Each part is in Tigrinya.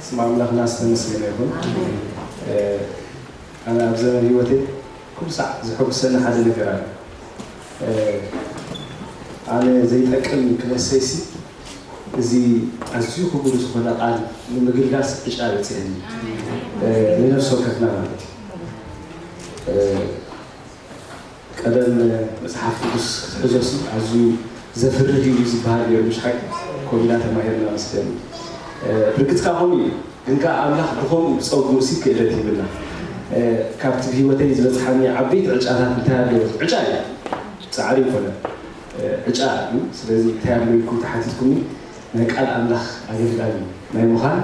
ስም ኣምላኽና ዝተመስገነ ይኹን። ኣነ ኣብ ዘመን ህይወተይ ኩሉ ሳዕ ዝሕጉሰኒ ሓደ ነገር ኣሎ። ኣነ ዘይጠቅም ክነሰይሲ እዚ ኣዝዩ ክቡር ዝኾነ ቃል ንምግልጋስ ዕጫ በፂሐኒ። ንነፍሲ ወከፍና ማለት እዩ። ቀደም መጽሓፍ ቅዱስ ክትሕዞሲ ኣዝዩ ዘፍርህ እዩ ዝበሃል ነይሩ፣ ምሽ ሓቂ? ኮሚና ተማሂርና መስለኒ። ብርግጽካ ከምኡ እዩ። ግን ከኣ ኣምላኽ ብኸምኡ ብጸጉኡ ሲ ክእለት ይብልና። ካብቲ ህይወተይ ዝበጽሓኒ ዓበይቲ ዕጫታት እንታይ ኣለዎ? ዕጫ እዩ። ጻዕሪ ይኮነ። ዕጫ እዩ። ስለዚ እንታይ ኣሎ ኢልኩም ተሓቲትኩኒ፣ ናይ ቃል ኣምላኽ ኣገልጋሊ ናይ ምዃን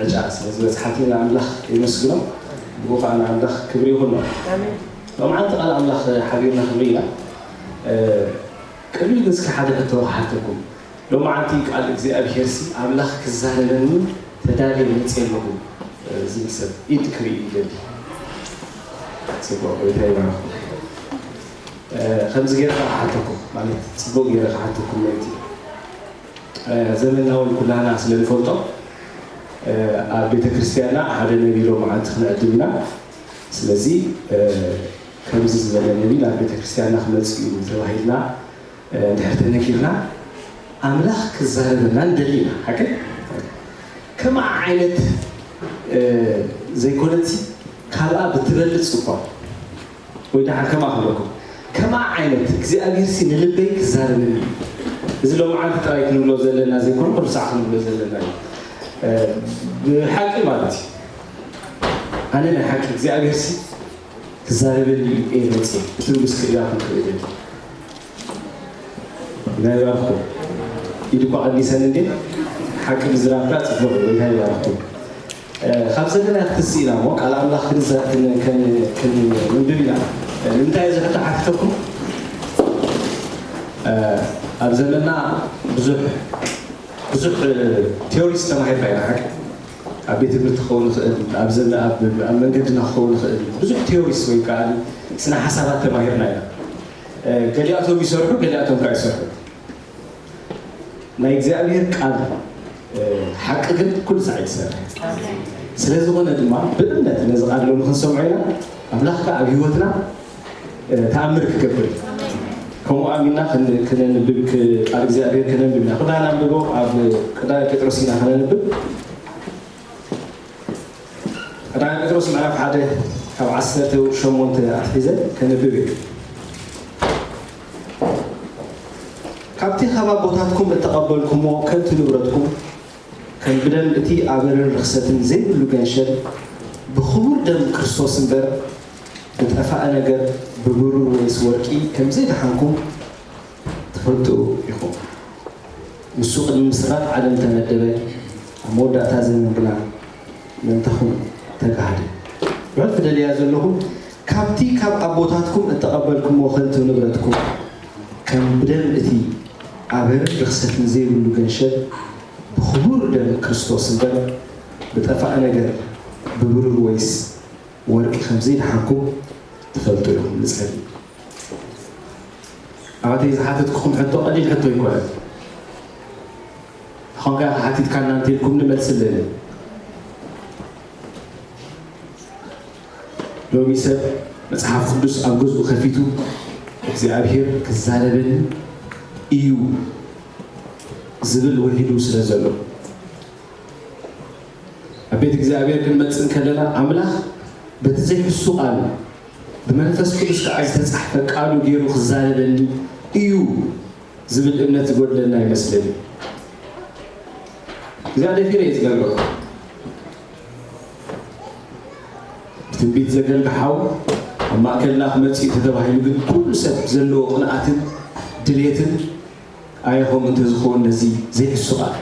ዕጫ ስለ ዝበጽሓትኒ ንኣምላኽ የመስግኖ። ብኡ ከኣ ንኣምላኽ ክብሪ ይኹኖ። ሎምዓንቲ ቃል ኣምላኽ ሓቢርና ክንርኢ ኢና። ቅድሚ ግን እስኪ ሓደ ሕቶ ክሓተኩም። ሎምዓንቲ ቃል እግዚኣብሄርሲ ኣምላኽ ክዛረበኒ ተዳልየ መጽየ ኣለኹ ዝብል ሰብ ኢድ ክርኢ ይደሊ። ጽቡቕ፣ ጎይታ ይባርኽኩም። ከምዚ ገይረ ክሓተኩም ማለት ጽቡቕ ገይረ ክሓተኩም ማለት እዩ። ዘመንና እውን ኩላና ስለ ንፈልጦ ኣብ ቤተ ክርስቲያንና ሓደ ነቢ ሎምዓንቲ ክንዕድም ኢና። ስለዚ ከምዚ ዝበለ ነቢ ናብ ቤተ ክርስቲያንና ክመጽእ እዩ ተባሂልና እንድሕር ተነጊርና ኣምላኽ ክዛረበና ንደሊ ኢና። ሓቂ ከመኣ ዓይነት ዘይኮነትሲ ካብኣ ብትበልጽ እኳ ወይ ደሓን ከማ ክብለኩም ከማ ዓይነት እግዚኣብሔር ሲ ንልበይ ክዛረበኒ እዩ። እዚ ሎምዓንቲ ጥራይ ክንብሎ ዘለና ዘይኮነ ኩሉ ሳዕ ክንብሎ ዘለና እዩ። ብሓቂ ማለት እዩ። ኣነ ናይ ሓቂ እግዚኣብሔር ሲ ክዛረበኒ እዩ እየ መፅየ ክትብሉ እስኪ እያኹም ክእደል ናይ ባርኩም ኢድ እኳ ቀዲሰን እንዴ ሓቂ ምዝራብካ ፅቡቅ እዩ። ናይ ባርኩም ካብ ዘለና ክትስእ ኢና እሞ ቃል ኣምላኽ ክንንብብ ኢና። ንምንታይ እዚ ሕቶ ሓቲተኩም? ኣብ ዘመና ብዙሕ ብዙሕ ቴዎሪስ ተማሂርና ኢና። ሓቂ ኣብ ቤት ትምህርቲ ክኸውን ይኽእል፣ ኣብ መንገድና ክኸውን ይኽእል። ብዙሕ ቴዎሪስ ወይ ከዓ ስነ ሓሳባት ተማሂርና ኢና። ገሊኣቶም ይሰርሑ፣ ገሊኣቶም ከዓ ይሰርሑ። ናይ እግዚኣብሔር ቃል ሓቂ ግን ኩሉ ሳዕ ይሰርሕ። ስለ ዝኾነ ድማ ብእምነት ነዚ ቃል ሎሚ ክንሰምዖ ኢና። ኣምላኽ ከዓ ኣብ ህይወትና ተኣምር ክገብር እዩ። ከምኡ ኣሚና ክነንብብ ቃል እግዚኣብሔር ከነንብብ ኢና። ክዳ ናንብቦ ኣብ ቅዳይ ጴጥሮስ ኢና ከነንብብ። ቀዳማይ ጴጥሮስ ምዕራፍ ሓደ ካብ ዓሰርተ ሸሞንተ ኣትሒዘ ከንብብ እየ። ካብቲ ካብ ኣቦታትኩም እተቐበልኩሞ ከንቱ ንብረትኩም ከም ብደም እቲ ኣበርን ርኽሰትን ዘይብሉ ገንሸል ብኽቡር ደም ክርስቶስ እምበር ብጠፋእ ነገር ብብሩር ወይስ ወርቂ ከም ዘይደሓንኩም ትፈልጡ ኢኹም። ንሱ ቅድሚ ምስራት ዓለም ተመደበ፣ ኣብ መወዳእታ ዘመን ግና ምእንታኹም ተጋህደ። ብሕልፊ ደልያ ዘለኹ ካብቲ ካብ ኣቦታትኩም እተቐበልኩሞ ከንቱ ንብረትኩም ከም ብደም እቲ ኣበርን ርኽሰትን ዘይብሉ ገንሸል ብኽቡር ደም ክርስቶስ እምበር ብጠፋእ ነገር ብብሩር ወይስ ወርቂ ከም ዘይደሓንኩም ትፈልጡ ኢኹም። ንጸሊ ኣባተይ ዝሓተትኩኹም ሕቶ ቀሊል ሕቶ ኣይኮነን። ንኾንካ ሓቲትካና እንተልኩም ንመልስለኒ። ሎሚ ሰብ መጽሓፍ ቅዱስ ኣብ ገዝኡ ከፊቱ እግዚኣብሔር ክዛረበኒ እዩ ዝብል ውሒዱ ስለ ዘሎ ኣብ ቤት እግዚኣብሔር ክንመጽእ እንከለና ኣምላኽ በቲ ዘይሕሱ ቃል ብመንፈስ ቅዱስ ከዓ ዝተጻሕፈ ቃሉ ገይሩ ክዛረበኒ እዩ ዝብል እምነት ዝጎድለና ይመስለኒ። እዚኣ ደፊረ እየ ዝነግረኩም። ብትንቢት ዘገልግል ሓው ኣብ ማእከልና ክመጽእ እዩ ተተባሂሉ ግን ኩሉ ሰብ ዘለዎ ቅንኣትን ድሌትን ኣየ ከምኡ እንተዝኸውን ነዚ ዘይሕሱ ቃል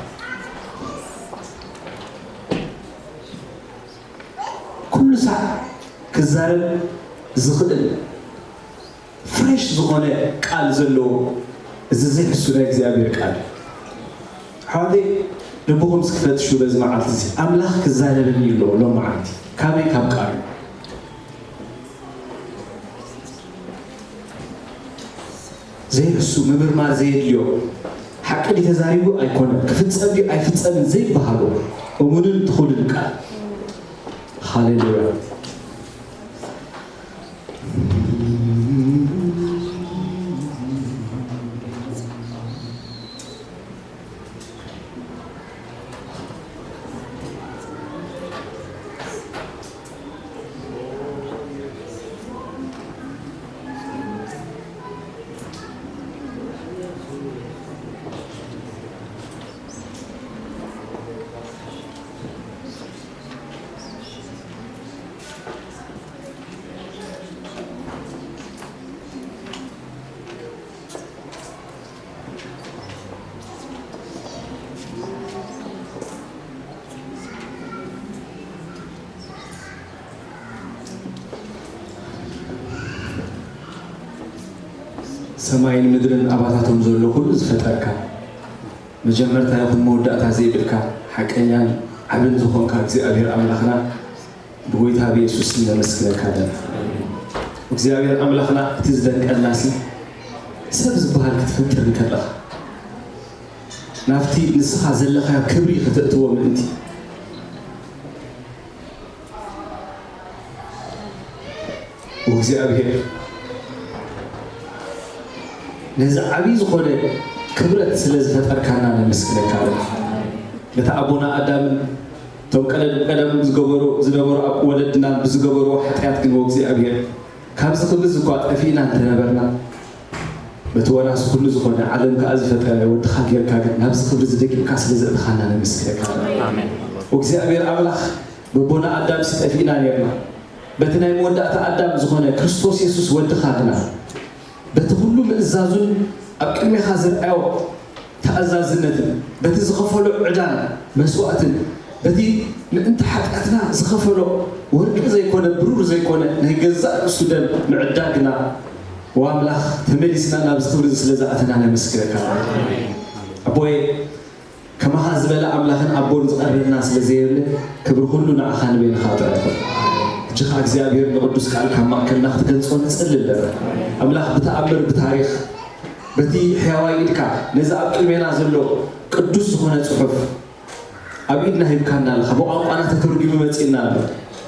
ኩሉ ሳዕ ክዛረብ ዝኽእል ፍሬሽ ዝኾነ ቃል ዘለዎ እዚ ዘይሕሱ ናይ እግዚኣብሔር ቃል ሓወተይ ልብኹም ስክፈትሹ በዚ መዓልቲ እዚ ኣምላኽ ክዛረበኒ እዩ ኣለዎ ሎም መዓልቲ ካበይ ካብ ቃሉ ዘይሕሱ ምምርማር ዘየድልዮ ሓቂ ድዩ ተዛሪቡ ኣይኮነን፣ ክፍጸም ድዩ ኣይፍጸምን ዘይበሃሎ እሙንን ትኹልን ቃል። ሃሌሉያ። ሰማይን ምድርን ኣባታቶም ዘሎ ኩሉ ዝፈጠርካ፣ መጀመርታ ይኹን መወዳእታ ዘይብልካ፣ ሓቀኛን ዓብን ዝኾንካ እግዚኣብሔር ኣምላኽና፣ ብጎይታ ብየሱስ ስም ነመስግነካ ኣለና። እግዚኣብሔር ኣምላኽና፣ እቲ ዝደንቀናሲ ሰብ ዝበሃል ክትፈጥር እንከለኻ፣ ናብቲ ንስኻ ዘለኻዮ ክብሪ ከተእትዎ ምእንቲ፣ እግዚኣብሔር ነዚ ዓብዪ ዝኾነ ክብረት ስለ ዝፈጠርካና ነመስግነካ ኣለና። ነቲ ኣቦና ኣዳምን እቶም ቀደም ቀደም ዝገበሩ ዝነበሩ ኣብ ወለድናን ብዝገበርዎ ሓጢኣት ግን፣ ወእግዚኣብሔር፣ ካብዚ ክብሪ እዚ እኳ ጠፊእና እንተነበርና፣ በቲ ወራሲ ኩሉ ዝኾነ ዓለም ከኣ ዝፈጠረ ወድኻ ጌርካ ግን ናብዚ ክብሪ እዚ ደቂብካ ስለ ዘእተኻና ነመስግነካ ኣለና። ኣሜን። ወእግዚኣብሔር ኣምላኽ፣ በቦና ኣዳምሲ ጠፊእና ኔርና። በቲ ናይ መወዳእታ ኣዳም ዝኾነ ክርስቶስ የሱስ ወድኻ ግና፣ በቲ ኩሉ ምእዛዙን ኣብ ቅድሜኻ ዘርኣዮ ተኣዛዝነትን፣ በቲ ዝኸፈሎ ዕዳን መስዋእትን፣ በቲ ምእንቲ ሓጢኣትና ዝኸፈሎ ወርቂ ዘይኮነ ብሩር ዘይኮነ ናይ ገዛእ ርእሱ ደም ምዕዳግና፣ ወኣምላኽ፣ ተመሊስና ናብዚ ክብሪ እዚ ስለ ዝኣተና ነመስግነካ። ኣቦየ፣ ከማኻ ዝበለ ኣምላኽን ኣቦን ዝቐርበና ስለ ዘየለ፣ ክብሪ ኩሉ ንዓኻ ንበይንኻ ጥራሕ ይኹን። ሕጂ ኸኣ እግዚኣብሔር ንቕዱስ ቃል ካብ ማእከልና ክትገልጾ ንጽሊ ኣለና። ኣምላኽ፣ ብተኣምር ብታሪኽ፣ በቲ ሕያዋይ ኢድካ ነዚ ኣብ ቅድሜና ዘሎ ቅዱስ ዝኾነ ጽሑፍ ኣብ ኢድና ሂብካና ኣለኻ። ብቋንቋና ተተርጒሙ መጺእና ኣሎ።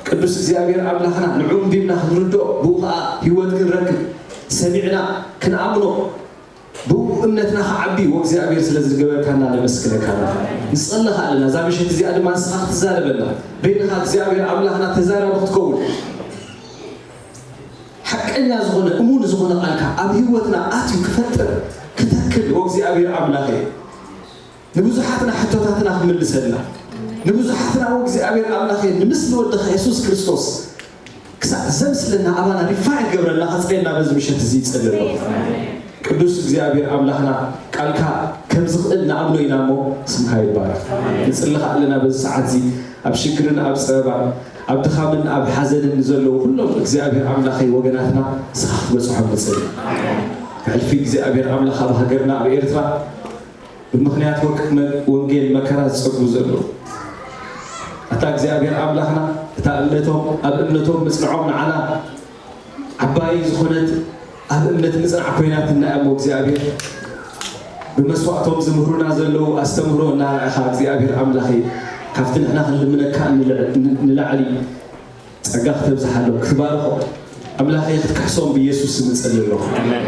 ቅዱስ እግዚኣብሔር ኣምላኽና፣ ንዕኡ ኣንቢብና ክንርድኦ፣ ብኡ ኸኣ ህይወት ክንረክብ፣ ሰሚዕና ክንኣምኖ፣ ብኡ እምነትና ክዓቢ ወእግዚኣብሔር ስለ ዝገበርካና ነመስግነካ ኣለና። ንጸልኻ ኣለና። እዛ ምሸት እዚኣ ድማ ንስኻ ክትዛረበና፣ በይንኻ እግዚኣብሔር ኣምላኽና ተዛራቢ ክትከውን፣ ሓቀኛ ዝኾነ እሙን ዝኾነ ቃልካ ኣብ ህይወትና ኣትዩ ክፈጥር፣ ክተክል፣ ወእግዚኣብሔር ኣምላኸ፣ ንብዙሓትና ሕቶታትና ክምልሰልና፣ ንብዙሓትና ወእግዚኣብሔር ኣምላኸ፣ ንምስሊ ወድኻ የሱስ ክርስቶስ ክሳዕ ዘምስለና፣ ኣባና ሪፋይን ክገብረልና፣ ከጽረየና በዚ ምሸት እዚ ይጸሊ ኣለኹ። ቅዱስ እግዚኣብሔር ኣምላኽና፣ ቃልካ ከም ዝኽእል ንኣምኖ ኢና እሞ፣ ስምካ ይባረኽ። ንጽሊ ከኣ ኣለና በዚ ሰዓት እዚ፣ ኣብ ሽግርን ኣብ ጸበባን፣ ኣብ ድኻምን ኣብ ሓዘንን ንዘለዉ ኩሎም እግዚኣብሔር ኣምላኸይ ወገናትና፣ ንስኻ ክትበጽሖም ንጽሊ። ሕልፊ እግዚኣብሔር ኣምላኽ ኣብ ሃገርና ኣብ ኤርትራ፣ ብምኽንያት ወንጌል መከራ ዝጸግቡ ዘለዉ፣ ኣታ እግዚኣብሔር ኣምላኽና፣ እታ እምነቶም ኣብ እምነቶም ምጽንዖም ንዓና ዓባይ ዝኾነት ኣብ እምነት ምጽናዕ ኮይናትና እያ እሞ፣ እግዚኣብሔር፣ ብመስዋእቶም ዝምህሩና ዘለዉ ኣስተምህሮ እናረኣኻ፣ እግዚኣብሔር ኣምላኸይ፣ ካብቲ ንሕና ክንልምነካ ንላዕሊ ጸጋ ክተብዝሓሎም፣ ክትባርኾም፣ ኣምላኸይ፣ ክትክሕሶም ብየሱስ ስም እጸሊ ኣለኹ። ኣሜን።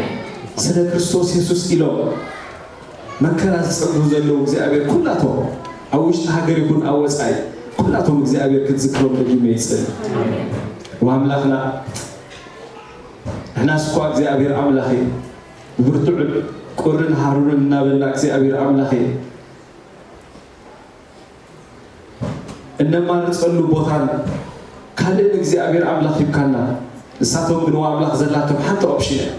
ስለ ክርስቶስ የሱስ ኢሎም መከራ ዝጸግቡ ዘለዉ እግዚኣብሔር፣ ኩላቶም ኣብ ውሽጢ ሃገር ይኹን ኣብ ወጻኢ፣ ኩላቶም እግዚኣብሔር ክትዝክሮም ደጊመ ይጸሊ። ወኣምላኽና፣ ንሕናስ እኳ እግዚኣብሔር ኣምላኸይ፣ ብብርቱዕን ቁርን ሃሩርን እናበልና እግዚኣብሔር ኣምላኸይ፣ እነማርጸሉ ቦታን ካልእን እግዚኣብሔር ኣምላኽ ሂብካና። ንሳቶም ግን ኣምላኽ ዘላቶም ሓንቲ ኦፕሽን እያ።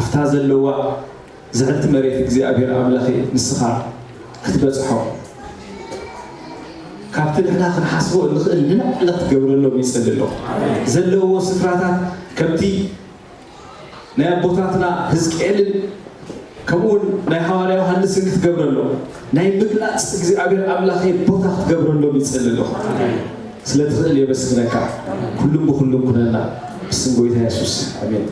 ኣብታ ዘለዋ ዝዕልቲ መሬት እግዚኣብሔር ኣምላኸ ንስኻ ክትበጽሖ፣ ካብቲ ንሕና ክንሓስቦ እንኽእል ንላዕሊ ክትገብረሎም ይጽሊ ኣለኹ። ዘለዎ ስፍራታት ከምቲ ናይ ኣቦታትና ህዝቅኤልን ከምኡውን ናይ ሃዋርያ ዮሃንስን ክትገብረሎም፣ ናይ ምግላጽ እግዚኣብሔር ኣምላኸይ ቦታ ክትገብረሎም ይጽሊ ኣለኹ። ስለ ትኽእል የመስግነካ። ኩሉም ብኹሉም ኩነና። ብስም ጎይታ የሱስ። ኣሜን።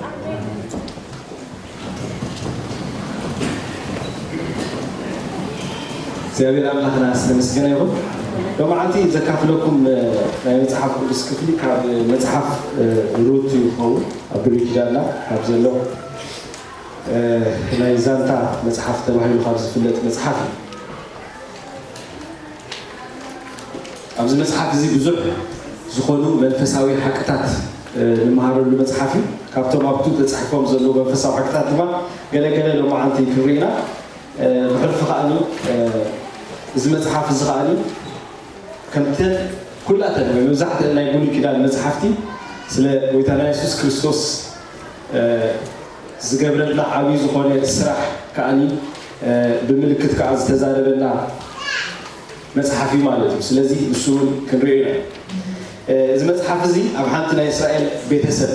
እግዚኣብሔር ኣምላኽና ዝተመስገነ ይኹን። ሎማዓንቲ ዘካፍለኩም ናይ መጽሓፍ ቅዱስ ክፍሊ ካብ መጽሓፍ ሩት እዩ ክኸውን፣ ኣብ ብሉይ ኪዳንና ካብ ዘሎ ናይ ዛንታ መጽሓፍ ተባሂሉ ካብ ዝፍለጥ መጽሓፍ እዩ። ኣብዚ መጽሓፍ እዚ ብዙሕ ዝኾኑ መንፈሳዊ ሓቅታት ንምሃረሉ መጽሓፍ እዩ። ካብቶም ኣብቱ ተጻሒፎም ዘለዉ መንፈሳዊ ሓቅታት ድማ ገለገለ ሎማዓንቲ ክንርኢ ኢና። ብሕልፊ ከኣኒ እዚ መጽሓፍ እዚ ከኣኒ ከምተን ኩላተን ወይ መብዛሕትአን ናይ ብሉይ ኪዳን መጽሓፍቲ ስለ ጎይታና የሱስ ክርስቶስ ዝገብረልና ዓብዪ ዝኾነ ስራሕ ከኣኒ ብምልክት ከዓ ዝተዛረበና መጽሓፍ እዩ ማለት እዩ። ስለዚ ንሱ እውን ክንሪኦ ኢና። እዚ መጽሓፍ እዚ ኣብ ሓንቲ ናይ እስራኤል ቤተሰብ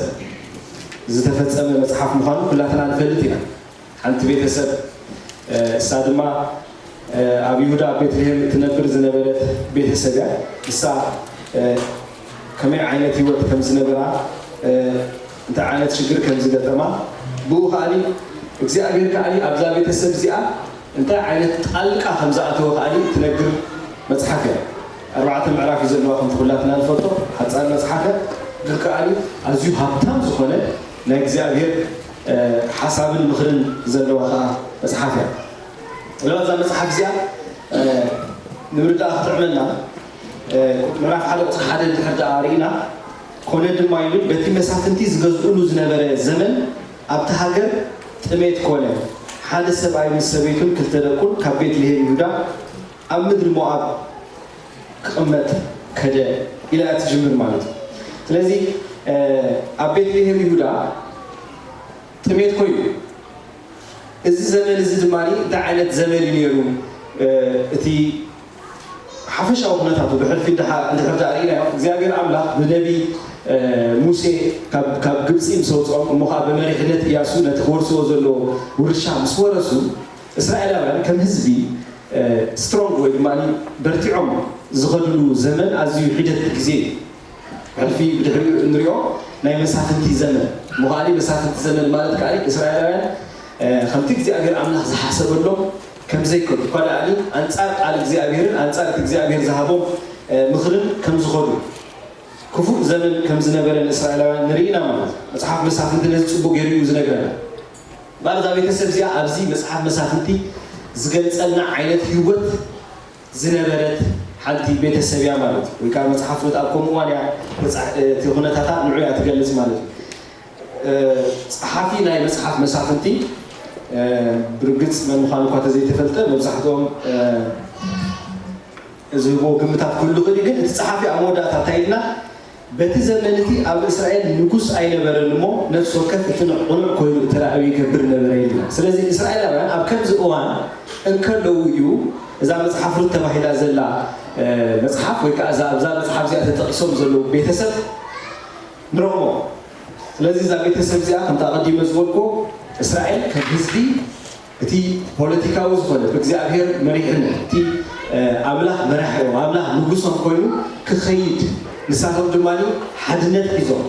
ዝተፈጸመ መጽሓፍ ምዃኑ ኩላትና ንፈልጥ ኢና። ሓንቲ ቤተሰብ እሳ ድማ ኣብ ይሁዳ ኣብ ቤትልሔም እትነብር ዝነበረት ቤተሰብ እያ። እሳ ከመይ ዓይነት ህይወት ከም ዝነበራ እንታይ ዓይነት ሽግር ከም ዝገጠማ ብኡ ከኣኒ እግዚኣብሔር ከኣኒ ኣብዛ ቤተሰብ እዚኣ እንታይ ዓይነት ጣልቃ ከም ዝኣተወ ከኣኒ እትነግር መጽሓፍ እያ። ኣርባዕተ ምዕራፍ እዩ ዘለዋ ከምቲ ኩላትና ንፈልጦ ሓጻር መጽሓፍ እያ። ግን ከኣኒ ኣዝዩ ሃብታም ዝኾነ ናይ እግዚኣብሔር ሓሳብን ምኽርን ዘለዋ ከዓ መጽሓፍ እያ። ስለዚ እዛ መጽሓፍ እዚኣ ንምርዳእ ክትዕመና ምዕራፍ ሓደ ቁፅሪ ሓደ እንድሕር ደኣ ርኢና ኮነ ድማ ይብል በቲ መሳፍንቲ ዝገዝእሉ ዝነበረ ዘመን ኣብቲ ሃገር ጥሜት ኮነ ሓደ ሰብኣይ ምስ ሰበይቱን ክልተ ደቁን ካብ ቤትልሄም ይሁዳ ኣብ ምድሪ ሞኣብ ክቕመጥ ከደ ኢላ እያ ትጅምር ማለት እዩ። ስለዚ ኣብ ቤትልሄም ይሁዳ ጥሜት ኮይኑ እዚ ዘመን እዚ ድማ እንታይ ዓይነት ዘመን እዩ ነይሩ? እቲ ሓፈሻዊ ኩነታቱ ብሕልፊ እንድሕር ዳኣ ርኢናዮ እግዚኣብሔር ኣምላኽ ብነቢ ሙሴ ካብ ግብፂ ምስ ኣውፅኦም እሞ ከዓ ብመሪሕነት እያሱ ነቲ ክወርስዎ ዘለዎ ውርሻ ምስ ወረሱ እስራኤላውያን ከም ህዝቢ ስትሮንግ ወይ ድማ በርቲዖም ዝኸድሉ ዘመን ኣዝዩ ሒደት ግዜ እዩ። ሕልፊ ብድሕሪኡ እንሪኦ ናይ መሳፍንቲ ዘመን ምዃኒ መሳፍንቲ ዘመን ማለት ከዓ እስራኤላውያን ከምቲ እግዚኣብሔር ኣምላኽ ዝሓሰበሎም ከም ዘይከዱ እኳ ደኣ ኣንጻር ቃል እግዚኣብሔርን ኣንጻር እቲ እግዚኣብሔር ዝሃቦም ምኽርን ከም ዝኸዱ ክፉእ ዘመን ከም ዝነበረ ንእስራኤላውያን ንርኢ ኢና ማለት እዩ። መጽሓፍ መሳፍንቲ ነዚ ጽቡቕ ገይሩ እዩ ዝነግረና። እምበኣር እዛ ቤተሰብ እዚኣ ኣብዚ መጽሓፍ መሳፍንቲ ዝገልጸልና ዓይነት ህይወት ዝነበረት ሓንቲ ቤተሰብ እያ ማለት እዩ። ወይ ከዓ መጽሓፍ ሩት ኣብ ከምኡ እዋን እያ እቲ ኩነታታ ንዑ እያ ትገልጽ ማለት እዩ። ጸሓፊ ናይ መጽሓፍ መሳፍንቲ ብርግጽ መን ምዃኑ እኳ ተዘይተፈልጠ መብዛሕትኦም ዝህብዎ ግምታት ክህሉ ይኽእል እዩ። ግን እቲ ጸሓፊ ኣብ መወዳእታ እንታይ ኢልና በቲ ዘመን እቲ ኣብ እስራኤል ንጉስ ኣይነበረን እሞ ነፍሲ ወከፍ እቲ ንቕኑዕ ኮይኑ እተራእዩ ይገብር ነበረ ኢልና። ስለዚ እስራኤላውያን ኣብ ከምዚ እዋን እንከለዉ እዩ እዛ መጽሓፍ ሩት ተባሂላ ዘላ መጽሓፍ ወይ ከዓ እዛ ኣብዛ መጽሓፍ እዚኣ ተጠቒሶም ዘለዉ ቤተሰብ ንረኽቦ። ስለዚ እዛ ቤተሰብ እዚኣ ከምቲ ኣቐዲመ ዝበልኩ እስራኤል ከም ህዝቢ እቲ ፖለቲካዊ ዝኾነ ብእግዚኣብሔር መሪሕነት እቲ ኣምላኽ መራሒኦም ኣምላኽ ንጉሶም ኮይኑ ክኸይድ ንሳቶም ድማ ሓድነት ሒዞም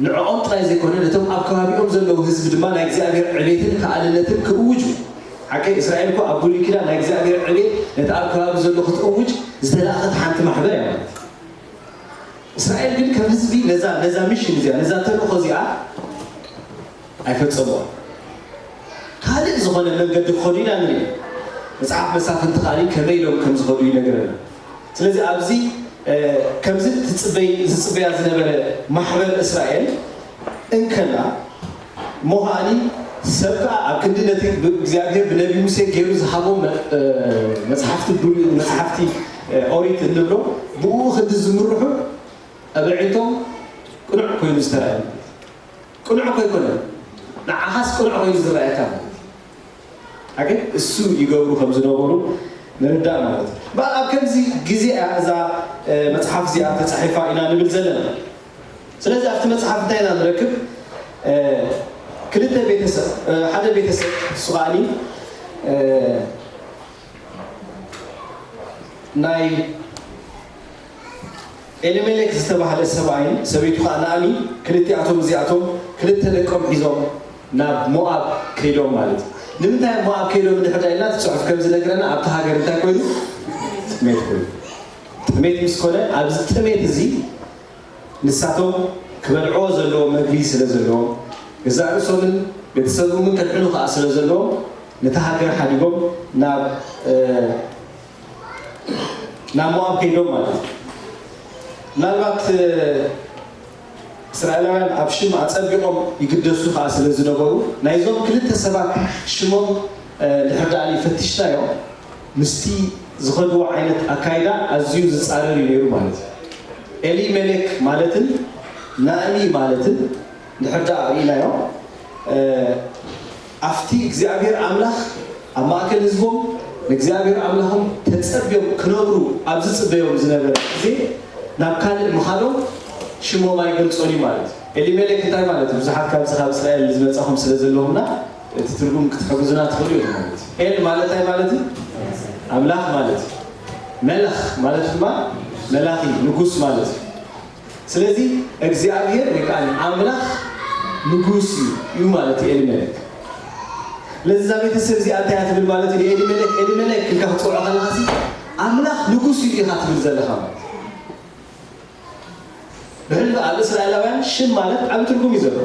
ንዕኦም ጥራይ ዘይኮነ ነቶም ኣብ ከባቢኦም ዘለዉ ህዝቢ ድማ ናይ እግዚኣብሔር ዕቤትን ከኣልነትን ክእውጁ ሓቀይ እስራኤል እኮ ኣብ ብሉይ ኪዳን ናይ እግዚኣብሔር ዕቤት ነቲ ኣብ ከባቢ ዘሎ ክትእውጅ ዝተላእኸት ሓንቲ ማሕበር እያ ማለት እስራኤል ግን ከም ህዝቢ ነዛ ነዛ ሚሽን እዚኣ ነዛ ተልእኾ እዚኣ ኣይፈጸምዋ ካልእ ዝኾነ መንገዲ ክኸዱ ኢና ንርኢ መጽሓፍ መሳፍንቲ ቃሊ ከመይ ኢሎም ከም ዝኸዱ ይነግረና ስለዚ ኣብዚ ከምዚ ትጽበይ ዝጽበያ ዝነበረ ማሕበር እስራኤል እንከላ እሞ ከኣኒ ሰብ ከዓ ኣብ ክንዲ ነቲ እግዚኣብሔር ብነቢ ሙሴ ገይሩ ዝሃቦም መጽሓፍቲ ብሉይ መጽሓፍቲ ኦሪት እንብሎ ብኡ ክንዲ ዝምርሑ ኣብ ኣዒንቶም ቅኑዕ ኮይኑ ዝተረኣየ ቅኑዕ እኮ ኣይኮነን ንዓኻስ ቅኑዕ ኮይኑ ዝረኣየካ ማለት ሓቂ እሱ ይገብሩ ከም ዝነበሩ ንርዳእ ማለት እዩ። በኣል ኣብ ከምዚ ግዜ እያ እዛ መፅሓፍ እዚኣ ተፃሒፋ ኢና ንብል ዘለና። ስለዚ ኣብቲ መፅሓፍ እንታይ ኢና ንረክብ? ክልተ ቤተሰብ ሓደ ቤተሰብ እሱ ከዓኒ ናይ ኤሊሜሌክ ዝተባህለ ሰብኣይን ሰበይቱ ከዓ ናእሚ ክልቲኣቶም እዚኣቶም ክልተ ደቆም ሒዞም ናብ ሞኣብ ከይዶም ማለት እዩ። ንምንታይ እሞ ኣብ ከይዶም እንድሕር ኢልና እቲ ጽሑፍ ከም ዝነግረና ኣብቲ ሃገር እንታይ ኮይኑ? ጥሜት ኮይኑ። ጥሜት ምስ ኮነ ኣብዚ ጥሜት እዚ ንሳቶም ክበልዕዎ ዘለዎ መግቢ ስለ ዘለዎም፣ ገዛእ ርእሶምን ቤተሰቦምን ከድሕኑ ከኣ ስለ ዘለዎም፣ ነታ ሃገር ሓዲጎም ናብ ናብ ሞኣብ ከይዶም ማለት እዩ። ምናልባት እስራኤላውያን ኣብ ሽም ኣጸቢቖም ይግደሱ ከኣ ስለ ዝነበሩ ናይዞም ክልተ ሰባት ሽሞም ድሕር ደኣ ፈቲሽናዮ ምስቲ ዝኸድዎ ዓይነት ኣካይዳ ኣዝዩ ዝጻረር እዩ ነይሩ ማለት እዩ። ኤሊመሌክ ማለትን ናእሚ ማለትን ድሕር ደኣ ርኢናዮ ኣብቲ እግዚኣብሔር ኣምላኽ ኣብ ማእከል ህዝቦም ንእግዚኣብሔር ኣምላኾም ተጸብዮም ክነብሩ ኣብ ዝጽበዮም ዝነበረ ግዜ ናብ ካልእ ምኻዶም ሽሞም ኣይገልጾን እዩ ማለት እዩ። ኤሊመሌክ እንታይ ማለት እዩ? ብዙሓት ካብዚ ካብ እስራኤል ዝመጻኹም ስለ ዘለኹምና እቲ ትርጉም ክትሕግዙና ትኽእሉ ኢኹም ማለት እዩ። ኤል ማለት እንታይ ማለት እዩ? ኣምላኽ ማለት እዩ። መለኽ ማለት ድማ መላኺ ንጉስ ማለት እዩ። ስለዚ እግዚኣብሔር ወይ ከዓ ኣምላኽ ንጉስ እዩ እዩ ማለት እዩ ኤሊመሌክ። ስለዚ እዛ ቤተሰብ እዚኣ እንታይ እያ ትብል ማለት እዩ? ኤሊመሌክ ኤሊመሌክ ኢልካ ክትፅውዖ ከለኻ ሲ ኣምላኽ ንጉስ እዩ ኢኻ ትብል ዘለኻ ማለት እዩ። ብሕልፊ ኣብ እስራኤላውያን ሽም ማለት ዓብ ትርጉም እዩ ዘለዎ።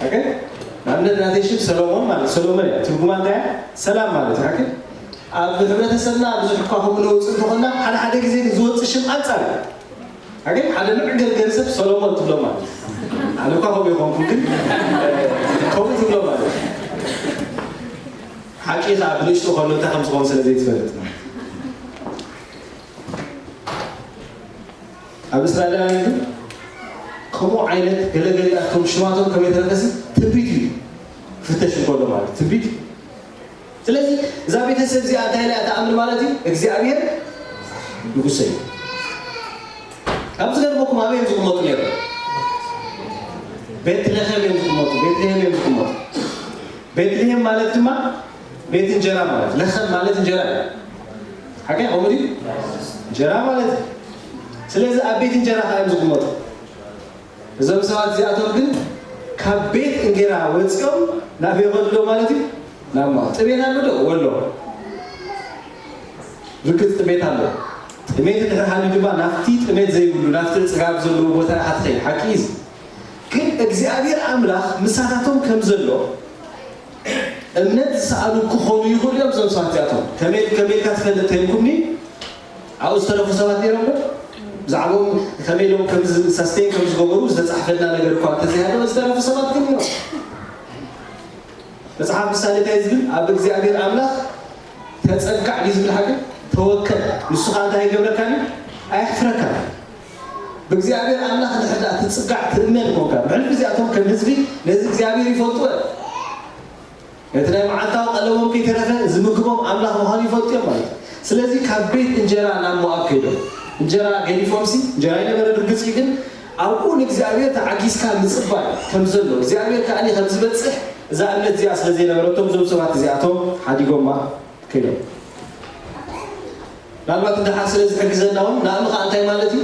ኦኬ? ንኣብነት ናተይ ሽም ሰሎሞን ማለት ሰሎሞን እያ ትርጉማ እንታይ እያ? ሰላም ማለት እዩ። ኦኬ? ኣብ ሕብረተሰብና ብዙሕ እኳ ከምኡ ነውፅእ እንተኾና ሓደ ሓደ ግዜ ግን ዝወፅእ ሽም ኣንፃር እዩ። ኦኬ? ሓደ መዕገርገሪ ሰብ ሰሎሞን ትብሎ ማለት እዩ። ኣነ እኳ ከምኡ ይኾንኩ ግን ከምኡ ትብሎ ማለት እዩ። ሓቂ ከዓ ብንእሽቶ ከሎ እንታይ ከም ዝኾን ስለ ዘይትፈልጥ ማለት እዩ። ኣብ እስራኤላውያን ግን ከምኡ ዓይነት ገለገሊኣቶም ሽማቶም ከመይ ተረፈሲ ትንቢት እዩ ክፍተሽ እንከሎ ማለት ትንቢት እዩ። ስለዚ እዛ ቤተሰብ እዚኣ እንታይ ኢላ እያ ትኣምን ማለት እዩ እግዚኣብሔር ንጉሰ እዩ። ካብ ዝገርመኩም ኣበይ እዮም ዝቕመጡ ነይሩ? ቤትለሄም እዮም ዝቕመጡ። ቤትለሄም እዮም ዝቕመጡ። ቤትልሄም ማለት ድማ ቤት እንጀራ ማለት ለኸም ማለት እንጀራ እዩ። ሓቀይ ከምኡ ድዩ? እንጀራ ማለት እዩ። ስለዚ ኣብ ቤት እንጀራ ከዓ እዮም ዝቕመጡ። እዞም ሰባት እዚኣቶም ግን ካብ ቤት እንጌራ ወፂኦም ናብ የኸድሎ ማለት እዩ ናብ ማ ጥሜት ኣሎ ዶ ወሎ ርግፅ ጥሜት ኣሎ። ጥሜት እንድሕር ሃልዩ ድማ ናብቲ ጥሜት ዘይብሉ ናብቲ ፅጋብ ዘለዎ ቦታ ኢኻ ትኸይድ ሓቂ እዩ። ግን እግዚኣብሔር ኣምላኽ ምሳታቶም ከም ዘሎ እምነት ዝሰኣሉ ክኾኑ ይኽእሉ እዮም። እዞም ሰባት እዚኣቶም ከመይ ከመይ ኢልካ ትፈልጥ ተልኩምኒ ኣብኡ ዝተረፉ ሰባት ነይሮም ዶ? ብዛዕባኦም ከመይ ኢሎም ከም ሳስቴን ከም ዝገበሩ ዝተፃሕፈልና ነገር እኳ እንተዘይሃለወ ዝተረፉ ሰባት ግን ነይሮም። መፅሓፍ ምሳሌ እንታይ ዝብል ኣብ እግዚኣብሔር ኣምላኽ ተፀጋዕ ድዩ ዝብል ሓቂ ተወከል ንሱ ከዓ እንታይ ይገብረካ እዩ ኣየሕፍረካ። ብእግዚኣብሔር ኣምላኽ እንድሕር ደኣ ትፅጋዕ ትእመን ኮንካ ብሕልፊ እዚኣቶም ከም ህዝቢ ነዚ እግዚኣብሔር ይፈልጡ ነቲ ናይ መዓልታዊ ቀለቦም ከይተረፈ ዝምግቦም ኣምላኽ ምዃኑ ይፈልጡ እዮም ማለት እዩ። ስለዚ ካብ ቤት እንጀራ ናብ ሞኣብ ከይዶም እንጀራ ገዲፎምሲ እንጀራ ይነበረ ርግፅ እዩ ግን ኣብኡ ንእግዚኣብሔር ተዓጊዝካ ምፅባይ ከም ዘሎ እግዚኣብሔር ከዓ ከም ዝበፅሕ እዛ እምነት እዚኣ ስለ ዘይነበረቶም እዞም ሰባት እዚኣቶም ሓዲጎማ ከይዶም ምናልባት እንድሓር ስለ ዝሕግዘና እውን ንኣም ከዓ እንታይ ማለት እዩ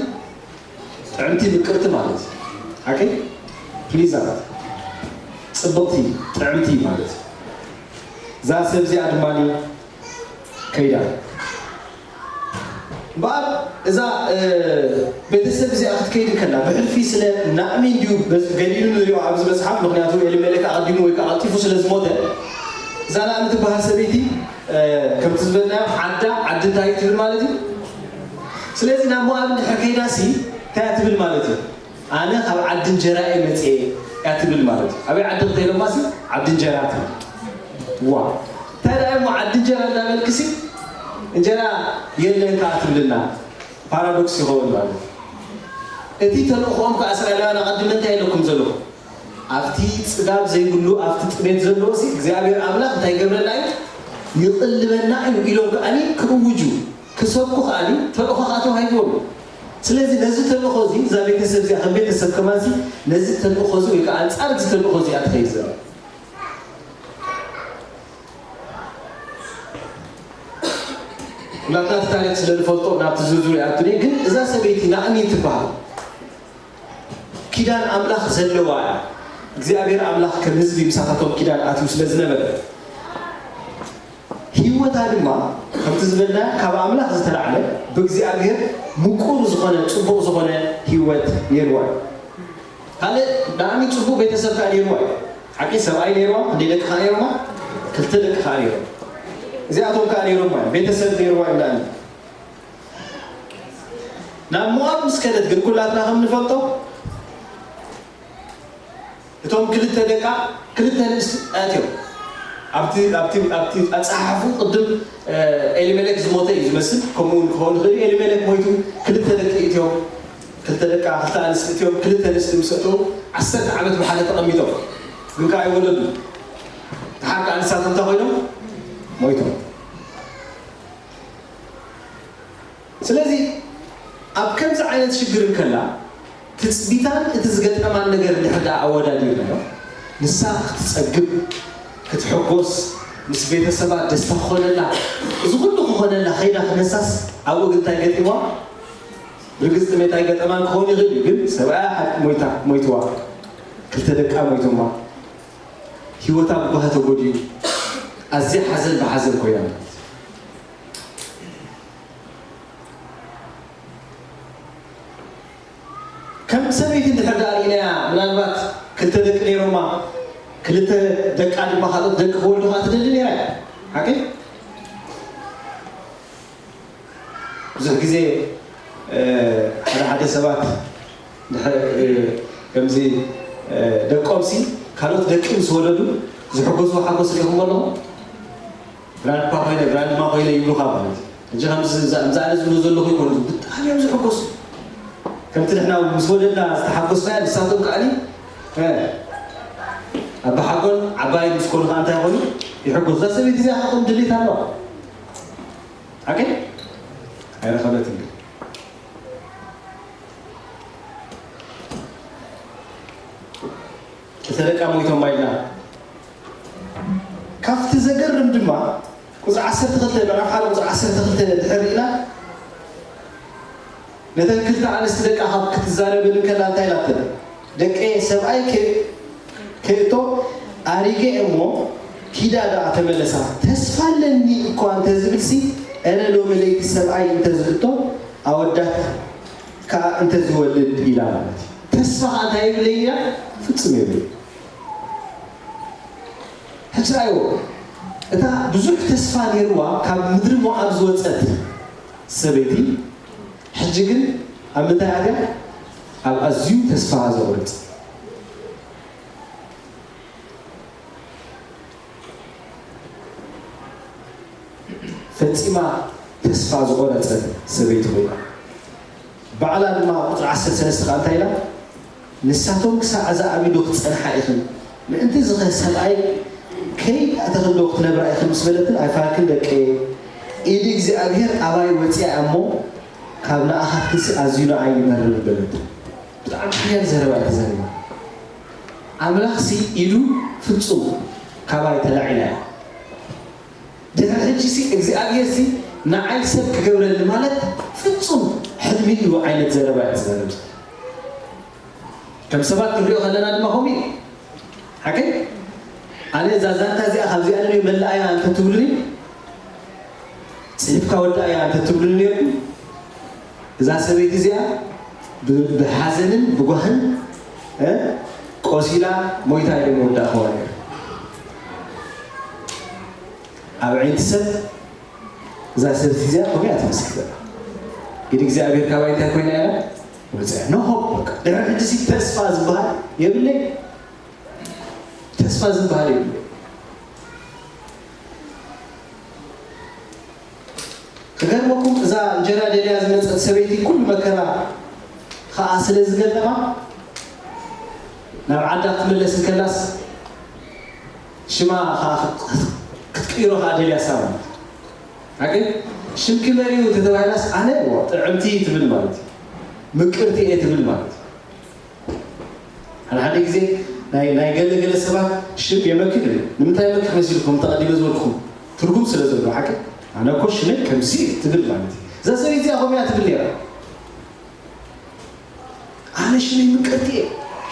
ጥዕምቲ ምቅርቲ ማለት እዩ ሓቂ ፕሊዛንት ፅብቕቲ ጥዕምቲ ማለት እዩ እዛ ሰብ እዚኣ ድማ ከይዳ እምበኣር እዛ ቤተሰብ እዚኣ ክትከይድ ከላ ብሕልፊ ስለ ናእሚ እንድዩ ገሊሉ ንሪኦ ኣብዚ መፅሓፍ ምክንያቱ ኤሊመሌክ ኣቐዲሙ ወይ ከዓ ቀልጢፉ ስለ ዝሞተ እዛ ናእሚ ትበሃል ሰበይቲ ከምቲ ዝበልናዮ ዓዳ ዓዲ እንታይ ትብል ማለት እዩ ስለዚ ናብ ሞኣብ እንድሕር ከይዳሲ እንታይ ትብል ማለት እዩ ኣነ ካብ ዓዲ እንጀራ እየ መፅኤ እያ ትብል ማለት እዩ ኣበይ ዓዲ ክተይሎማሲ ዓዲ እንጀራ ትብል ዋ እንታይ ደኣ እሞ ዓዲ እንጀራ እናበልክሲ እንጀራ የለን ከዓ ትብልና ፓራዶክስ ይኸውን ማለት እዩ እቲ ተልእኽኦም ከዓ እስራኤላውያን ኣቐድመ እንታይ ኢለኩም ዘለኹ ኣብቲ ፅጋብ ዘይብሉ ኣብቲ ጥሜት ዘለዎ ሲ እግዚኣብሔር ኣምላኽ እንታይ ይገብረና እዩ ይቕልበና እዩ ኢሎም ከዓኒ ክእውጁ ክሰብኩ ከዓኒ ተልእኾ ከዓ ተዋሂብዎም እዩ ስለዚ ነዚ ተልእኾ እዚ እዛ ቤተሰብ እዚኣ ከም ቤተሰብ ከማን ሲ ነዚ ተልእኾ እዚ ወይ ከዓ ኣንፃር እዚ ተልእኾ እዚኣ ትኸይድ ዘላ ኩላትና እቲ ታሪክ ስለ ንፈልጦ ናብቲ ዝርዝሩ ይኣቱኒ ግን እዛ ሰበይቲ ናእሚ ትበሃል ኪዳን ኣምላኽ ዘለዋ እያ እግዚኣብሔር ኣምላኽ ከም ህዝቢ ምሳታቶም ኪዳን ኣትዩ ስለ ዝነበረ፣ ህይወታ ድማ ከምቲ ዝበልና ካብ ኣምላኽ ዝተላዕለ ብእግዚኣብሔር ምቁር ዝኾነ ጽቡቕ ዝኾነ ህይወት ነይርዋ እዩ። ካልእ ብጣዕሚ ጽቡቕ ቤተሰብ ከኣ ነይርዋ እዩ። ሓቂ ሰብኣይ ነይርዋ፣ ክንደይ ደቂ ከኣ ነይሮማ? ክልተ ደቂ ከኣ ነይሮም። እዚኣቶም ከኣ ነይሮማ እዮም። ቤተሰብ ነይርዋ እዮም። ናብ ሞኣብ ምስ ከደት ግን ኩላትና ከም ንፈልጦ እቶም ክልተ ደቃ ክልተ ኣንስቲ ኣትዮም ኣብቲ ኣብቲ ኣብቲ ኣጸሓሕፉ ቅድም ኤሊመሌክ ዝሞተ እዩ ዝመስል። ከምኡ እውን ክኸውን ይኽእል እዩ። ኤሊመሌክ ሞይቱ ክልተ ደቂ እትዮም ክልተ ደቃ ክልተ ኣንስቲ እትዮም ክልተ ኣንስቲ ምስ እተው ዓሰርተ ዓመት ብሓደ ተቐሚጦም ግን ከዓ ኣይወለዱ። ደሓር ከዓ ንሳቶም እንታይ ኮይኖም ሞይቶም። ስለዚ ኣብ ከምዚ ዓይነት ሽግር እንከላ ትጽቢታን እቲ ዝገጠማን ነገር እንድሕር ደኣ ኣወዳዲርናዮ፣ ንሳ ክትጸግብ፣ ክትሕጎስ፣ ምስ ቤተሰባ ደስታ ክኾነላ፣ እዚ ኩሉ ክኾነላ ከይዳ ክነሳስ ኣብኡ ግን እንታይ ገጢምዋ? ርግጽ ጥሜት ኣይገጠማን ክኸውን ይኽእል እዩ፣ ግን ሰብኣያ ሓ- ሞይታ ሞይትዋ፣ ክልተ ደቃ ሞይቶማ፣ ህይወታ ብጓሂ ተጎዲኡ፣ ኣዝያ ሓዘን ብሓዘን ኮይና ማለት እዩ። ከም ሰበይቲ እንድሕር ደኣ ርኢናያ ምናልባት ክልተ ደቂ ነይሮማ ክልተ ደቃ ድማ ካልኦት ደቂ ክወልዱ ከዓ ትደሊ ነይራ እያ ሓቂ ብዙሕ ግዜ ሓደ ሓደ ሰባት ከምዚ ደቆምሲ ካልኦት ደቂ ምስ ወለዱ ዝሕጎስዎ ሓጎስ ሪኢኹም ኣለኹም ብራንድፓ ኮይነ ብራንድማ ኮይነ ይብሉኻ ማለት እዩ። ሕጂ ከምዚ እዛ- እዛ ኣነ ዝብሎ ዘለኹ ይኮኑ ብጣዕሚ እዮም ዝሕጎሱ። ከምቲ ንሕና ምስ ወለድና ዝተሓጎስናዮ ንሳቶም ከዓኒ እ፣ ኣባሓጎን ዓባይ ምስ ኮኑ ከዓ እንታይ ይኾኑ ይሕጎሱ። እዛ ሰበይቲ እዚኣ ካብኦም ድሌት ኣለዋ። ሓቂ ኣይረኸበትን ግን ክልተ ደቃ ሞይቶም ኢልና ካብቲ ዘገርም ድማ ቁፅሪ ዓሰርተ ክልተ ምዕራፍ ሓደ ቁፅሪ ዓሰርተ ክልተ ድሕር ርኢና ነተን ክልተ ኣንስቲ ደቃ ካብ ክትዛረብን ከላ እንታይ ኢላተን ደቀየ ሰብኣይ ከእቶ ኣሪገ እሞ ኪዳ ደኣ ተመለሳ ተስፋ ኣለኒ እኳ እንተዝብልሲ እረ ሎሚ ለይቲ ሰብኣይ እንተዝእቶ ኣወዳት ከዓ እንተዝወልድ ኢላ ማለት እዩ። ተስፋ ከዓ እንታይ የብለይ ኢላ ፍጹም የብለይ። ሕጂ ርኣይዎ እታ ብዙሕ ተስፋ ነይርዋ ካብ ምድሪ ሞዓብ ዝወፀት ሰበይቲ ሕጂ ግን ኣብ ምንታይ ኣትያ? ኣብ ኣዝዩ ተስፋ ዘቑርፅ ፈጺማ ተስፋ ዝቖረጸት ሰበይቲ ኮይና፣ ባዕላ ድማ ኣብ ቁጽሪ ዓሰርተ ሰለስተ ከኣ እንታይ ኢላ? ንሳቶም ክሳዕ እዛ ኣብ ኢዶ ክትጸንሓ ኢኽን፣ ምእንቲ እዚ ኸ ሰብኣይ ከይኣተኽን ዶ ክትነብራ ኢኽን ምስ በለትን፣ ኣይፋልክን ደቀየ፣ ኢድ እግዚኣብሄር ኣባይ ወጺኣ እያ እሞ፣ ካብ ንኣኻትክንሲ ኣዝዩ ንኣይ ይመርር በለትን። ብጣዕሚ ሓያል ዘረባ እያ ተዛሪባ። ኣምላኽሲ ኢዱ ፍጹም ካባይ ተላዒላ እያ። ድሕሪ ሕጂሲ እግዚኣብሄርሲ ንዓይ ሰብ ክገብረኒ ማለት ፍጹም ሕልሚ እዩ ዓይነት ዘረባ እያ ትዛረብ። ከም ሰባት ክንሪኦ ከለና ድማ ከምኡ እዩ። ሓቂ ኣነ እዛ ዛንታ እዚኣ ካብዚኣ ንሪኦ መላኣያ እንተትብሉኒ ጽሒፍካ ወዳእያ እንተትብሉኒ ነርኩም እዛ ሰበይቲ እዚኣ ብ- ብሓዘንን ብጓህን እ፣ ቆሲላ ሞይታ ኢለ መወዳእክዋ ነይሩ። ኣብ ዓይንቲ ሰብ እዛ ሰበይቲ እዚኣ ከምኡ እያ ትመስል ዘላ። ግን እግዚኣብሔር ካባይ እንታይ ኮይና እያ ወፅያ? No hope በቃ። ድሕሪ ሕጂ ሲ ተስፋ ዝበሃል የብለይ። ተስፋ ዝበሃል የብለይ። ክገርመኩም እዛ እንጀራ ደልያ ዝመፀት ሰበይቲ ኩሉ መከራ ከዓ ስለ ዝገጠማ ናብ ዓዳ ክትምለስ እንከላስ ሽማ ከዓ ክትቅይሮ ከዓ ደልያ ሳባ ሓቂ ሽምኪ መን እዩ ተተባሂላስ ኣነ እዎ ጥዕምቲ ትብል ማለት እዩ ምቅርቲ እየ ትብል ማለት እዩ ሓደ ሓደ ግዜ ናይ ናይ ገለ ገለ ሰባት ሽም የመክን እዩ ንምንታይ የመክን መሲልኩም ተቐዲመ ዝበልኩም ትርጉም ስለ ዘለዎ ሓቂ ኣነ እኮ ሽመይ ከምዚ እዩ ትብል ማለት እዩ እዛ ሰበይቲ እዚኣ ከምኡ እያ ትብል ነይራ ኣነ ሽመይ ምቅርቲ እየ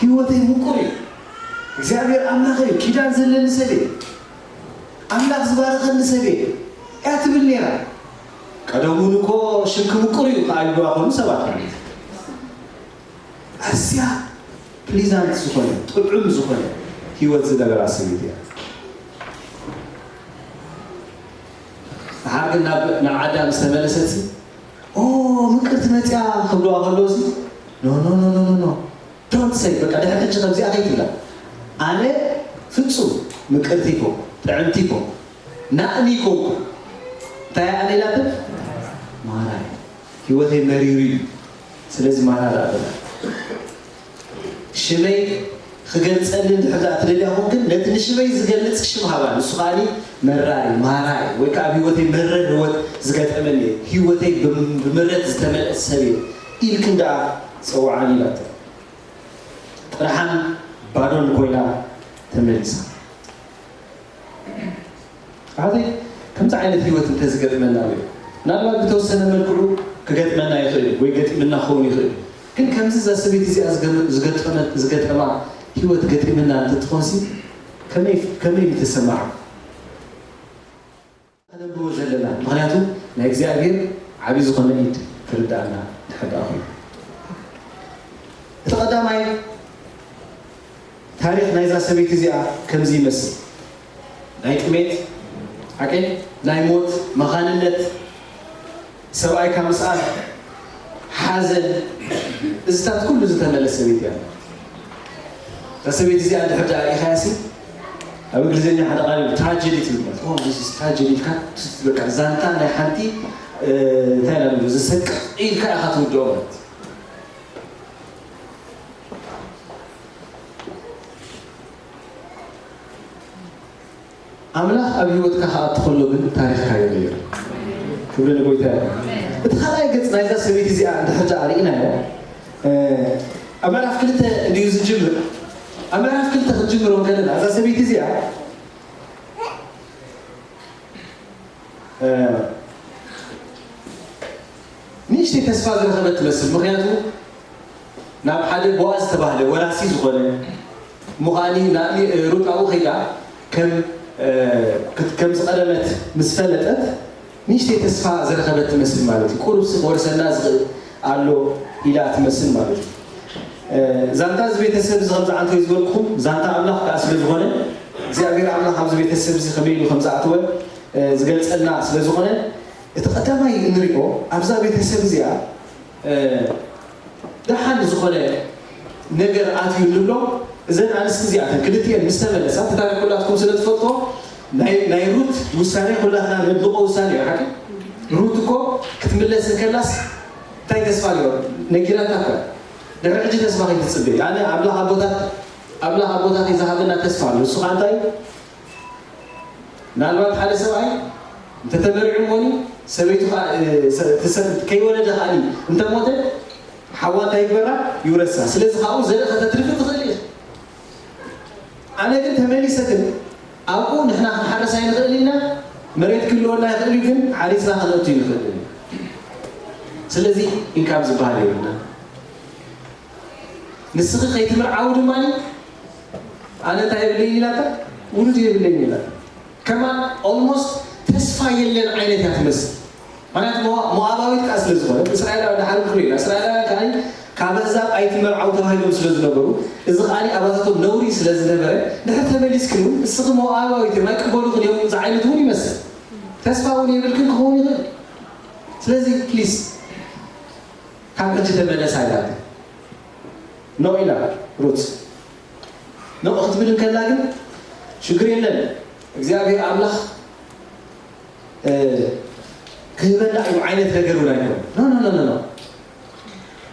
ህይወተይ ምቁር እዩ እግዚኣብሔር ኣምላኸይ ኪዳን ዘለኒ ሰብ እየ፣ ኣምላኽ ዝባረኸኒ ሰብ እየ እያ ትብል ነይራ። ቀደም እውን እኮ ሽምኪ ምቁር እዩ ከኣ ይብሉዋ ኾኑ ሰባት ማለት እዩ። ኣዝያ ፕሊዛንት ዝኾነ ጥዑም ዝኾነ ህይወት ዝነበራ ሰበይቲ እያ። ደሓር ግን ናብ ናብ ዓዳ ምስ ተመለሰት ኦ ምቅርቲ መፅያ ክብልዋ ከለዉ ሲ ኖ ኖ ኖ ኖ ኖ ኖ ዶንት ሰይ በቃ ድሕሪ ሕጂ ከምዚኣ ከይትብላ ኣነ ፍፁም ምቅርቲ ይኮንኩ ጥዕምቲ ይኮንኩ ናእኒ ይኮንኩ እንታይ ኣነ ኢላትን ማራ እዩ ህይወተይ መሪሩ እዩ ስለዚ ማራ ዳኣ በላ ሽመይ ክገልፀኒ እንድሕር ደኣ ትደልያ ኮንክን ነቲ ንሽመይ ዝገልፅ ሽም ሃባ ንሱ ከዓኒ መራሪ ማራይ ወይ ከዓ ኣብ ህይወተይ መረር ህይወት ዝገጠመኒ እየ ህይወተይ ብም- ብምረት ዝተመልአ ሰብ እየ ኢልክን ደኣ ፀውዓኒ ኢላቶ ጥርሓን ባዶን ኮይና ተመሊሳ ኣሕዋተይ ከምዚ ዓይነት ህይወት እንተዝገጥመና ወይ ምናልባት ብተወሰነ መልክዑ ክገጥመና ይኽእል እዩ ወይ ገጢምና ክኸውን ይኽእል እዩ ግን ከምዚ እዛ ሰበይቲ እዚኣ ዝገጠማ ህይወት ገጢምና እንተትኾንሲ ከመይ ምተሰማዕ ከነንብቦ ዘለና ምክንያቱ ናይ እግዚኣብሔር ዓብዪ ዝኾነ ኢድ ክርዳእና ድሕር ደኣ ኮይኑ እቲ ቀዳማይ ታሪኽ ናይዛ ሰበይቲ እዚኣ ከምዚ ይመስል ናይ ጥሜት ሓቀ ናይ ሞት መኻንነት ሰብኣይካ ምስኣን ሓዘን እዚታት ኩሉ ዝተመለስ ሰበይቲ እያ እዛ ሰበይቲ እዚኣ ድሕር ደኣ ሪኢኻያ ሲ ኣብ እንግሊዝኛ ሓደ ቃል እዩ ትራጀዲ ትብል ማለት ኦ ዚስ ትራጀዲ ኢልካ በቃ ዛንታ ናይ ሓንቲ እንታይ ኢና ንብሎ ዘሰቅቕ ኢልካ ኢኻ ትውድኦ ማለት ኣምላኽ ኣብ ህይወትካ ክኣቱ ከሎ ግን ታሪኽካ ይቕየር። ክብሪ ንጎይታ ይኹን። እቲ ካልኣይ ገጽ ናይዛ ሰበይቲ እዚኣ እንድሕር ደኣ ርኢናዮ ኣብ ምዕራፍ ክልተ እንድዩ ዝጅምር። ኣብ ምዕራፍ ክልተ ክንጅምሮ እንከለና እዛ ሰበይቲ እዚኣ ንእሽተይ ተስፋ ዝረኸበት ትመስል። ምኽንያቱ ናብ ሓደ ቦኣዝ ዝተባህለ ወራሲ ዝኾነ እሞ ከዓኒ ናእሚ ሩት ኣብኡ ከይዳ ከም ከም ዝቐደመት ምስ ፈለጠት ንእሽተይ ተስፋ ዝረኸበት ትመስል ማለት እዩ። ቁሩብሲ ክወርሰና ዝኽእል ኣሎ ኢላ ትመስል ማለት እዩ። ዛንታ እዚ ቤተሰብ እዚ ከምዚ ዓንተወይ ዝበልኩኹም ዛንታ ኣምላኽ ከዓ ስለ ዝኾነ እግዚኣብሔር ኣምላኽ ኣብዚ ቤተሰብ እዚ ከመይ ኢሉ ከም ዝኣተወ ዝገልፀልና ስለ ዝኾነ እቲ ቀዳማይ እንሪኦ ኣብዛ ቤተሰብ እዚኣ ደሓን ዝኾነ ነገር ኣትዩ ንብሎ እዘን ኣንስቲ እዚኣተን ክልቲኤን ምስ ተመለሳ እቲ ታሪክ ኩላትኩም ስለ ትፈልጥዎ ናይ ሩት ውሳኔ ኩላትና ነድንቆ ውሳኔ እዩ ሓቂ ሩት እኮ ክትምለስ እንከላስ እንታይ ተስፋ ነይሮ ነጊራታ እኮ ድሕሪ ሕጂ ተስፋ ከይትፅበይ ኣነ ኣምላኽ ኣቦታት ኣምላኽ ኣቦታት ዝሃበና ተስፋ ኣሎ እሱ ከዓ እንታይ ምናልባት ሓደ ሰብኣይ እንተተመሪዑ እሞኒ ሰበይቱ ከይወለደ ከኣ እንተሞተ ሓዋ እንታይ ይግበራ ይውረሳ ስለዚ ካብኡ ዘርኢ ከተትርፊ ትኽእል ኢኻ ኣነ ግን ተመሊሰ ግን ኣብኡ ንሕና ክንሓርስ ኣይንኽእል ኢና መሬት ክህልወና ይኽእል እዩ ግን ሓሪስና ከነእቱ ይንኽእል ስለዚ ኢንካም ዝበሃል የብልና ንስኺ ከይትምርዓዊ ድማ ኣነ እንታይ የብለይን ኢላታ ውሉድ የብለይን ኢላታ ከማን ኦልሞስት ተስፋ የለን ዓይነት እያ ትመስል ምክንያቱ ሞኣባዊት ከዓ ስለ ዝኾነ እስራኤላዊ ድሓር ክብሉ ኢና እስራኤላውያን ከዓ ካብ ኣህዛብ ኣይትመርዓው ተባሂሎም ስለ ዝነበሩ እዚ ከዓ ኣባታቶም ነውሪ ስለ ዝነበረ ድሕር ተመሊስክን እውን እስኺ ሞኣባዊት እዮም ኣይቅበሉኽን እዮም ዝዓይነት እውን ይመስል ተስፋ እውን የብልክን ክኸውን ይኽእል ስለዚ ፕሊስ ካብ ሕጂ ተመለሳ ኢላታ ኖ ኢላ ሩት ኖ ክትብል እንከላ ግን ሽግር የለን እግዚኣብሔር ኣምላኽ ክህበና እዩ ዓይነት ነገር እውን ኣይኮነ ኖ ኖ ኖ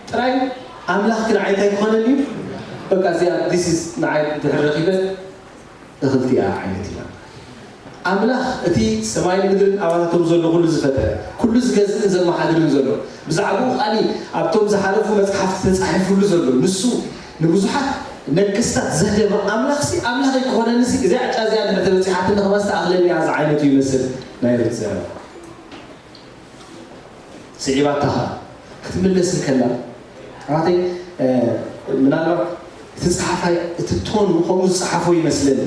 ጥራይ ኣምላኽ ግን ዓይነት ኣይኮነን እዩ በቃ እዚኣ ዲስ ንዓይ ድሕር ረኺበ እኽልቲኣ ዓይነት ኢላ ኣምላኽ እቲ ሰማይን ምድርን ኣባታቶም ዘሎ ኩሉ ዝፈጠረ ኩሉ ዝገዝእን ዘመሓድርን ዘሎ ብዛዕባኡ ከዓኒ ኣብቶም ዝሓለፉ መፅሓፍቲ ተፃሒፉሉ ዘሎ ንሱ ንብዙሓት ነገስታት ዘህደመ ኣምላኽሲ ኣምላኽ ኣይክኾነንሲ እዚኣ ዕጫ እዚኣ ድሕር ተበፂሓትኒ ከማስ ተኣኽለኒ እያ ዝዓይነቱ ይመስል ናይ ሩት ዘረባ ስዒባታ ኸዓ ክትምለስ እንከላ ኣሕዋተይ ምናልባት እቲ ጸሓፋይ እቲ ቶኑ ከምኡ ዝጸሓፎ ይመስለኒ።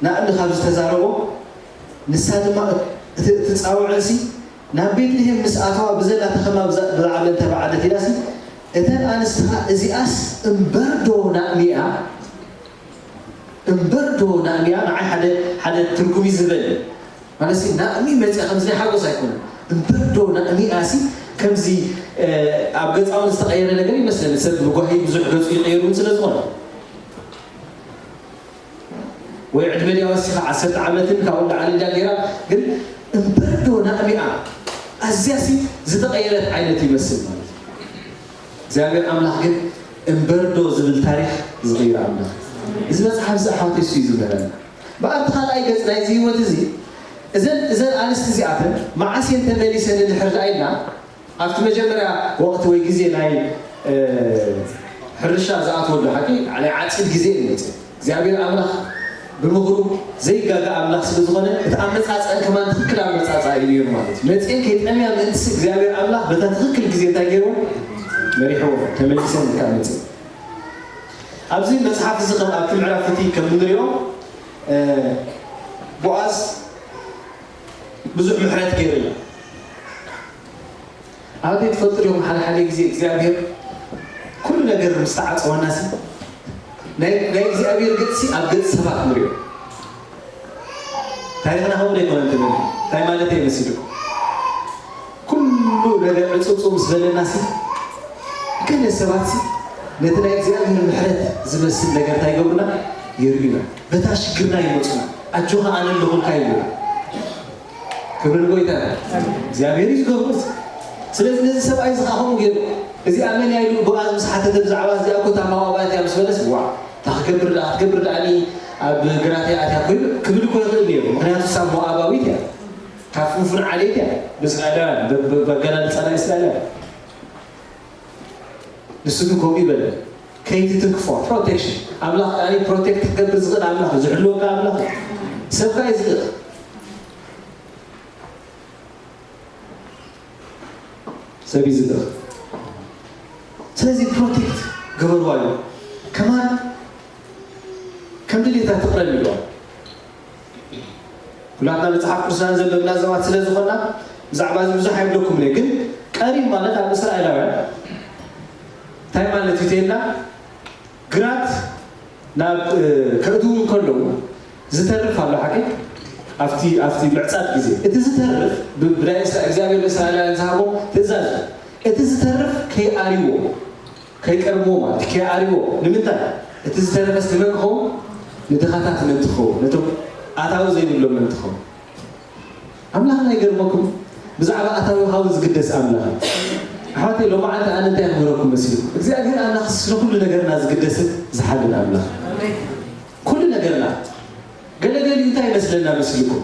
ናእሊ ካብ ዝተዛረቦ ንሳ ድማ እቲ እቲ ጻውዕንሲ ናብ ቤትልሄም ምስ ኣተዋ ብዘላ ተኸማ ብዛ- ብዛዕባ እንተበዓለት ኢላሲ እተን ኣንስቲ ኸኣ እዚኣስ እምበርዶ ናእሚኣ እምበርዶ ናእሚኣ ንዓይ ሓደ ሓደ ትርጉም እዩ ዝበል ማለት ሲ ናእሚ መፅኣ ከምዚ ናይ ሓጎስ ኣይኮነ እምበርዶ ናእሚኣ ሲ ከምዚ ኣብ ገፃውን ዝተቐየረ ነገር ይመስለኒ ሰብ ብጓሂ ብዙሕ ገፁ ይቐየሩ እውን ስለ ዝኾነ ወይ ዕድመ ድያ ወሲኻ ዓሰርተ ዓመትን ካብኡ ንላዕሊ ድያ ገይራ ግን እምበር ዶ ናቕሚኣ ኣዝያሲ ዝተቐየረት ዓይነት ይመስል ማለት እዩ። እግዚኣብሔር ኣምላኽ ግን እምበር ዶ ዝብል ታሪኽ ዝቕይር ኣምላኽ እዚ መፅሓፍ እዚ ኣሕዋተይ እሱ እዩ ዝምህረና። ብኣርቲ ካልኣይ ገፅ ናይዚ ህይወት እዚ እዘን እዘን ኣንስቲ እዚኣተን መዓስ እየን ተመሊሰን እንድሕር ደኣ ኢልና ኣብቲ መጀመርያ ወቕቲ ወይ ግዜ ናይ ሕርሻ ዝኣትወሉ ሓቂ ናይ ዓፂድ ግዜ እዩ መፅእ እግዚኣብሔር ኣምላኽ ብምኽሩ ዘይጋጋ ኣምላኽ ስለ ዝኾነ እቲ ኣመፃፅአን ከማን ትኽክል ኣመፃፅኣ እዩ ነይሩ ማለት እዩ መፅኤን ከይጠምያ ምእንትስ እግዚኣብሔር ኣምላኽ በታ ትኽክል ግዜ እንታይ ገይርዎ መሪሕዎ ተመሊሰን ከዓ መፅእ ኣብዚ መፅሓፍ እዚ ከም ኣብቲ ምዕራፍ እቲ ከም እንሪኦ ቦኣዝ ብዙሕ ምሕረት ገይርና ኣበይ ትፈልጡ ዲኹም ሓደ ሓደ ግዜ እግዚኣብሔር ኩሉ ነገር ምስ ተዓፀወና ሲ ናይ እግዚኣብሔር ገፅሲ ኣብ ገፅ ሰባት ንሪኦ ታሪኽና ከምኡ ዘይኮነ እንትብል እንታይ ማለት እየ መሲልኩም ኩሉ ነገር ዕፅውፅው ምስ በለና ሲ ገለ ሰባት ሲ ነቲ ናይ እግዚኣብሔር ምሕረት ዝመስል ነገር እንታይ ይገብሩና የርእዩና በታ ሽግርና ይመፁና ኣጆኻ ኣነ ኣለኹልካ ይብሉና ክብሪ ንጎይታ እግዚኣብሔር እዩ ዝገብሮ ስለዚ ነዚ ሰብኣይ እዚ ከዓ ከምኡ ገይሩ እዚኣ መን እያ ኢሉ ቦኣዝ ምስ ሓተተ ብዛዕባ እዚኣ እኮ እታ ሞኣባዊት እያ ምስ በለስ ዋ እታ ክገብር ደኣ ክትገብር ደኣ ኣብ ግራት እያ ኣትያ ኮይኑ ክብል እኮ ይኽእል ነይሩ ምክንያቱ እሳ ሞኣባዊት እያ ካብ ፍንፉን ዓሌት እያ ብእስራኤላውያን በገላልፃ ናይ እስራኤላውያን ንሱ ግን ከምኡ ይበለ ከይትትንክፎ ፕሮቴክሽን ኣምላኽ ከኣ ፕሮቴክት ክገብር ዝኽእል ኣምላኽ ዝሕልወካ ኣምላኽ እዩ ሰብ ከኣ እዩ ዝልእኽ ሰብ እዩ ዝልእኽ ስለዚ ፕሮቴክት ግበርዋ እዩ ከማን ከም ድሌታ ትቕረብ ኢልዋ ኩላትና መፅሓፍ ቅዱስና ዘንበብና ሰባት ስለ ዝኾና ብዛዕባ እዚ ብዙሕ ኣይብለኩምን እየ ግን ቀሪብ ማለት ኣብ እስራኤላውያን እንታይ ማለት እዩ ተይልና ግራት ናብ ከእትዉ እንከለዉ ዝተርፍ ኣሎ ሓቂ ኣብቲ ኣብቲ ምዕፃድ ግዜ እቲ ዝተርፍ ብናይ እግዚኣብሔር ንእስራኤላውያን ዝሃቦ ትእዛዝ እቲ ዝተርፍ ከይኣርዎ ከይቀርብዎ ማለት ከይኣርዎ ንምንታይ እቲ ዝተረፈስ ንመን ክኸውን ንድኻታት መን ትኸውን ነቶም ኣታዊ ዘይብሎም መን ትኸውን ኣምላኽና ይገርመኩም ብዛዕባ ኣታዊ ሃውን ዝግደስ ኣምላኽ ኣሕዋተይ ሎማዓንቲ ኣነ እንታይ ክምህረኩም መሲሉ እግዚኣብሔር ኣምላኽ ስለ ኩሉ ነገርና ዝግደስን ዝሓልን ኣምላኽ ኩሉ ነገርና ገለገሊኡ እንታይ ይመስለና መሲልኩም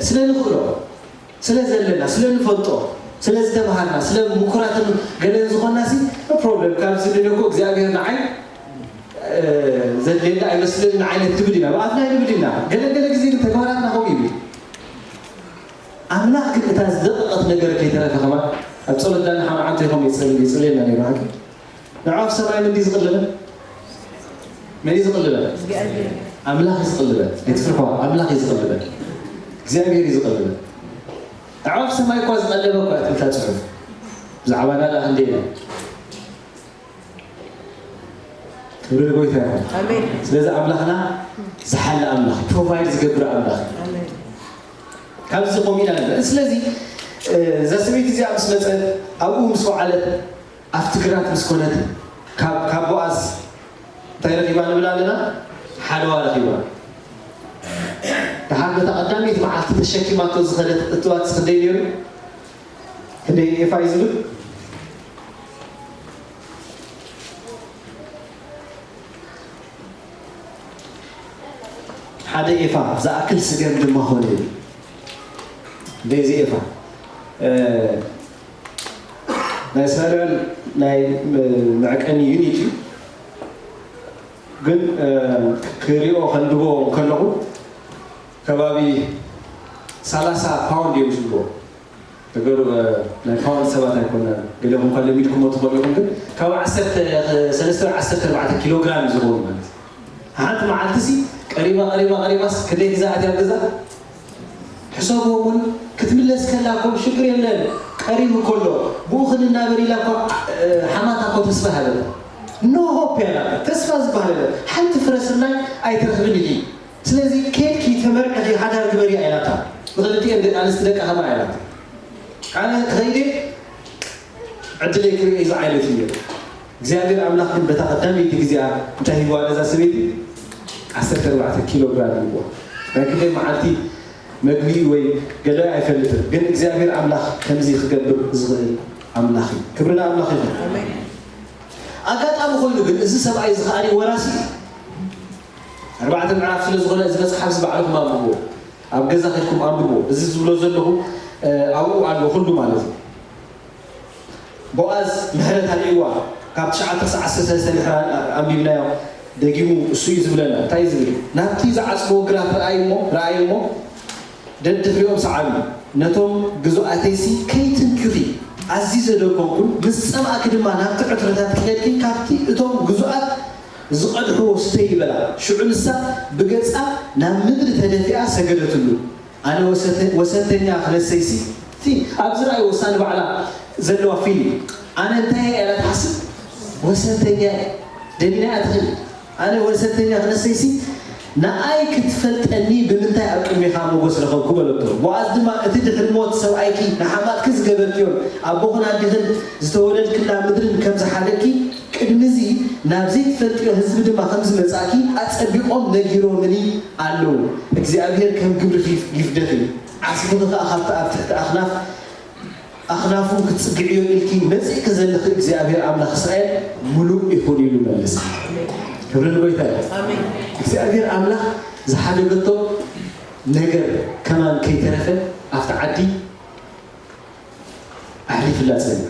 ስለ ንኽእሎ ስለ ዘለና ስለ ንፈልጦ ስለ ዝተምሃርና ስለ ምኩራትን ገለን ዝኾንና ሲ ፕሮብለም ካብ ዝደለኮ እግዚኣብሔር ንዓይ ዘድልየና ኣይመስለንን ዓይነት ትብል ኢና ብኣፍና ንብል ኢና ገለ ገለ ግዜ ግን ተግባራትና ከምኡ ይብል ኣምላኽ ግን እታ ዝደቀቐት ነገር ከይተረፈ ከማን ኣብ ጸሎት ዳና ሓምዓንተ ይኸም ይጽልየና ነይሩ ሓቂ ንዖ ኣብ ሰማይ ምንዲ ዝቕልበ መን እዩ ዝቕልበ ኣምላኽ እዩ ዝቕልበ ኣይትፍርሕዋ ኣምላኽ እዩ ዝቕልበ እግዚኣብሔር እዩ ዝቕልበ ንዖ ኣብ ሰማይ እኳ ዝቐለበ እኳ እትምታ ፅሑፍ ብዛዕባ ናዳ ክንደይ ክብሪ ንጎይታ ይኹን። ስለዚ ኣምላኽና ዝሓሊ ኣምላኽ ፕሮቫይድ ዝገብር ኣምላኽ እዩ። ካብዚ ቆም ኢና ንብል። ስለዚ እዛ ሰበይቲ እዚኣ ምስ መፀት ኣብኡ ምስ ወዓለት ኣብቲ ግራት ምስ ኮነት ካብ ካብ ቦኣዝ እንታይ ረኺባ ንብል ኣለና? ሓለዋ ረኺባ። ደሓር በታ ቀዳመይቲ መዓልቲ ተሸኪማቶ ዝኸደት እትዋት ክንደይ ነይሩ? ክንደይ ኤፋ እዩ ዝብል? ሓደ ኤፋ ዝኣክል ስገም ድማ ኾነ ይብል። ክንደይ እዚ ኤፋ? ናይ እስራኤላውያን ናይ መዕቀኒ ዩኒት እዩ። ግን ክሪኦ ከንብቦ ከለኹ ከባቢ ሰላሳ ፓውንድ እዮም ዝብልዎ። ነገሩ ናይ ፓውንድ ሰባት ኣይኮነን። ገለኹም እኳ ለሚድኩሞ ትኾኑ ኢኹም፣ ግን ካብ ዓሰርተ ሰለስተ ዓሰርተ ኣርባዕተ ኪሎ ግራም እዩ ዝኸውን ማለት እዩ። ሓንቲ መዓልቲ ሲ ቀሪባ ቀሪባ ቀሪባስ ክንደይ ግዜ ኣትያ ኣብ ገዛ ሕሰብዎ። እሙን ክትምለስ ከላ እኮ ሽግር የለን፣ ቀሪቡ ከሎ ብኡ ክንናበር ኢላ እኮ ሓማታ እኮ ተስፋ ሃበታ። ኖ ሆፕ ያላ ተስፋ ዝበሃል የለን። ሓንቲ ፍረ ስርናይ ኣይትረኽብን ኢኺ። ስለዚ ኬድኪ ተመርዕኺ ሓዳር ግበሪ ኣይላታ። ንኽልቲኤን ደቂ ኣንስቲ ደቃ ከማ ኣይላታ። ኣነ ከይደ ዕድለይ ክርኢ እዚ ዓይነት እዩ። እግዚኣብሔር ኣምላኽ ግን በታ ቀዳመይቲ ግዜኣ እንታይ ሂብዋ ነዛ ሰበይቲ? ዓሰርተ ኣርባዕተ ኪሎ ግራም ሂብዋ። ናይ ክንደይ መዓልቲ መግቢ ወይ ገለ ኣይፈልጥን፣ ግን እግዚኣብሔር ኣምላኽ ከምዚ ክገብር ዝኽእል ኣምላኽ እዩ። ክብሪ ንኣምላኽ ይኹን። ኣጋጣሚ ኮይኑ ግን እዚ ሰብኣይ እዚ ከኣ ወራሲ እዩ። ኣርባዕተ ምዕራፍ ስለ ዝኾነ እዚ መጽሓፍ እዚ ባዕልኹም ኣንብብዎ፣ ኣብ ገዛ ከድኩም ኣንብብዎ። እዚ ዝብሎ ዘለኹ ኣብኡ ኣሎ ኩሉ ማለት እዩ። ቦኣዝ ምሕረት ኣርእይዋ። ካብ ትሽዓተ ክሳብ ዓሰርተ ሰለስተ ምሕረት ኣንቢብናዮ። ደጊሙ እሱ እዩ ዝብለና። እንታይ እዩ ዝብል? ናብቲ ዝዓጽዎ ግራት ረኣይ እሞ፣ ረኣይ እሞ፣ ደድሕሪኦም ሰዓቢ። ነቶም ግዙኣተይሲ ከይትንክኺ ኣዚዘ ዶ ኮንኩ? ምስ ጸማእኪ ድማ ናብቲ ዕትሮታት ክኸድኪ ካብቲ እቶም ግዙኣት ዝቐድሕዎ ስተይ በላ። ሽዑ ንሳ ብገጻ ናብ ምድሪ ተደፊኣ ሰገደትሉ። ኣነ ወሰተ-፣ ወሰንተኛ ክነሰይሲ፣ እቲ ኣብዚ ረኣይ ወሳኒ ባዕላ ዘለዋ ፊልም። ኣነ እንታይ እየ ኢላ ትሓስብ? ወሰንተኛ እየ። ደሊና እያ ትኽእል። ኣነ ወሰንተኛ ክነሰይሲ፣ ንኣይ ክትፈልጠኒ ብምንታይ ኣብ ቅድሜኻ ሞገስ ረኸብኩ? በለቶ። ቦኣዝ ድማ፣ እቲ ድሕሪ ሞት ሰብኣይኪ ንሓማትኪ ዝገበርክዮን ኣቦኽን ኣዲኽን ዝተወለድክላ ምድርን ከም ዝሓደኪ፣ ቅድሚ እዚ ናብ ዘይትፈልጥዮ ህዝቢ ድማ ከም ዝመጻእኪ ኣጸቢቖም ነጊሮምኒ ኣለዉ። እግዚኣብሔር ከም ግብርኺ ይፍ-፣ ይፍደኺ። ዓስብኺ ከኣ ካብቲ ኣብ ትሕቲ ኣኽናፍ፣ ኣኽናፉ ክትጽግዕዮ ኢልኪ መጺእኪ ዘለኺ እግዚኣብሔር ኣምላኽ እስራኤል ምሉእ ይኹን ኢሉ መለሰ። ክብሪ ንጎይታ እዩ። ኣሜን። እግዚኣብሔር ኣምላኽ ዝሓደገቶ ነገር ከማን ከይተረፈ ኣብቲ ዓዲ ኣሕሊፍላ ጸኒሑ።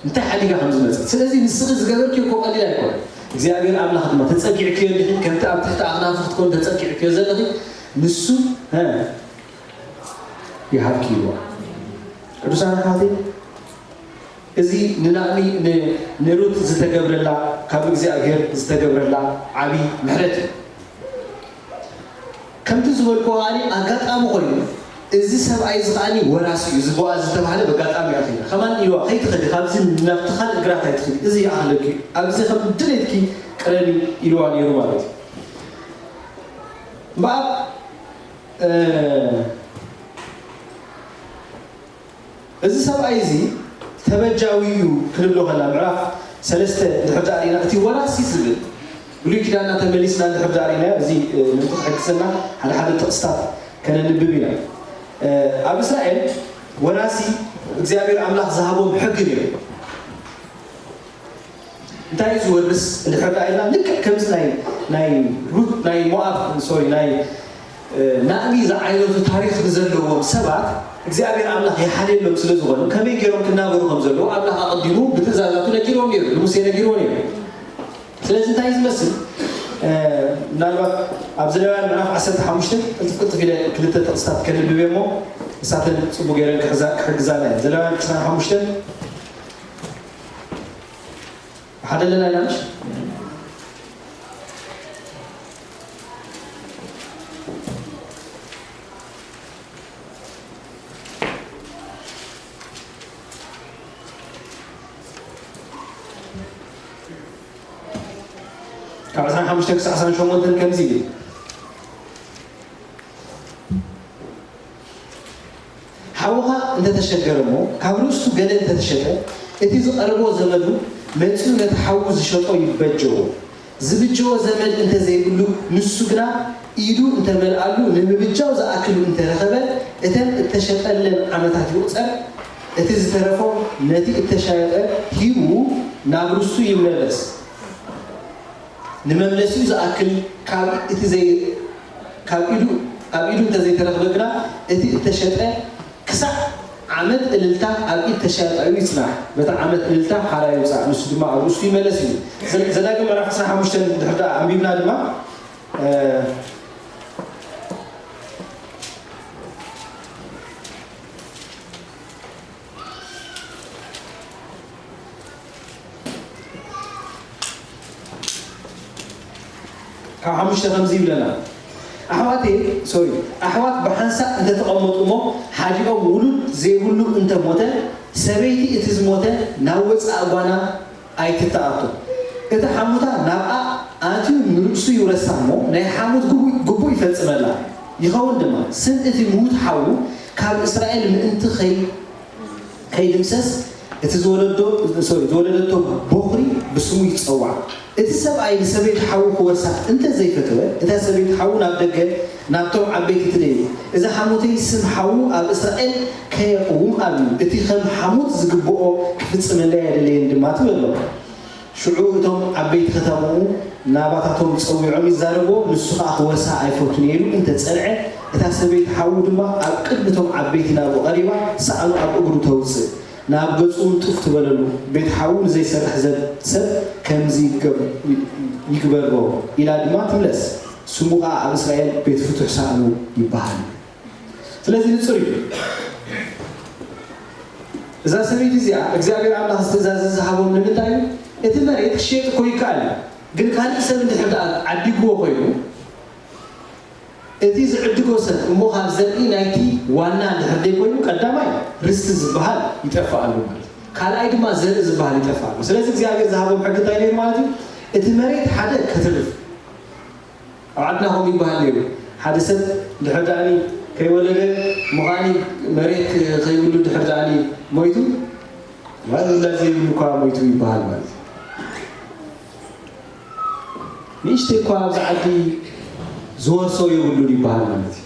እንታይ ሓዲጋ ከም ዝመጸት። ስለዚ ንስኺ ዝገበርክዮ እኮ ቀሊል ኣይኮነ። እግዚኣብሔር ኣምላኽ ድማ ተጸጊዕክዮ እንዲኺ፣ ከምቲ ኣብ ትሕቲ ኣኽናፉ ክትኮን ተጸጊዕክዮ ዘለኺ፣ ንሱ፣ እ፣ ይሃብኪ ኢልዋ። ቅዱሳን ኣሕዋተይ፣ እዚ ንናእሚ-፣ ን-፣ ንሩት ዝተገብረላ፣ ካብ እግዚኣብሔር ዝተገብረላ ዓቢ ምሕረት እዩ። ከምቲ ዝበልክዎ ከኣኒ ኣጋጣሚ ኮይኑ፣ እዚ ሰብኣይ እዚ ከኣኒ ወራሲ እዩ። እዚ ቦኣዝ ዝተባህለ በጋጣሚ እያ ከይዳ። ከማን ኢልዋ፣ "ከይትኸዲ፣ ካብዚ ናብቲ ካልእ ግራት ኣይትኸዲ፣ እዚ ይኣኽለኪ፣ ኣብዚ ከም ድሌትኪ ቅረቢ" ኢልዋ ነይሩ ማለት እዩ። እምበኣር፣ እ፣ እዚ ሰብኣይ እዚ ተበጃዊ እዩ ክንብሎ ከላ፣ ምዕራፍ ሰለስተ እንድሕር ደኣ ርኢና፣ እቲ ወራሲ ዝብል ብሉይ ኪዳንና ተመሊስና እንድሕር ደኣ ርኢና፣ እዚ፣ እ፣ ምእንቲ ክሕግዘና ሓደ ሓደ ጥቕስታት ከነንብብ ኢና። እ፣ ኣብ እስራኤል ወራሲ እግዚኣብሔር ኣምላኽ ዝሃቦም ሕጊ ነይሩ። እንታይ እዩ ዝወርስ እንድሕር ደኣ ኢልና፣ ልክዕ ከምዚ ናይ፣ ናይ ሩት፣ ናይ ሞኣብ፣ ሶሪ፣ ናይ፣ እ፣ ናእሚ ዝዓይነቱ ታሪኽ ንዘለዎም ሰባት እግዚኣብሔር ኣምላኽ ይሓልየሎም ስለ ዝኾነ፣ ከመይ ገይሮም ክናበሩ ከም ዘለዉ ኣምላኽ ኣቐዲሙ ብትእዛዛቱ ነጊርዎም ነይሩ፣ ንሙሴ ነጊርዎ ነይሩ። ስለዚ እንታይ እዩ ዝመስል? እ፣ ምናልባት ኣብ ዘሌዋውያን ምዕራፍ ዓሰርተ ሓሙሽተ ቅልጥፍ ቅልጥፍ ኢለ ክልተ ጥቕስታት ከንብብ እየ እሞ፣ ንሳተን ጽቡቕ ገይረን ክሕዛ-፣ ክሕግዛና እየን። ዘሌዋውያን ዕስራን ሓሙሽተን ሓደ ኣለና ኢና ምሽ? ካብ ዕስራን ሓሙሽተን ክሳብ ዕስራን ሸሞንተን ከምዚ ይብል። ሓውኻ እንተተሸገረ እሞ ካብ ርእሱ ገለ እንተተሸጠ፣ እቲ ዝቐረቦ ዘመዱ መጺኡ ነቲ ሓዉ ዝሸጦ ይበጀዎ። ዝብጀዎ ዘመድ እንተዘይብሉ፣ ንሱ ግና ኢዱ እንተመልኣሉ፣ ንምብጃው ዝኣክል እንተረኸበ፣ እተን እተሸጠለን ዓመታት ይቑጸር፣ እቲ ዝተረፎ ነቲ እተሻየጠ ሂቡ ናብ ርስቱ ይመለስ። ንመምለሲኡ ዝኣክል ካብ እቲ ዘይ-፣ ካብ ኢዱ፣ ኣብ ኢዱ እንተዘይተረኽበ ግና፣ እቲ እተሸጠ ክሳዕ ዓመት እልልታ ኣብ ኢድ ተሻጣዩ ይጽናሕ። በቲ ዓመት እልልታ ሓራ ይውጻእ፣ ንሱ ድማ ኣብ ርእሱ ይመለስ እዩ። ዘ-፣ ዘዳግም ምዕራፍ ዕስራን ሓሙሽተን እንድሕር ደኣ ኣንቢብና ድማ፣ እ፣ ሓሙሽተ ከምዚ ይብለና። ኣሕዋተይ፣ ሶሪ፣ ኣሕዋት ብሓንሳእ እንተተቐመጡ እሞ ሓዲኦም ውሉድ ዘይብሉ እንተሞተ፣ ሰበይቲ እቲ ዝሞተ ናብ ወጻኢ ጓና ኣይትተኣቶ። እቲ ሓሙታ ናብኣ ኣትዩ ንርእሱ ይውረሳ እሞ ናይ ሓሙት ግቡእ፣ ግቡእ ይፈጽመላ። ይኸውን ድማ ስም እቲ ምዉት ሓዉ ካብ እስራኤል ምእንቲ ኸይ-፣ ከይድምሰስ እቲ ዝወለዶ፣ ሶሪ፣ ዝወለደቶ ቦኽሪ ብስሙ ይጸዋዕ። እቲ ሰብኣይ ንሰበይቲ ሓዉ ክወርሳ እንተ ዘይፈተወ፣ እታ ሰበይቲ ሓዉ ናብ ደገ ናብቶም ዓበይቲ ትደዩ። እዚ ሓሙተይ ስም ሓዉ ኣብ እስራኤል ከየቕውም ኣብዩ። እቲ ከም ሓሙት ዝግብኦ ክፍጽመለይ ኣይደለየን ድማ ትብል ኣሎ። ሽዑ እቶም ዓበይቲ ከተማኡ ናባታቶም ጸዊዖም ይዛረብዎ፣ ንሱ ኸኣ ክወርሳ ኣይፈቱን ኢሉ እንተ ጸንዐ፣ እታ ሰበይቲ ሓዉ ድማ ኣብ ቅድሚ እቶም ዓበይቲ ናብኡ ቀሪባ፣ ሳእኑ ኣብ እግሩ ተውጽእ፣ ናብ ገጹ እውን ጡፍ ትበለሉ። ቤት ሓዉ ንዘይሰርሕ ዘብ-፣ ሰብ ከምዚ ይገብ-፣ ይግበሮ ኢላ ድማ ትምለስ። ስሙ ኸኣ ኣብ እስራኤል ቤት ፍቱሕ ሳእኑ ይበሃል። ስለዚ ንጹር እዩ። እዛ ሰበይቲ እዚኣ እግዚኣብሔር ኣምላኽ ዝተዛዘ ዝሃቦም ንምንታይ እዩ? እቲ መሬት ክሸጥ እኮ ይከኣል እዩ። ግን ካልእ ሰብ እንድሕር ደኣ ዓዲግዎ ኮይኑ፣ እቲ ዝዕድጎ ሰብ እሞ ካብ ዘርኢ ናይቲ ዋና እንድሕር ደይ ኮይኑ፣ ቀዳማይ ርስቲ ዝበሃል ይጠፍእ ኣሎ ማለት እዩ። ካልኣይ ድማ ዘርኢ ዝበሃል ይጠፍእ ኣሎ። ስለዚ እግዚኣብሔር ዝሃቦም ሕጊ እንታይ ነይሩ ማለት እዩ? እቲ መሬት ሓደ ከትርፍ፣ ኣብ ዓድና ከምኡ ይበሃል ነይሩ። ሓደ ሰብ ድሕር ደኣኒ ከይወለደ ምዃኒ መሬት ከይብሉ ድሕር ደኣኒ ሞይቱ፣ ማለት ውላድ ዘይብሉ እኳ ሞይቱ ይበሃል ማለት እዩ። ንእሽተይ እኳ ኣብዚ ዓዲ ዝወርሶ የብሉን ይበሃል ማለት እዩ።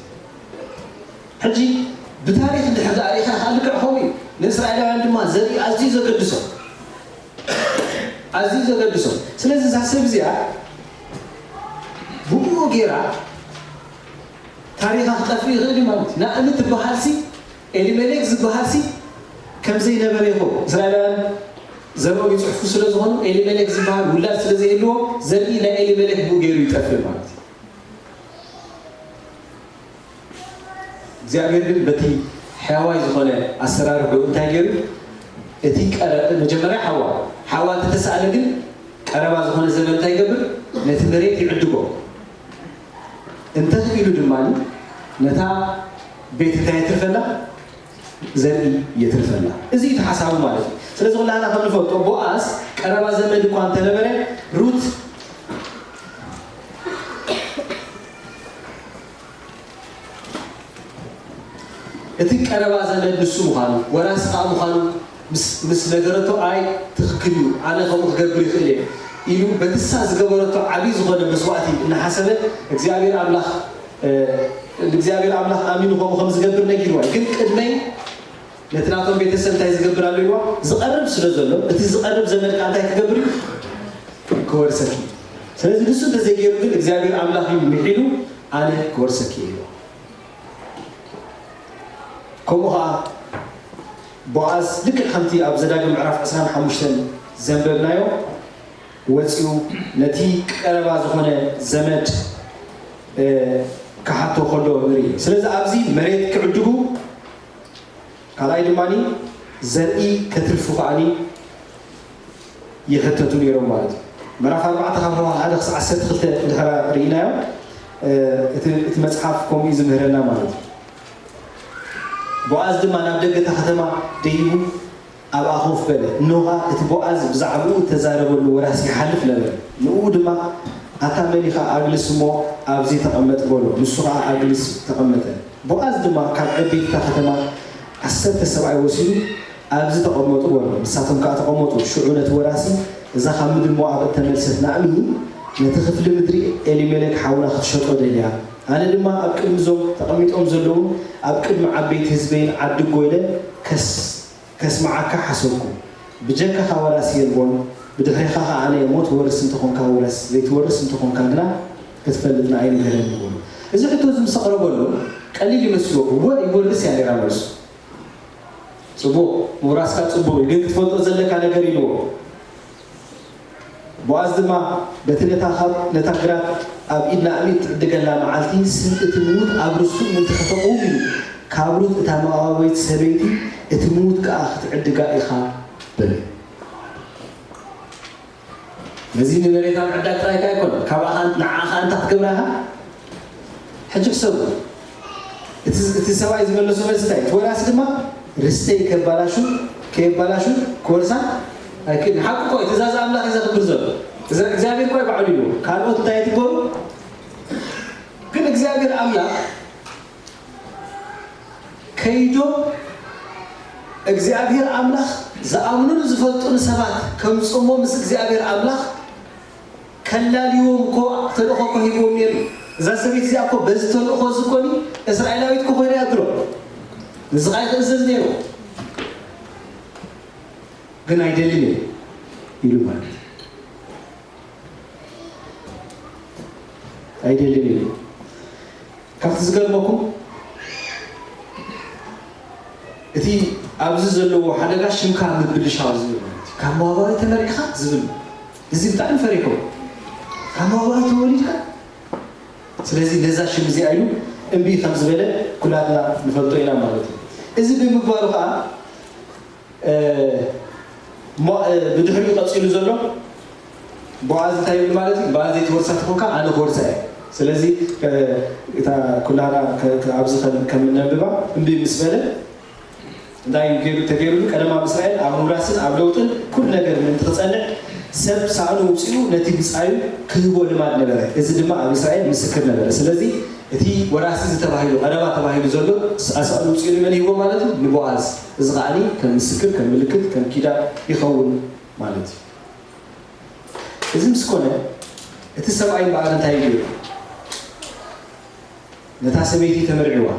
ሕጂ ብታሪኽ እንድሕር ደኣ ርኢኻ ከኣ ልክዕ ከምኡ እዩ። ንእስራኤላውያን ድማ ዘርኢ ኣዝዩ ዘገድሶም፣ ኣዝዩ ዘገድሶም። ስለዚ እዛ ሰብ እዚኣ ብኡ ገይራ ታሪኻ ክጠፍእ ይኽእል እዩ ማለት እዩ። ናእሚ ትበሃልሲ፣ ኤሊሜሌክ ዝበሃልሲ ከም ዘይነበረ ይኸውን። እስራኤላውያን ዘርኦም ይጽሕፉ ስለ ዝኾኑ፣ ኤሊሜሌክ ዝበሃል ውላድ ስለ ዘይህልዎ፣ ዘርኢ ናይ ኤሊሜሌክ ብኡ ገይሩ ይጠፍእ ማለት እዩ። እግዚኣብሔር ግን በቲ ሕያዋይ ዝኾነ ኣሰራርሑ እንታይ ገይሩ? እቲ ቀረ-፣ መጀመርያ ሓዋ፣ ሓዋ እንተተሳእለ ግን ቀረባ ዝኾነ ዘመድ እንታይ ይገብር? ነቲ መሬት ይዕድጎ። እንተኽኢሉ ድማ ነታ ቤት እንታይ የትርፈላ? ዘርኢ የትርፈላ። እዚ እዩ እቲ ሓሳቡ ማለት እዩ። ስለዚ ኩላህና ከም ንፈልጦ ቦኣዝ ቀረባ ዘመድ እኳ እንተነበረ ሩት እቲ ቀረባ ዘመድ ንሱ ምዃኑ፣ ወራሲ ከኣ ምዃኑ ምስ፣ ምስ ነገረቶ፣ ኣይ ትኽክል እዩ፣ ኣነ ከምኡ ክገብር ይኽእል እየ ኢሉ በትሳ ዝገበረቶ ዓብዪ ዝኾነ መስዋእቲ እናሓሰበ እግዚኣብሔር ኣምላኽ፣ እ፣ እግዚኣብሔር ኣምላኽ ኣሚኑ ከምኡ ከም ዝገብር ነጊርዋ እዩ። ግን ቅድመይ ነቲ ናቶም ቤተሰብ እንታይ ዝገብር ኣሎ ኢልዋ? ዝቐርብ ስለ ዘሎ፣ እቲ ዝቐርብ ዘመድ ከኣ እንታይ ክገብር እዩ? ክወርሰኪ። ስለዚ ንሱ እንተዘይገይሩ ግን እግዚኣብሔር ኣምላኽ እዩ ምሒሉ ኣነ ክወርሰኪ እየ ኢልዋ። ከምኡ ኸዓ ቦኣዝ ልክዕ ከምቲ ኣብ ዘዳግም ምዕራፍ ዕስራን ሓሙሽተን ዘንበብናዮ ወፂኡ ነቲ ቀረባ ዝኾነ ዘመድ፣ እ፣ ክሓቶ ከሎ ንርኢ። ስለዚ ኣብዚ መሬት ክዕድጉ፣ ካልኣይ ድማ ዘርኢ ከትርፉ ከዓኒ ይሕተቱ ነይሮም ማለት እዩ። ምዕራፍ ኣርባዕተ ካብ ሓደ ክሳዕ ዓሰርተ ክልተ እንድሕር ርኢናዮ፣ እ፣ እቲ፣ እቲ መጽሓፍ ከምኡ እዩ ዝምህረና ማለት እዩ። ቦኣዝ ድማ ናብ ደገ እታ ከተማ ደይቡ ኣብኣ ኮፍ በለ። እንሆ ኸኣ እቲ ቦኣዝ ብዛዕባኡ እተዛረበሉ ወራሲ ይሓልፍ ነበረ። ንእኡ ድማ፣ ኣታ መን ኢኻ? ኣግልስ እሞ ኣብዚ ተቐመጥ በሎ። ንሱ ኸኣ ኣግልስ ተቐመጠ። ቦኣዝ ድማ ካብ ዕቤት እታ ከተማ ዓሰርተ ሰብኣይ ወሲዱ፣ ኣብዚ ተቐመጡ በሎ። ንሳቶም ከኣ ተቐመጡ። ሽዑ ነቲ ወራሲ፣ እዛ ካብ ምድሪ ሞኣብ እተመልሰት ናእሚ ነቲ ክፍሊ ምድሪ ኤሊሜሌክ ሓውና ክትሸጦ ደልያ፣ ኣነ ድማ ኣብ ቅድሚ እዞም ተቐሚጦም ዘለዉ ኣብ ቅድሚ ዓበይቲ ህዝበይን ዓዲ እጎ ኢለ ከስ-፣ ከስምዓካ ሓሰብኩ። ብጀካኻ ወራሲ የልቦን፣ ብድሕሬኻ ኸኣ ኣነ እየ እሞ ትወርስ እንተኾንካ ውረስ፣ ዘይትወርስ እንተኾንካ ግና ክትፈልጥ ንኣይ ንገረኒ በሎ። እዚ ሕቶ እዚ ምስ ኣቕረበሉ ቀሊል ይመስልዎ። እወ ይወርስ እያ ነይራ መልሱ። ጽቡቕ፣ ምውራስካ ጽቡቕ እዩ፣ ግን ክትፈልጦ ዘለካ ነገር ኢልዎ። ቦኣዝ ድማ በቲ ነታ ካብ፣ ነታ ግራት ኣብ ኢድ ናእሚ እትዕድገላ መዓልቲ ስም እቲ ምዉት ኣብ ርስቱ ምእንቲ ከተቕውም ኢሉ፣ ካብ ሩት እታ ሞኣባዊት ሰበይቲ እቲ ምዉት ከኣ ክትዕድጋ ኢኻ በለ። ነዚ ንመሬታ ምዕዳግ ጥራይካ ኣይኮነን፣ ካብኣ ንዓኻ እንታይ ክትገብራ ኢኻ? ሕጂ ሕሰቡ። እቲ እቲ ሰብኣይ ዝመለሶ መልሲ እንታይ? እቲ ወራሲ ድማ ርስተይ ከባላሹ ከየባላሹ ክወርሳ ኣይክእል። ሓቂ እኮ እዩ፣ ትእዛዝ ኣምላኽ እዩ ዘኽብር ዘሎ። እዛ እግዚኣብሔር እኮ እዩ ባዕሉ ኢሉ። ካልኦት እንታይ ትገብሩ? ግን እግዚኣብሔር ኣምላኽ ከይዶ እግዚኣብሔር ኣምላኽ ዝኣምኑን ዝፈልጡን ሰባት ከምፅሞ ምስ እግዚኣብሔር ኣምላኽ ከላልይዎም እኮ ተልእኾ እኮ ሂብዎም ነይሩ። እዛ ሰበይቲ እዚኣ እኮ በዚ ተልእኾ እዚ እኮ እስራኤላዊት እኮ ኮይና እያ ድሮ። ንዚ ኸዓ ይኽእዘዝ ነይሩ። ግን ኣይደልን እየ ኢሉ ማለት እዩ። ኣይደልን ኢሉ። ካብቲ ዝገርመኩም እቲ ኣብዚ ዘለዎ ሓደጋ ሽምካ ምብልሻው ዝብል ማለት እዩ። ካብ ሞዓባዊ ተመርዒኻ ዝብል እዚ ብጣዕሚ ፈሪሑ ካብ ሞዓባዊ ተወሊድካ ስለዚ ነዛ ሽም እዚኣ ኢሉ እምቢ ከም ዝበለ ኩላትና ንፈልጦ ኢና ማለት እዩ። እዚ ብምግባሩ ከዓ እ፣ ሞ- እ፣ ብድሕሪኡ ቀፂሉ ዘሎ ቦኣዝ እንታይ ይብል ማለት እዩ? በኣል ዘይትወርሳ ተኾንካ ኣነ ክወርሳ እየ። ስለዚ እ፣ እታ ኩላና ከ- ከ- ኣብዚ ከም- ከም እነንብባ እምቢ ምስ በለ እንታይ ገይሩ ተገይሩሉ? ቀደም ኣብ እስራኤል ኣብ ምውራስን ኣብ ለውጥን ኩሉ ነገር ምእንቲ ክጸንዕ ሰብ ሳእኑ ውፅኡ ነቲ ብፃዩ ክህቦ ልማድ ነበረ። እዚ ድማ ኣብ እስራኤል ምስክር ነበረ። ስለዚ እቲ ወራሲ ዝተባሂሉ ቀረባ ተባሂሉ ዘሎ ኣሳእሉ ውፅኡ ንመን ይህቦ ማለት እዩ? ንቦኣዝ። እዚ ከዓኒ ከም ምስክር ከም ምልክት ከም ኪዳን ይኸውን ማለት እዩ። እዚ ምስ ኮነ እቲ ሰብኣይ እምበኣር እንታይ እዩ? ነታ ሰበይቲ ተመርዕዋ።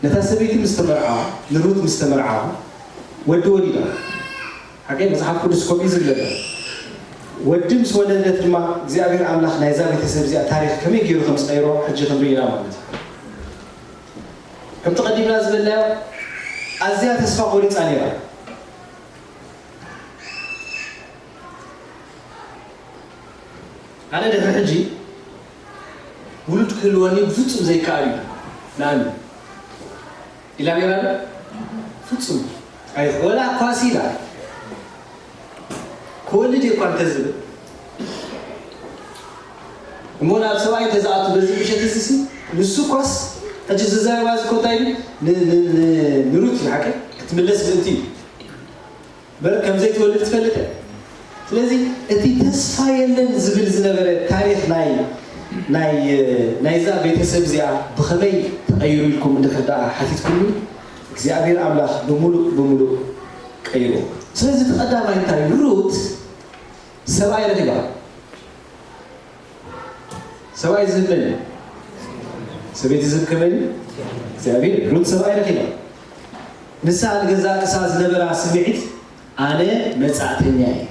ነታ ሰበይቲ ምስ ተመርዓዋ ንሩት ምስ ተመርዓዋ ወዲ ወሊዳ። ሓቀይ መጽሓፍ ቅዱስ ከምኡ እዩ ዝብለና። ወዲ ምስ ወለደት ድማ እግዚኣብሔር ኣምላኽ ናይዛ ቤተሰብ እዚኣ ታሪኽ ከመይ ገይሩ ከም ዝቐይሮ ሕጂ ክንርኢ ኢና ማለት እዩ። ከምቲ ቀዲምና ዝበልናዮ ኣዝያ ተስፋ ቆሪፃ ነይራ። ኣነ ድሕሪ ሕጂ ውሉድ ክህልወኒ ብፍጹም ዘይከኣል እዩ ንኣምን ኢላ ነይራ። ፍጹም ኣይ ወላ ኳስ ኢላ ክወልድ እየ እኳ እንተዝብል እሞ ናብ ሰብኣይ እንተዝኣቱ በዚ ምሸት እዚ ሲ ንሱ ኳስ ሕጂ ዝዛረባ እዚ ኮታ ኢሉ ንሩት እዩ ሓቀ ክትምለስ ምእንቲ እዩ። በር ከም ዘይትወልድ ትፈልጥ እያ። ስለዚ እቲ ተስፋ የለን ዝብል ዝነበረ ታሪኽ ናይ ናይ ናይዛ ቤተሰብ እዚኣ ብኸመይ ተቐይሩ ኢልኩም እንድሕር ደኣ ሓቲትኩምኒ እግዚኣብሔር ኣምላኽ ብምሉእ ብምሉእ ቀይሩ። ስለዚ እቲ ቀዳማይ እንታይ ሩት ሰብኣይ ረኺባ። ሰብኣይ ዝህብ መን እዩ? ሰበይቲ ዝህብ ከመይ እዩ? እግዚኣብሔር። ሩት ሰብኣይ ረኺባ። ንሳ ንገዛእ ርእሳ ዝነበራ ስምዒት ኣነ መጻእተኛ እየ፣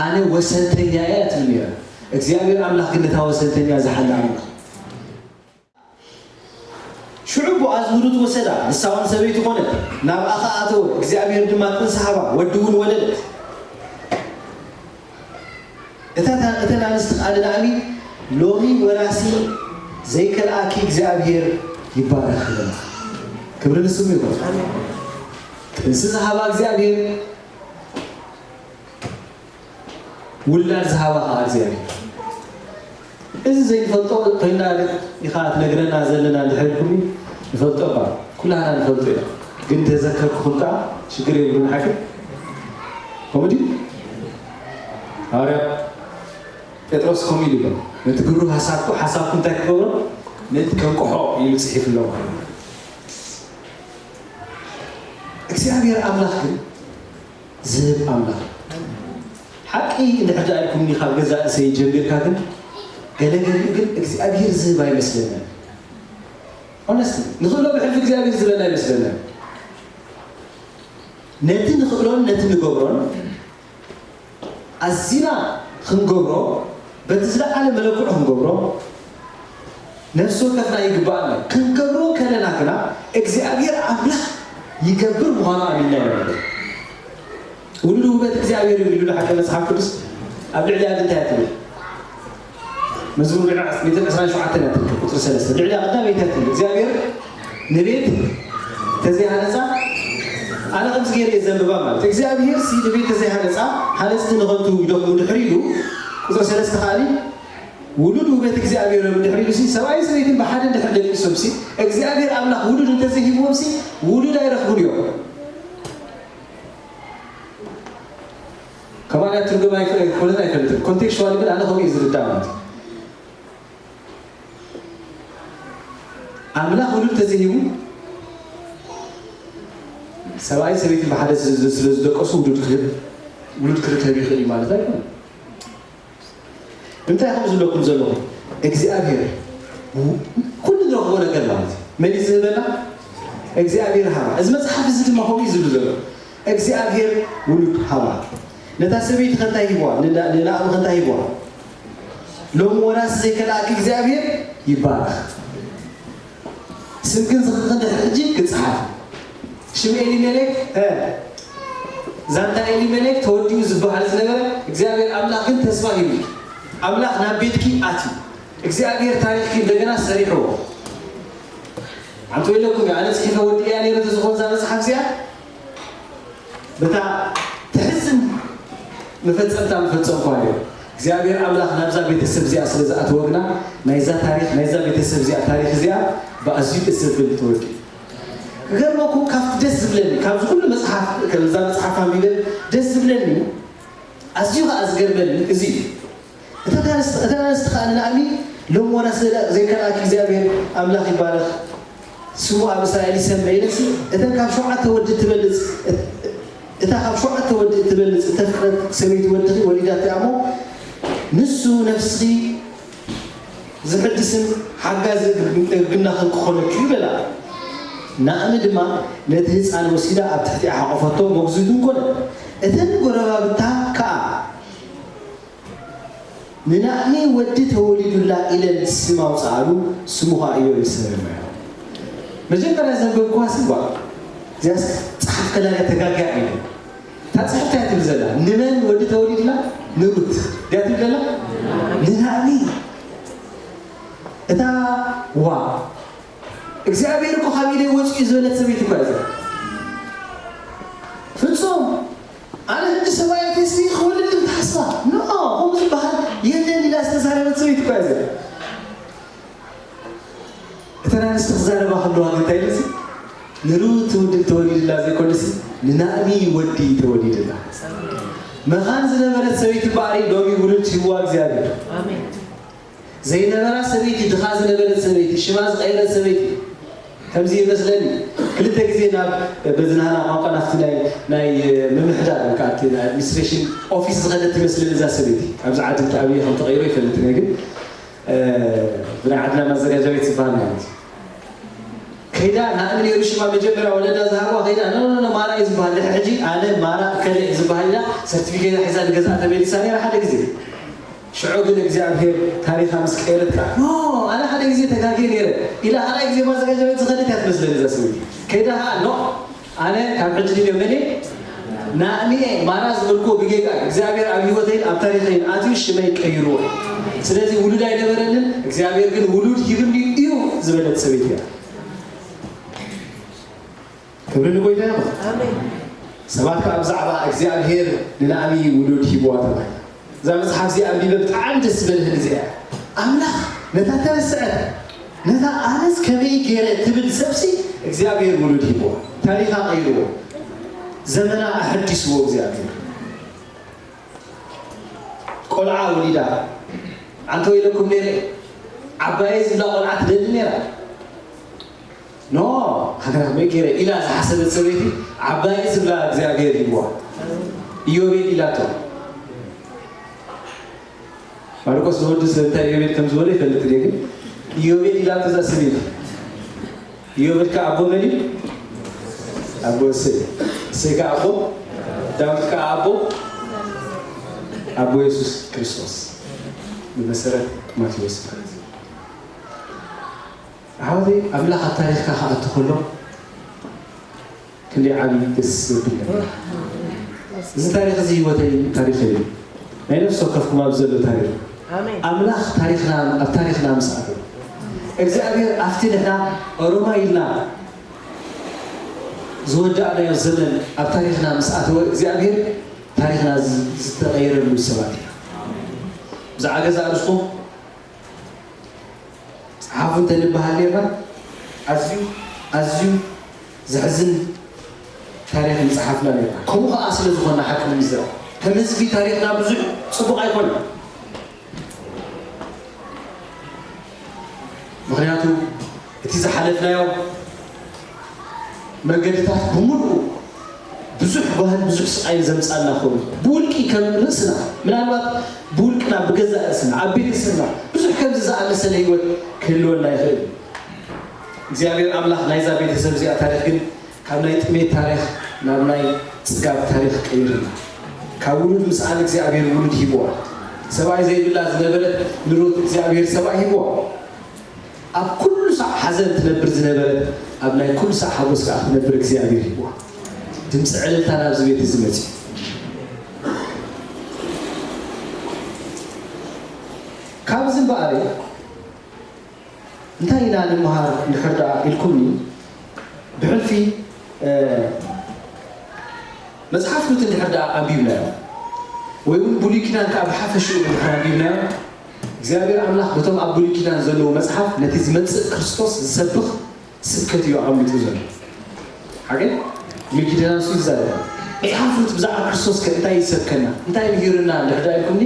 ኣነ ወሰንተኛ እየ ትብል ነይራ። እግዚኣብሔር ኣምላኽ ግን ነታ ወሰንተኛ ዝሓለ ኣምላኽ። ሽዑ ቦኣዝ ንሩት ወሰዳ፣ ንሳ እውን ሰበይቲ ኾነት፣ ናብኣ ኸኣ ኣተወ፣ እግዚኣብሔር ድማ ጥንሲ ሃባ፣ ወዲ እውን ወለደት። እተን ኣንስቲ ከኣ ንናእሚ ሎሚ ወራሲ ዘይከልኣኪ እግዚኣብሔር ይባረኽ ይበላ። ክብሪ ንስሙ ይኹን። ጥንሲ ዝሃባ እግዚኣብሔር፣ ውላድ ዝሃባ ከኣ እግዚኣብሔር። እዚ ዘይንፈልጦ ኮይና ኢኻ ትነግረና ዘለና እንድሕር ኢልኩምኒ ንፈልጦ እባ ኩላህና ንፈልጦ ኢና። ግን ተዘከርኩኹም ከኣ ሽግር የብሉን ሓቂ ከምኡ ድዩ? ሃዋርያ ጴጥሮስ ከምኡ ኢሉ ኣሎ። ነቲ ግብሩ ሓሳብኩ ሓሳብኩ እንታይ ክገብሮ ምእንቲ ከንቅሖ ኢሉ ጽሒፉ ኣሎ። እግዚኣብሔር ኣምላኽ ግን ዝህብ ኣምላኽ ሓቂ እንድሕር ደኣ ኢልኩምኒ ካብ ገዛእ ርእሰይ ጀሚርካ ግን ገለ ገሊኡ ግን እግዚኣብሔር ዝህብ ኣይመስለንን። ሆነስት ንኽእሎ ብሕልፊ እግዚኣብሔር ዝህበና ኣይመስለንን። ነቲ ንኽእሎን ነቲ ንገብሮን ኣዚና ክንገብሮ በቲ ዝለዓለ መለክዑ ክንገብሮ ነፍሲ ወከፍና ይግባኣና። ክንገብሮ ከለና ግና እግዚኣብሔር ኣምላኽ ይገብር ምዃኑ ኣሚንና ኢና ንነብር። ውሉድ ውህበት እግዚኣብሔር እዩ ኢሉ ሓቂ መጽሓፍ ቅዱስ ኣብ ልዕሊ ኣብ እንታይ ትብል? መዝሙር ዕስራን ሸውዓተን እያ ትብል ቁጽሪ ሰለስተ ልዕሊ ቀዳመይቲ እያ ትብል እግዚኣብሔር ንቤት ተዘይሃነጻ ኣነ ከምዚ ገይረ እየ ዘንብባ ማለት እግዚኣብሔር ሲ ንቤት ተዘይሃነፃ ሃነፅቲ ንኸንቱ ይደኽሙ ድሕሪ ኢሉ ቁፅሪ ሰለስተ ከኣኒ ውሉድ ውበት እግዚኣብሔር እዮም ድሕሪ ኢሉ ሲ ሰብኣይ ሰበይትን ብሓደ እንድሕር ደቂሶም ሲ እግዚኣብሔር ኣምላኽ ውሉድ እንተዘይሂብዎም ሲ ውሉድ ኣይረኽቡን እዮም። ከማን ትርጉም ኮነት ኣይፈልጥን ኮንቴክስዋል ግን ኣነ ከምኡ እዩ ዝርዳእ ማለት እዩ። ኣምላኽ ውሉድ ተዘይሂቡ ሰብኣይ ሰበይቲ ብሓደ ስለ ዝደቀሱ ውሉድ ክህብ ውሉድ ክርከብ ይኽእል እዩ ማለት ኣይኮነ። እንታይ ከም ዝብለኩም ዘለኹ እግዚኣብሔር ኩሉ ዝረኽቦ ነገር ማለት እዩ። መን እዩ ዝህበና? እግዚኣብሔር ሃባ። እዚ መፅሓፍ እዚ ድማ ከምኡ እዩ ዝብሉ ዘሎ እግዚኣብሔር ውሉድ ሃባ። ነታ ሰበይቲ ከንታይ ሂብዋ? ንላእሚ ከንታይ ሂብዋ? ሎም ወራስ ዘይከልኣኪ እግዚኣብሔር ይባረኽ። ስምክን ዝኽክን ድሕሪ ሕጂ ክፀሓፍ ሽም ኤሊሜሌክ ዛንታ ኤሊሜሌክ ተወዲኡ ዝበሃል ዝነበረ እግዚኣብሔር ኣምላኽ ግን ተስፋ ሂቡ ኣምላኽ ናብ ቤትኪ ኣትዩ እግዚኣብሔር ታሪኽኪ እንደገና ሰሪሕዎ። ኣንተ ኢለኩም ኣነ ፅሒፈ ወዲእያ ነይረ ተዝኾን እዛ መፅሓፍ እዚኣ በታ ትሕዝን መፈጸምታ ምፈጸምኳ እዮም እግዚኣብሔር ኣምላኽ ናብዛ ቤተሰብ እዚኣ ስለ ዝኣተወግና ናይዛ ታሪኽ ናይዛ ቤተሰብ እዚኣ ታሪኽ እዚኣ ብኣዝዩ ደስ ዘብል ተወዲ ክገርመኩም ካብቲ ደስ ዝብለኒ ካብዚ ኩሉ መፅሓፍ እዛ መፅሓፍ ኣንቢበ ደስ ዝብለኒ ኣዝዩ ከዓ ዝገርመኒ እዚ እዩ እተን ኣንስቲ ከዓ ንላዕሊ ሎም ወላ ስለ ዘይከኣልኪ እግዚኣብሔር ኣምላኽ ይባረኽ ስሙ ኣብ እስራኤል ይሰመ ኢለሲ እተን ካብ ሸውዓተ ወዲ ትበልፅ እታ ካብ ሸውዓተ ወዲ እትበልፅ እተፍቅረት ሰበይቲ ወድኺ ወሊዳትያ እሞ ንሱ ነፍስኺ ዝሕድስን ሓጋዚ እርግናኽን ክኾነኪ እዩ በላ። ናእሚ ድማ ነቲ ህፃን ወሲዳ ኣብ ትሕቲኣ ሓቖፈቶ መጉዚቱን ኮነት። እተን ጎረባብታ ከዓ ንላዕሊ ወዲ ተወሊዱላ ኢለን ስም ኣውፅኣሉ፣ ስሙ ኸዓ ኢዮብ ይሰመዮ። መጀመርያ ዘንበብኩዋ ስም ጓል እዚኣስ ፀሓፍ ከላለ ተጋግያ ኢለ እታ ፅሕፍቲ እያ ትብል ዘላ ንመን ወዲ ተወሊዱላ ንሩት ድያ ትብል ዘላ ንላዕሊ እታ ዋ እግዚኣብሔር እኮ ካብ ኢደይ ወፂኡ ዝበለት ሰበይቲ እኳ እያ ፍፁም ኣነ ሕጂ ሰብኣይ ተስቢ ክወልድ ትሓስባ ኖ ከምኡ ዝበሃል የለን ኢላ ዝተዛረበት ሰበይቲ እኳ እያ እተን ኣንስቲ ክዛረባ ከለዋ ግን እንታይ ኢሉ ንርውቲ ውድል ተወሊድላ ዘይኮነሲ ንናእሚ ወዲ ተወሊድላ መኻን ዝነበረት ሰበይቲ በዓሪ ሎሚ ውሉድ ሂብዋ እግዚኣብሔር ዘይነበራ ሰበይቲ ድኻ ዝነበረት ሰበይቲ ሽማ ዝቐየረት ሰበይቲ ከምዚ ይመስለኒ ክልተ ግዜ ናብ በዝናና ቋንቋ ናብቲ ናይ ናይ ምምሕዳር ወይ ከዓ ናይ ኣድሚኒስትሬሽን ኦፊስ ዝኸደት ትመስለኒ እዛ ሰበይቲ ኣብዚ ዓዲ ተኣብየ ከም ተቐይሮ ይፈልጥ እየ ግን ብናይ ዓድና ማዘጋጃ ቤት ዝበሃል ማለት እዩ ከይዳ ናእምን የሩሽማ መጀመርያ ወለዳ ዝሃብዋ ከይዳ ኖ ኖ ማራ እዩ ዝበሃል ድሕሪ ሕጂ ኣነ ማራ እከለ እዩ ዝበሃል ኢላ ሰርቲፊኬታ ሒዛ ንገዝኣ ተመሊሳ ነይራ ሓደ ግዜ ሽዑ ግን እግዚኣብሔር ታሪኻ ምስ ቀየረት ከዓ ኖ ኣነ ሓደ ግዜ ተጋግየ ነይረ ኢላ ካልኣይ ግዜ ማዘጋጃ ቤት ዝኸደት እያ ትመስለኒ እዛ ሰበይቲ ከይዳ ከዓ ኖ ኣነ ካብ ሕጂ ንዮ መን ናእሚኤ ማራ ዝበልኩዎ ብጌጋ እግዚኣብሔር ኣብ ህይወተይን ኣብ ታሪኸይን ኣትዩ ሽመይ ቀይርዎ ስለዚ ውሉድ ኣይነበረንን እግዚኣብሔር ግን ውሉድ ሂብኒ እዩ ዝበለት ሰበይቲ እያ ክብሪ ንጎይታ ይኹን ሰባት ከዓ ብዛዕባ እግዚኣብሔር ንናእሚ ውሉድ ሂብዋ ተባሂላ እዛ መፅሓፍ እዚኣ ኣንቢበ ብጣዕሚ ደስ ዝበልህን እዚኣ ኣምላኽ ነታ ተረስዐት ነታ ኣነስ ከመይ ገይረ ትብል ሰብሲ እግዚኣብሔር ውሉድ ሂብዋ ታሪኻ ቀይርዎ ዘመና ኣሐዲስዎ እግዚኣብሔር ቆልዓ ወሊዳ ኣንተ ወይለኩም ነይረ ዓባየ ዝብላ ቆልዓ ትደሊ ነይራ ኖ ሃገራ ከመይ ገይረ ኢላ ዝሓሰበት ሰበይቲ ዓባየ ዝብላ እግዚኣብሔር ሂብዋ ኢዮቤድ ኢላቶ ማርቆስ ንወዲ ሰብ እንታይ ኢዮቤድ ከም ዝበሎ ይፈልጥ እየ ግን ኢዮቤድ ኢላቶ እዛ ሰበይቲ ኢዮቤድ ከ ኣቦ መን እዩ ኣቦ እሰይ እሰይ ከ ኣቦ ዳዊት ከ ኣቦ ኣቦ የሱስ ክርስቶስ ብመሰረት ማቴዎስ ማለት እዩ ኣሕዋተይ ኣምላኽ ኣብ ታሪኽካ ክኣቱ ከሎ ክንደይ ዓብዪ ደስ ዘብል ነገር እዚ ታሪኽ እዚ ህይወተይ ታሪኸይ እዩ ናይ ነፍሲ ወከፍኩም ኣብ ዘሎ ታሪኽ ኣምላኽ ታሪኽና ኣብ ታሪኽና ምስ ኣተወ እግዚኣብሔር ኣብቲ ንሕና ኦሮማ ኢልና ዝወዳእናዮ ዘመን ኣብ ታሪኽና ምስ ኣተወ እግዚኣብሔር ታሪኽና ዝተቐየረሉ ሰባት ኢና። ብዛዕባ ገዛ ርእስኹም ጸሓፉ እንተንበሃል ኔርና ኣዝዩ ኣዝዩ ዘሕዝን ታሪኽ ምጽሓፍና ኔርና። ከምኡ ኸዓ ስለ ዝኾንና ሓቂ ንምዝራብ ከም ህዝቢ ታሪኽና ብዙሕ ጽቡቕ ኣይኮነን። ምኽንያቱ እቲ ዝሓለፍናዮ መገድታት ብምሉኡ ብዙሕ ጓህን ብዙሕ ስቓይን ዘምጻልና ኮይኑ ብውልቂ ከም ርእስና ምናልባት ብውልቅና ብገዛእ ርእስና ኣብ ቤተሰብና ብዙሕ ከምዚ ዝኣመሰለ ህይወት ክህልወና ይኽእል እዩ። እግዚኣብሔር ኣምላኽ ናይዛ ቤተሰብ እዚኣ ታሪኽ ግን ካብ ናይ ጥሜት ታሪኽ ናብ ናይ ጽጋብ ታሪኽ ቀይርና። ካብ ውሉድ ምስኣን እግዚኣብሔር ውሉድ ሂብዋ። ሰብኣይ ዘይብላ ዝነበረት ንሩት እግዚኣብሔር ሰብኣይ ሂብዋ። ኣብ ኩሉ ሳዕ ሓዘን ትነብር ዝነበረት ኣብ ናይ ኩሉ ሳዕ ሓጎስ ከዓ ትነብር እግዚኣብሔር ሂብዋ። ድምፂ ዕልልታ ናብዚ ቤት እዚ መፅዩ። ካብዚ እምበኣር እንታይ ኢና ንምሃር እንድሕር ደኣ ኢልኩምኒ፣ ብሕልፊ መጽሓፍ ሩት እንድሕር ደኣ ኣንቢብናዮ ወይ እውን ብሉይ ኪዳን ከኣ ብሓፈሽኡ እንድሕር ኣንቢብናዮ፣ እግዚኣብሔር ኣምላኽ በቶም ኣብ ብሉይ ኪዳን ዘለዉ መጽሓፍ ነቲ ዝመጽእ ክርስቶስ ዝሰብኽ ስብከት እዩ ኣቐሚጡ ዘሎ። ሓቂ? ብሉይ ኪዳን እሱ ይዛረብ። መጽሓፍ ሩት ብዛዕባ ክርስቶስ ከ እንታይ ይሰብከና? እንታይ ምሂርና? እንድሕር ደኣ ኢልኩምኒ፣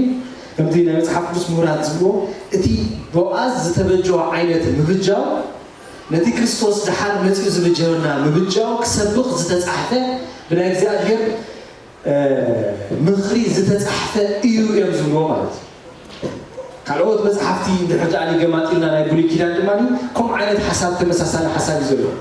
ከምቲ ናይ መጽሓፍ ቅዱስ ምሁራት ዝብልዎ፣ እቲ ቦኣዝ ዝተበጀወ ዓይነት ምብጃው፣ ነቲ ክርስቶስ ደሓር መጺኡ ዝብጀወና ምብጃው ክሰብኽ ዝተጻሕፈ፣ ብናይ እግዚኣብሔር ምኽሪ ዝተጻሕፈ እዩ እዮም ዝብልዎ ማለት እዩ። ካልኦት መጽሓፍቲ እንድሕር ደኣ ገማጢልና ናይ ብሉይ ኪዳን ድማ ከምኡ ዓይነት ሓሳብ ተመሳሳሊ ሓሳብ እዩ ዘለዎ።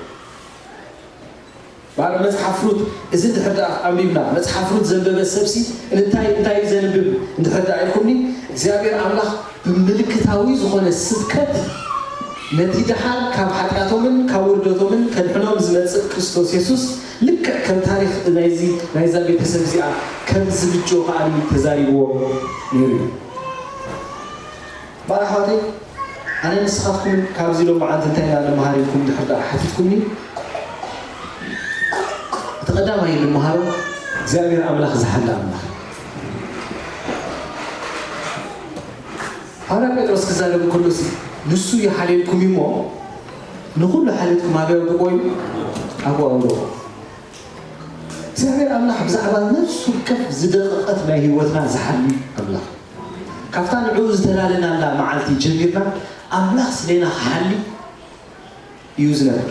ባር መጽሓፍ ሩት እዚ እንድሕር ደኣ ኣንቢብና መጽሓፍ ሩት ዘንበበ ሰብሲ እንታይ እንታይ እዩ ዘንብብ እንድሕር ደኣ ኢልኩምኒ እግዚኣብሔር ኣምላኽ ብምልክታዊ ዝኾነ ስብከት ነቲ ደሓር ካብ ሓጢኣቶምን ካብ ውርደቶምን ከድሕኖም ዝመጽእ ክርስቶስ የሱስ ልክዕ ከም ታሪኽ ናይዚ ናይዛ ቤተሰብ እዚኣ ከም ዝብጆ ከኣ ተዛሪብዎ ነይሩ እዩ። ባር ኣሕዋተይ ኣነ ንስኻትኩምን ካብዚ ሎማዓንቲ እንታይ ኢና ንምሃር ኢልኩም ድሕር ደኣ ሓቲትኩምኒ እቲ ቀዳማይ ንምሃሮ እግዚኣብሔር ኣምላኽ ዝሓለ ኣምላኽ። ሃዋርያ ጴጥሮስ ክዛረብ እንከሎሲ ንሱ ይሓልየልኩም እዩ እሞ ንኹሉ ሓልየትኩም ኣበይ ኣውድቆ እዩ ኣብኡ ኣውድቆ። እግዚኣብሔር ኣምላኽ ብዛዕባ ነፍሱ ከፍ ዝደቐቐት ናይ ህይወትና ዝሓሊ ኣምላኽ ካብታ ንዕኡ ዝተላለናላ መዓልቲ ጀሚርና ኣምላኽ ስሌና ክሓሊ እዩ ዝነብር።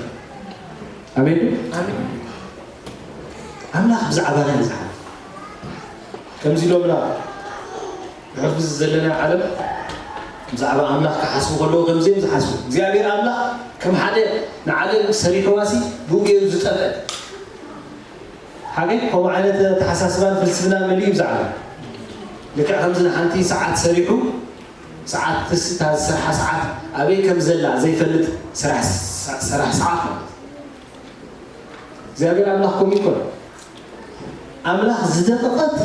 ኣሜን። ኣምላኽ ብዛዕባና እዩ ዝሓልፍ። ከምዚ ኢሎምና ብሕልፊ ዘለና ዓለም ብዛዕባ ኣምላኽ ክሓስቡ ከለዉ ከምዚ እዮም ዝሓስቡ። እግዚኣብሔር ኣምላኽ ከም ሓደ ንዓለም ሰሪሕዋሲ ብኡ ገይሩ ዝጠፍአ ሓገይ ከምኡ ዓይነት ኣተሓሳስባን ፍልስፍና መሊኡ ብዛዕባ ልክዕ ከምዚ ንሓንቲ ሰዓት ሰሪሑ ሰዓት ትስታ ዝሰርሓ ሰዓት ኣበይ ከም ዘላ ዘይፈልጥ ሰራሕ ሰዓት ማለት እግዚኣብሔር ኣምላኽ ከምኡ ይኮን ኣምላኽ ዝደቐቐት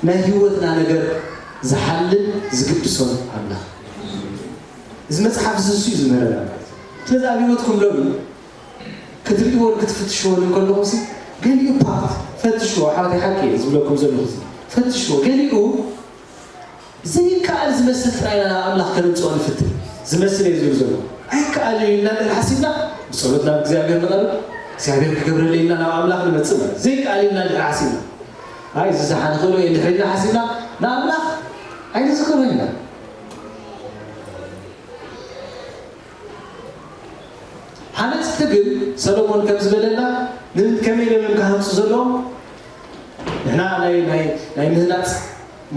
ናይ ህይወትና ነገር ዝሓልን ዝግድሶን ኣምላኽ እዚ መፅሓፍ እዚ እሱ እዩ ዝምህረና ማለት እዩ ስለዚ ኣብ ህይወትኩም ሎሚ ክትርእይዎን ክትፍትሽዎን እንከለኹም ሲ ገሊኡ ፓርት ፈትሽዎ ሓወተይ ሓቂ እየ ዝብለኩም ዘለኹ ፈትሽዎ ገሊኡ ዘይከኣል ዝመስል ጥራይ ኢና ናብ ኣምላኽ ከነምፅኦ ንፍትን። ዝመስል እየ ዝብል ዘሎ። ኣይከኣልን እዩ ኢልና እንድሕር ሓሲብና ብፀሎት ናብ እግዚኣብሔር ንቐርብ። እግዚኣብሔር ክገብረለይ ኢልና ናብ ኣምላኽ ንመፅእ ማለት ዘይከኣል እዩ ኢልና እንድሕር ሓሲብና ኣይ እዚ ዝሓ ንኽእሎ እየ እንድሕር ኢልና ሓሲብና ንኣምላኽ ኣይንዝክሮን ኢና። ሃነፅቲ ግን ሰሎሞን ከም ዝበለና ንምን ከመይ ኢሎም እዮም ክሃንፁ ዘለዎም ንሕና ናይ ናይ ናይ ምህናፅ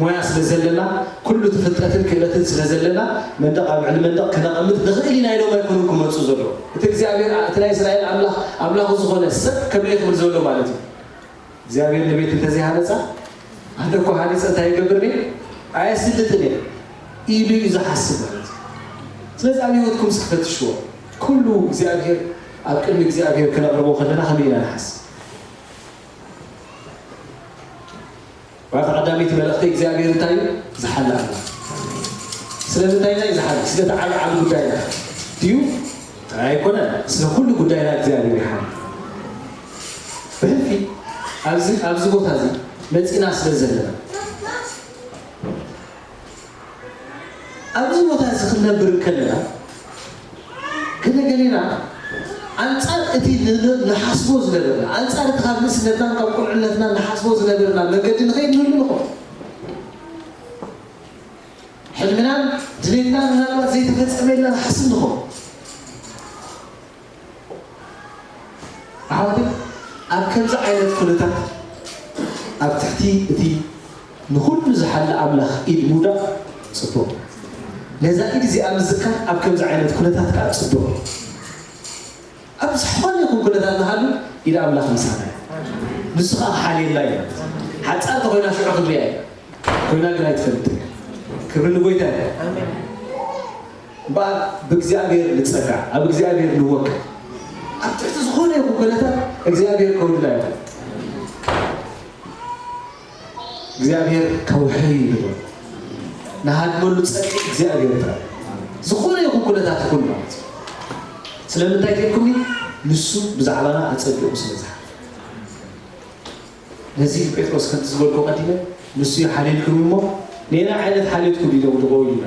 ሞያ ስለ ዘለና ኩሉ እቲ ፍልጠትን ክእለትን ስለ ዘለና መንደቕ ኣብ ልዕሊ መንደቕ ክነቐምጥ ንኽእል ኢና ኢሎም ኣይኮኑን ክመፁ ዘለዎም እቲ እግዚኣብሔር እቲ ናይ እስራኤል ኣምላኽ ኣምላኹ ዝኾነ ሰብ ከመይ ክብል ዘሎ ማለት እዩ እግዚኣብሔር ንቤት እንተዘይሃነፃ ኣነ እኮ ሃኒፀ እንታይ ይገብር እየ ኣየስልጥን እየ ኢሉ እዩ ዝሓስብ ማለት እዩ ስለዚ ኣብ ህይወትኩም እስኪ ፈትሽዎ ኩሉ እግዚኣብሔር ኣብ ቅድሚ እግዚኣብሔር ክነቕርቦ ከለና ከመይ ኢና ንሓስብ ባታ ቀዳመይቲ መልእኽቲ እግዚኣብሔር እንታይ እዩ ዝሓላ ኣላ ስለምንታይ ኢና እዩ ዝሓላ ስለቲ ዓብዓቢ ጉዳይና ድዩ ኣይኮነ ስለ ኩሉ ጉዳይና እግዚኣብሔር ይሓል ኣብዚ ኣብዚ ቦታ እዚ መጺና ስለ ዘለና፣ ኣብዚ ቦታ እዚ ክንነብር እንከለና፣ ገለ ገሌና ኣንጻር እቲ ን- ን- ንሓስቦ ዝነበርና፣ ኣንጻር እቲ ካብ ንእስነትናን ካብ ቁልዕነትና ንሓስቦ ዝነበርና መገዲ ንኸይድ ንህሉ ንኾን። ሕልምናን ድሌትናን ምናልባት ዘይተፈጸመ ኢልና ንሓስብ ንኾን። ኣሕዋተይ፣ ኣብ ከምዚ ዓይነት ኩነታት ኣብ ትሕቲ እቲ ንኹሉ ዝሓሊ ኣምላኽ ኢድ ምውዳቕ ጽቡቕ። ነዛ ኢድ እዚኣ ምዝካር ኣብ ከምዚ ዓይነት ኩነታት ከኣ ጽቡቕ። ኣብ ዝኾነ ይኹን ኩነታት ንሃሉ ኢድ ኣምላኽ ምሳና እያ። ንሱ ከኣ ክሓልየላ እዩ። ሓጻር ተኾይና ሽዑ ክንሪኣ ኢና። ኮይና ግን ኣይትፈልጥን። ክብሪ ንጎይታ ይኹን። እምበኣር ብእግዚኣብሔር ንጸጋዕ፣ ኣብ እግዚኣብሔር ንወከል። ኣብ ትሕቲ ዝኾነ ይኹን ኩነታት እግዚኣብሔር ከውድና ይኹን። እግዚኣብሔር ከውሒ ይኹን። ንሃድመሉ ጸግዒ እግዚኣብሔር ጥራይ። ዝኾነ ይኹን ኩነታት ይኹን ማለት እዩ። ስለምንታይ ከልኩምኒ? ንሱ ብዛዕባና ኣጸቢቑ ስለ ዝሓ ነዚ ጴጥሮስ ከምቲ ዝበልኩ ቀዲመ፣ ንሱ እዩ ሓልየልኩም እሞ፣ ነየናይ ዓይነት ሓልየትኩም ኢሎም ድቕኡ ኢሉና።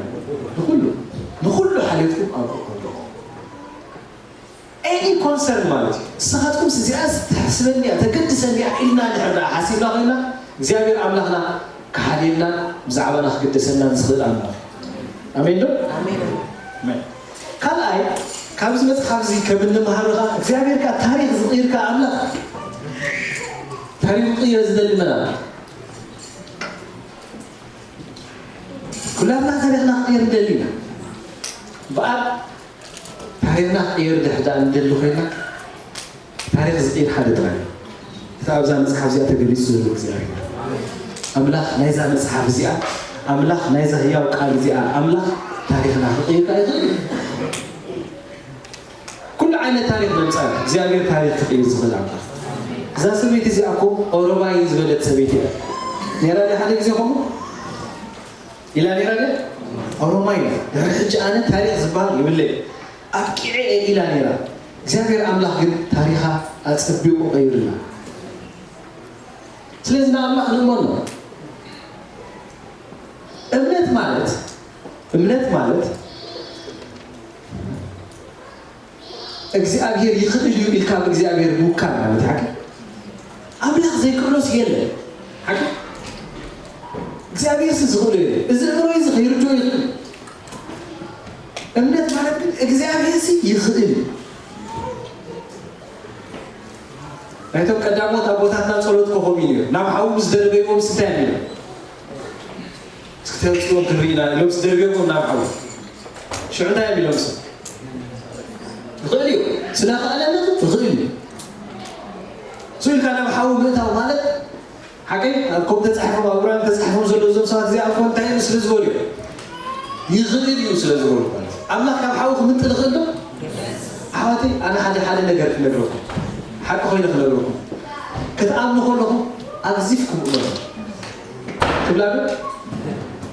ንኹሉ፣ ንኹሉ ሓልየትኩም ኣብኡ ድቕኡ። ኤኒ ኮንሰርን ማለት እዩ። ንስኻትኩምስ እዚኣስ ተሕስበኒ እያ፣ ተገድሰኒ እያ ኢልና እንድሕር ደኣ ሓሲብና ኮይና፣ እግዚኣብሔር ኣምላኽና ክሓልየልና፣ ብዛዕባና ክግደሰልና ዝኽእል ኣምላኽ። ኣሜን ዶ? ኣሜን። ኣሜን። ካልኣይ፣ ካብዚ መጽሓፍ እዚ ከም እንመሃር ከኣ እግዚኣብሔር ከኣ ታሪኽ ዝቕይር ከኣ ኣምላኽ። ታሪኽ ክቕየር ዝደሊ መን ኣሎ? ኩላትና ታሪኽና ክቕየር ንደሊ ኢና። እምበኣር ታሪኽና ክቕየር ድሕር ደኣ ንደሊ ኮይና፣ ታሪኽ ዝቕይር ሓደ ጥራይ እዩ። እቲ ኣብዛ መጽሓፍ እዚኣ ተገሊጹ ዘሎ እግዚኣብሔር ኣምላኽ ናይዛ መጽሓፍ እዚኣ፣ ኣምላኽ ናይዛ ህያው ቃል እዚኣ፣ ኣምላኽ ታሪኽና ክቕይር ከኣ ይኽእል እዩ። ኩሉ ዓይነት ታሪኽ ነምጻእ፣ እግዚኣብሔር ታሪኽ ክቕይር ዝኽእል ኣምላኽ። እዛ ሰበይቲ እዚኣ እኮ ኦሮማይ ዝበለት ሰበይቲ እያ። ነይራ ድያ ሓደ ግዜ ከምኡ ኢላ ነይራ ድያ? ኦሮማይ እያ። ድሕሪ ሕጂ ኣነ ታሪኽ ዝበሃል ይብለይ። ኣብቂዐ እየ ኢላ ነይራ። እግዚኣብሔር ኣምላኽ ግን ታሪኻ ኣጸቢቑ ቀይሩላ። ስለዚ ንኣምላኽ ንእመኖ። እምነት ማለት፣ እምነት ማለት እግዚኣብሔር ይኽእል እዩ ኢልካ ብእግዚኣብሔር ምውካል ማለት እዩ። ሓቂ ኣምላኽ ዘይክእሎስ የለን። ሓቂ እግዚኣብሔርስ ዝኽእሎ የለን። እዚ እምሮ እዚ ከይርድኦ ይኽእል። እምነት ማለት ግን እግዚኣብሔርሲ ይኽእል እዩ። ናይቶም ቀዳሞት ኣቦታትና ጸሎት ኮኾብ እዩ ነይሩ። ናብ ሓዊ ምስ ደርበይዎም እንታይ እዮም ኢሎም? እስኪ ተምጽዎም ክንርኢ ኢና ኢሎም ምስ ደርበይዎም ናብ ሓዊ። ሽዑ እንታይ እዮም ኢሎም? ስ ይኽእል እዩ። ስለ ኸኣለነቱ ይኽእል እዩ። እሱ ኢልካ ናብ ሓዊ ምእታው ማለት ሓቀይ ኣብ ከም ተጻሒፎም ኣብ ቁርኣን ተጻሒፎም ዘለዉ እዞም ሰባት እዚኣ እኮ እንታይ ኢሉ ስለ ዝበሉ እዮም? ይኽእል እዩ ስለ ዝበሉ ማለት እዩ። ኣምላኽ ካብ ሓዊ ክምንጥል ይኽእል ዶ? ኣሕዋተይ ኣነ ሓደ ሓደ ነገር ክነግረኩም፣ ሓቂ ኮይነ ክነግረኩም፣ ክትኣምኑ ከለኹም ኣግዚፍኩም እመኑ። ክብላ ዶ?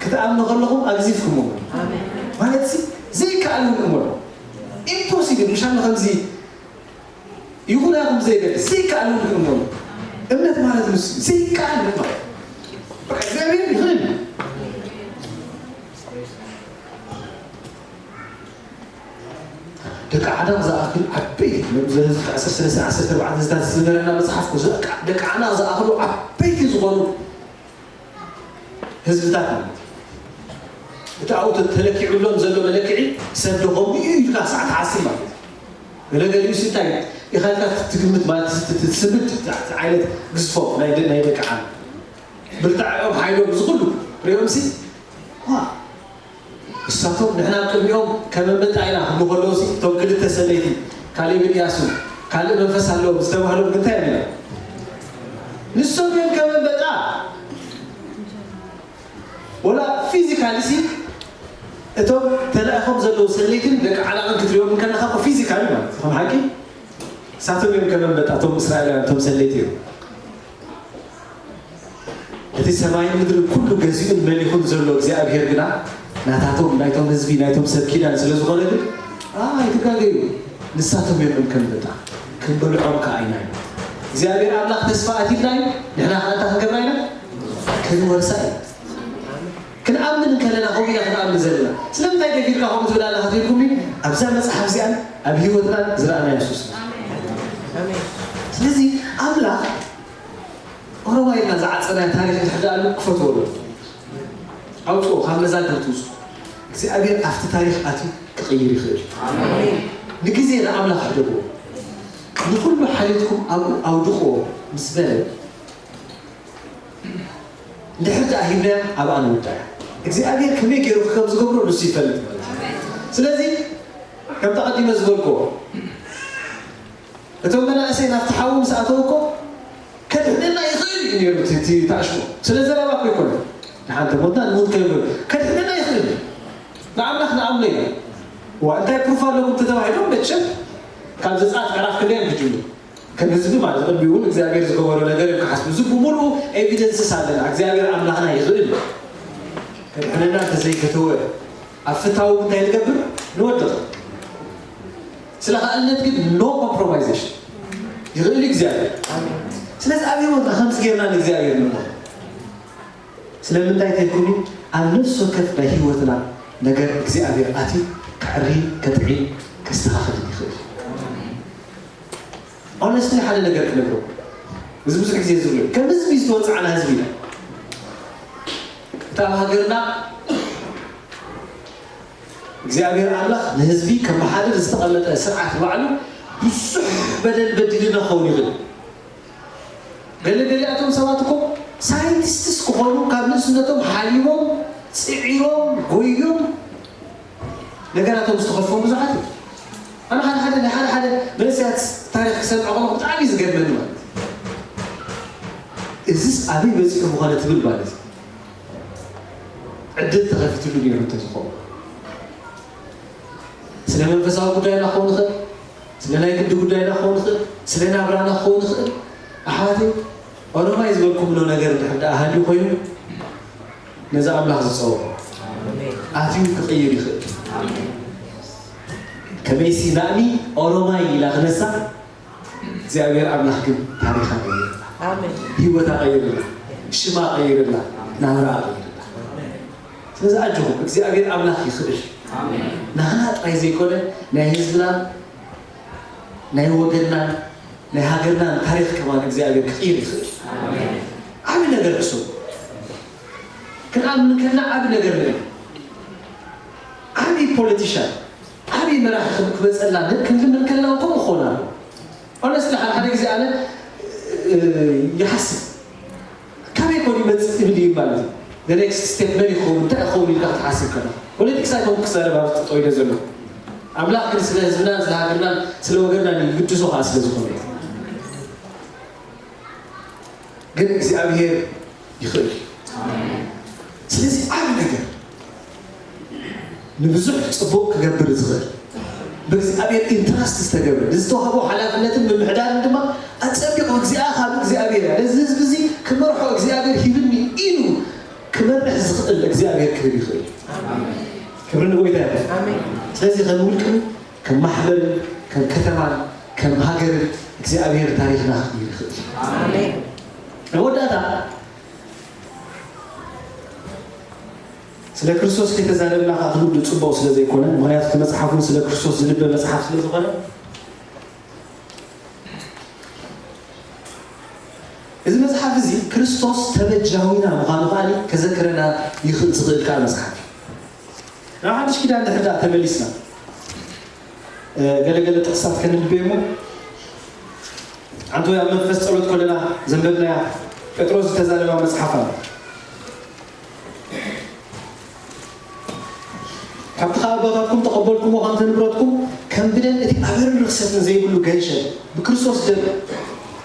ክትኣምኑ ከለኹም ኣግዚፍኩም እመኑ። ማለት ሲ ዘይከኣል እውን እመኑ። ኢምፖሲብል ምሻን ከምዚ ይኹን ኣይኹን ዘይገድስ ዘይከኣል እውን እመኑ። እምነት ማለት ንሱ ዘይከኣል ምእማን። በቃ እግዚኣብሔር ይኽእል። ደቂ ዓዳቕ ዝኣክል ዓበይቲ፣ ንብዙ ህዝቢ ዓሰርተ ሰለስተ ዓሰርተ ኣርባዕተ ዝታት ዝነበረና መጽሓፍ ቅዱስ፣ ደቂ ደቂ ዓዳቕ ዝኣክሉ ዓበይቲ ዝኾኑ ህዝብታት ማለት እዩ። እቲ ኣብኡ ተለኪዑሎም ዘሎ መለክዒ ሰብ ዶ ከምኡ እዩ ኢልካ ክሳዕ ትሓስብ ማለት እዩ። ገለገሊኡ ሲ እንታይ ኢኻ ኢልካ ትግምት ማለት ቲ- ቲ- ትስምድ ቲ- ቲ ዓይነት ግዝፎም ናይ ደ- ናይ ደቂ ዓዳቕ ብርታዐኦም ሓይሎም እዚ ኩሉ ሪኦምሲ ዋ እሳቶም ንሕና ኣብ ቅድሚኦም ከም ኣንበጣ ኢና ክብሉ ከለዉ ሲ እቶም ክልተ ሰበይቲ ካሌብን ኢያሱን ካልእ መንፈስ ኣለዎም ዝተባህሎም እንታይ እዮም ኢሎም? ንሶም እዮም ከም ኣንበጣ ወላ ፊዚካሊ ሲ እቶም ተላኢኾም ዘለዉ ሰለይትን ደቂ ዓላቕን ክትሪኦም እንከለኻ እኮ ፊዚካሊ ማለት እዩ። ከም ሓቂ እሳቶም እዮም ከም ኣንበጣ እቶም እስራኤላውያን እቶም ሰለይቲ እዮም። እቲ ሰማይን ምድርን ኩሉ ገዚኡን መሊኹን ዘሎ እግዚኣብሔር ግና ናታቶም ናይቶም ህዝቢ ናይቶም ሰብ ኪዳን ስለ ዝኾነ ግን ኣይትጋገዩ። ንሳቶም እዮም ከም ኣንበጣ ክንበልዖም ከኣ ኢና እዩ። እግዚኣብሔር ኣምላኽ ተስፋ ኣትዩልና እዩ። ንሕና ከኣ እንታይ ክንገብራ ኢና? ክንወርሳ ኢና። ክንኣምን እንከለና ከምኡ ኢና ክንኣምን ዘለና። ስለምንታይ ደፊርካ ከምኡ ትብል ኣለኻ ተልኩምኒ? ኣብዛ መጽሓፍ እዚኣን ኣብ ህይወትናን ዝረኣናዮ የሱስ እዩ። ስለዚ ኣምላኽ ኦሮማይና ዝዓጸናዮ ታሪኽ እንድሕር ደኣ ኣሎ ክፈትዎ ኣሎ። ኣውፅኦ ካብ መዛግብቲ ውፅኦ። እግዚኣብሔር ኣብቲ ታሪኽ ኣትዩ ክቕይር ይኽእል እዩ። ንግዜ ንኣምላኽ ሕደግዎ። ንኹሉ ሓሊትኩም ኣብኡ ኣውድቕዎ ምስ በለ እንድሕር ደኣ ሂብናያ ኣብኣ ንውዳያ። እግዚኣብሔር ከመይ ገይሩ ከም ዝገብሮ ንሱ ይፈልጥ ማለት እዩ። ስለዚ ከምቲ ኣቐዲመ ዝበልክዎ እቶም መናእሰይ ናብቲ ሓዊ ምስ ኣተዉ እኮ ከድሕነና ይኽእል እዩ ነይሩ እቲ እቲ ታሽሙ። ስለ ዘረባ እኮ ኣይኮነን። ንሓንቲ ሞትና ንሞት ከይብሉ ከድሕነና ይኽእል እዩ። ንኣምላኽ ንኣምኖ ኢና። ዋ እንታይ ፕሩፍ ኣለኩም ተተባሂሎም መቸም ካብ ዘጸኣት ምዕራፍ ክንደይ እዮም ክጅምሩ? ከም ህዝቢ ማለት ቅድሚኡ እውን እግዚኣብሔር ዝገበሮ ነገር እዮም ክሓስቡ። እዚ ብምሉኡ ኤቪደንስስ ኣለና። እግዚኣብሔር ኣምላኽና ይኽእል እዩ። ከድሕነና እንተዘይከተወ ኣብ ፍታው እንታይ ንገብር? ንወድቕ። ስለ ከኣልነት ግን no compromisation ይኽእል እዩ እግዚኣብሔር። ስለዚ ኣብ ህይወትና ከምዚ ጌርና ንእግዚኣብሔር ንሞ ስለምንታይ ተልኩኒ ኣብ ነፍሲ ወከፍ ናይ ህይወትና ነገር እግዚኣብሔር ኣትዩ ከዕሪ ከጥዒ ከስተኻኽልን ይኽእል። ኦነስትሊ ሓደ ነገር ክነግረኩም። እዚ ብዙሕ ግዜ ዝብሉ ከም ህዝቢ ዝተወፅዓና ህዝቢ ኢና። እታ ኣብ ሃገርና እግዚኣብሔር ኣምላኽ ንህዝቢ ከመሓድር ዝተቐመጠ ስርዓት ባዕሉ ብዙሕ በደል በዲልና ክኸውን ይኽእል። ገለ ገሊኣቶም ሰባት እኮ ሳይንቲስትስ ክኾኑ ካብ ንእስነቶም ሓሊቦም ፅዒሮም ጎዮም ነገራቶም ዝተኸፍኦም ብዙሓት እዮም። ኣነ ሓደ ሓደ ናይ ሓደ ሓደ መንእሰያት ታሪኽ ክሰምዕ ከለኹ ብጣዕሚ እዩ ዝገርመኒ ማለት እዩ። እዝስ ኣበይ በፂሑ ምኾነ ትብል ማለት እዩ። ዕድል ተኸፊትሉ ነይሩ እንተዝኸውን ስለ መንፈሳዊ ጉዳይና ክኸውን ይኽእል፣ ስለ ናይ ግዲ ጉዳይና ክኸውን ይኽእል፣ ስለ ናብራና ክኸውን ይኽእል። ኣሕዋተይ ኦሮማይ ዝበልኩምሎ ነገር እንድሕር ደኣ ሃልዩ ኮይኑ ነዚ ኣምላኽ ዝፀውዖ ኣትዩ ክቕይር ይኽእል። ከመይሲ ናእሚ ኦሮማይ ኢላ ክነሳ እግዚኣብሔር ኣምላኽ ግን ታሪኻ ቀይርላ፣ ኣሜን። ህይወታ ቀይርላ፣ ሽማ ቀይርላ፣ ናብራ ቀይርላ። ስለዚ ኣጆኹም እግዚኣብሔር ኣምላኽ ይኽእል። ኣሜን። ናህና ጥራይ ዘይኮነ ናይ ህዝብናን ናይ ወገንናን ናይ ሃገርናን ታሪኽ ከማን እግዚኣብሔር ክቕይር ይኽእል። ኣሜን። ዓቢ ነገር ሕሰቡ። ክንኣምን ከለና ዓቢ ነገር ንርኢ። ዓቢ ፖለቲሻን ዓቢ መራሒ ክመፀልና ክንልምን ከለና ከምኡ ክኾን ኣሎ። ኦነስትሊ ሓደ ሓደ ግዜ ኣነ ይሓስብ ካበይ ኮን ይመፅእ ይብል እዩ ማለት እዩ። The next step መን ይኸውን እንታይ ይኸውን ኢልካ ክትሓስብ ከለካ ፖለቲክስ ኣይኮንኩ ክዛረብ ኣብ ጠጠው ኢለ ዘሎ ኣምላኽ ግን ስለ ህዝብናን ስለ ሃገርናን ስለ ወገንናን ይግድሶ ከዓ ስለ ዝኾነ እዩ። ግን እግዚኣብሔር ይኽእል እዩ። ስለዚ ዓቢ ነገር ንብዙሕ ጽቡቕ ክገብር ዝኽእል ብእግዚኣብሔር ኢንትራስት ዝተገብረ ንዝተዋህቦ ሓላፍነትን ምምሕዳርን ድማ ኣጸቢቑ እግዚኣብ ካብ እግዚኣብሔር እያ ነዚ ህዝቢ እዚ ክመርሖ እግዚኣብሔር ሂብኒ ኢሉ ክመርሕ ዝኽእል እግዚኣብሔር ክህብ ይኽእል እዩ። ክብሪ ንጎይታ ይኹን። ስለዚ ከም ውልቅን ከም ማሕበርን ከም ከተማን ከም ሃገርን እግዚኣብሔር ታሪኽና ክቕይር ይኽእል እዩ። መወዳእታ ስለ ክርስቶስ ከይተዛረብና ከዓ ክንውድእ ፅቡቕ ስለ ዘይኮነ ምክንያቱ እቲ መፅሓፍ እውን ስለ ክርስቶስ ዝንበብ መፅሓፍ ስለ ዝኾነ እዚ መፅሓፍ እዚ ክርስቶስ ተበጃዊና ምዃኑ ከዓ ከዘክረና ይኽእል ዝኽእል ከዓ መፅሓፍ እዩ። ናብ ሓድሽ ኪዳን ድሕር ደኣ ተመሊስና ገለገለ ጥቕስታት ከንብብ እሞ ሓንቲ ወይ ኣብ መንፈስ ጸሎት ከለና ዘንበብናያ ጴጥሮስ ዝተዛረባ መጽሓፍ ኣላ። ካብቲ ካብ ኣቦታትኩም ተቐበልኩሞ ከምቲ ንብረትኩም ከም ብደም እቲ ኣበርን ርኽሰትን ዘይብሉ ገንሸል ብክርስቶስ ደም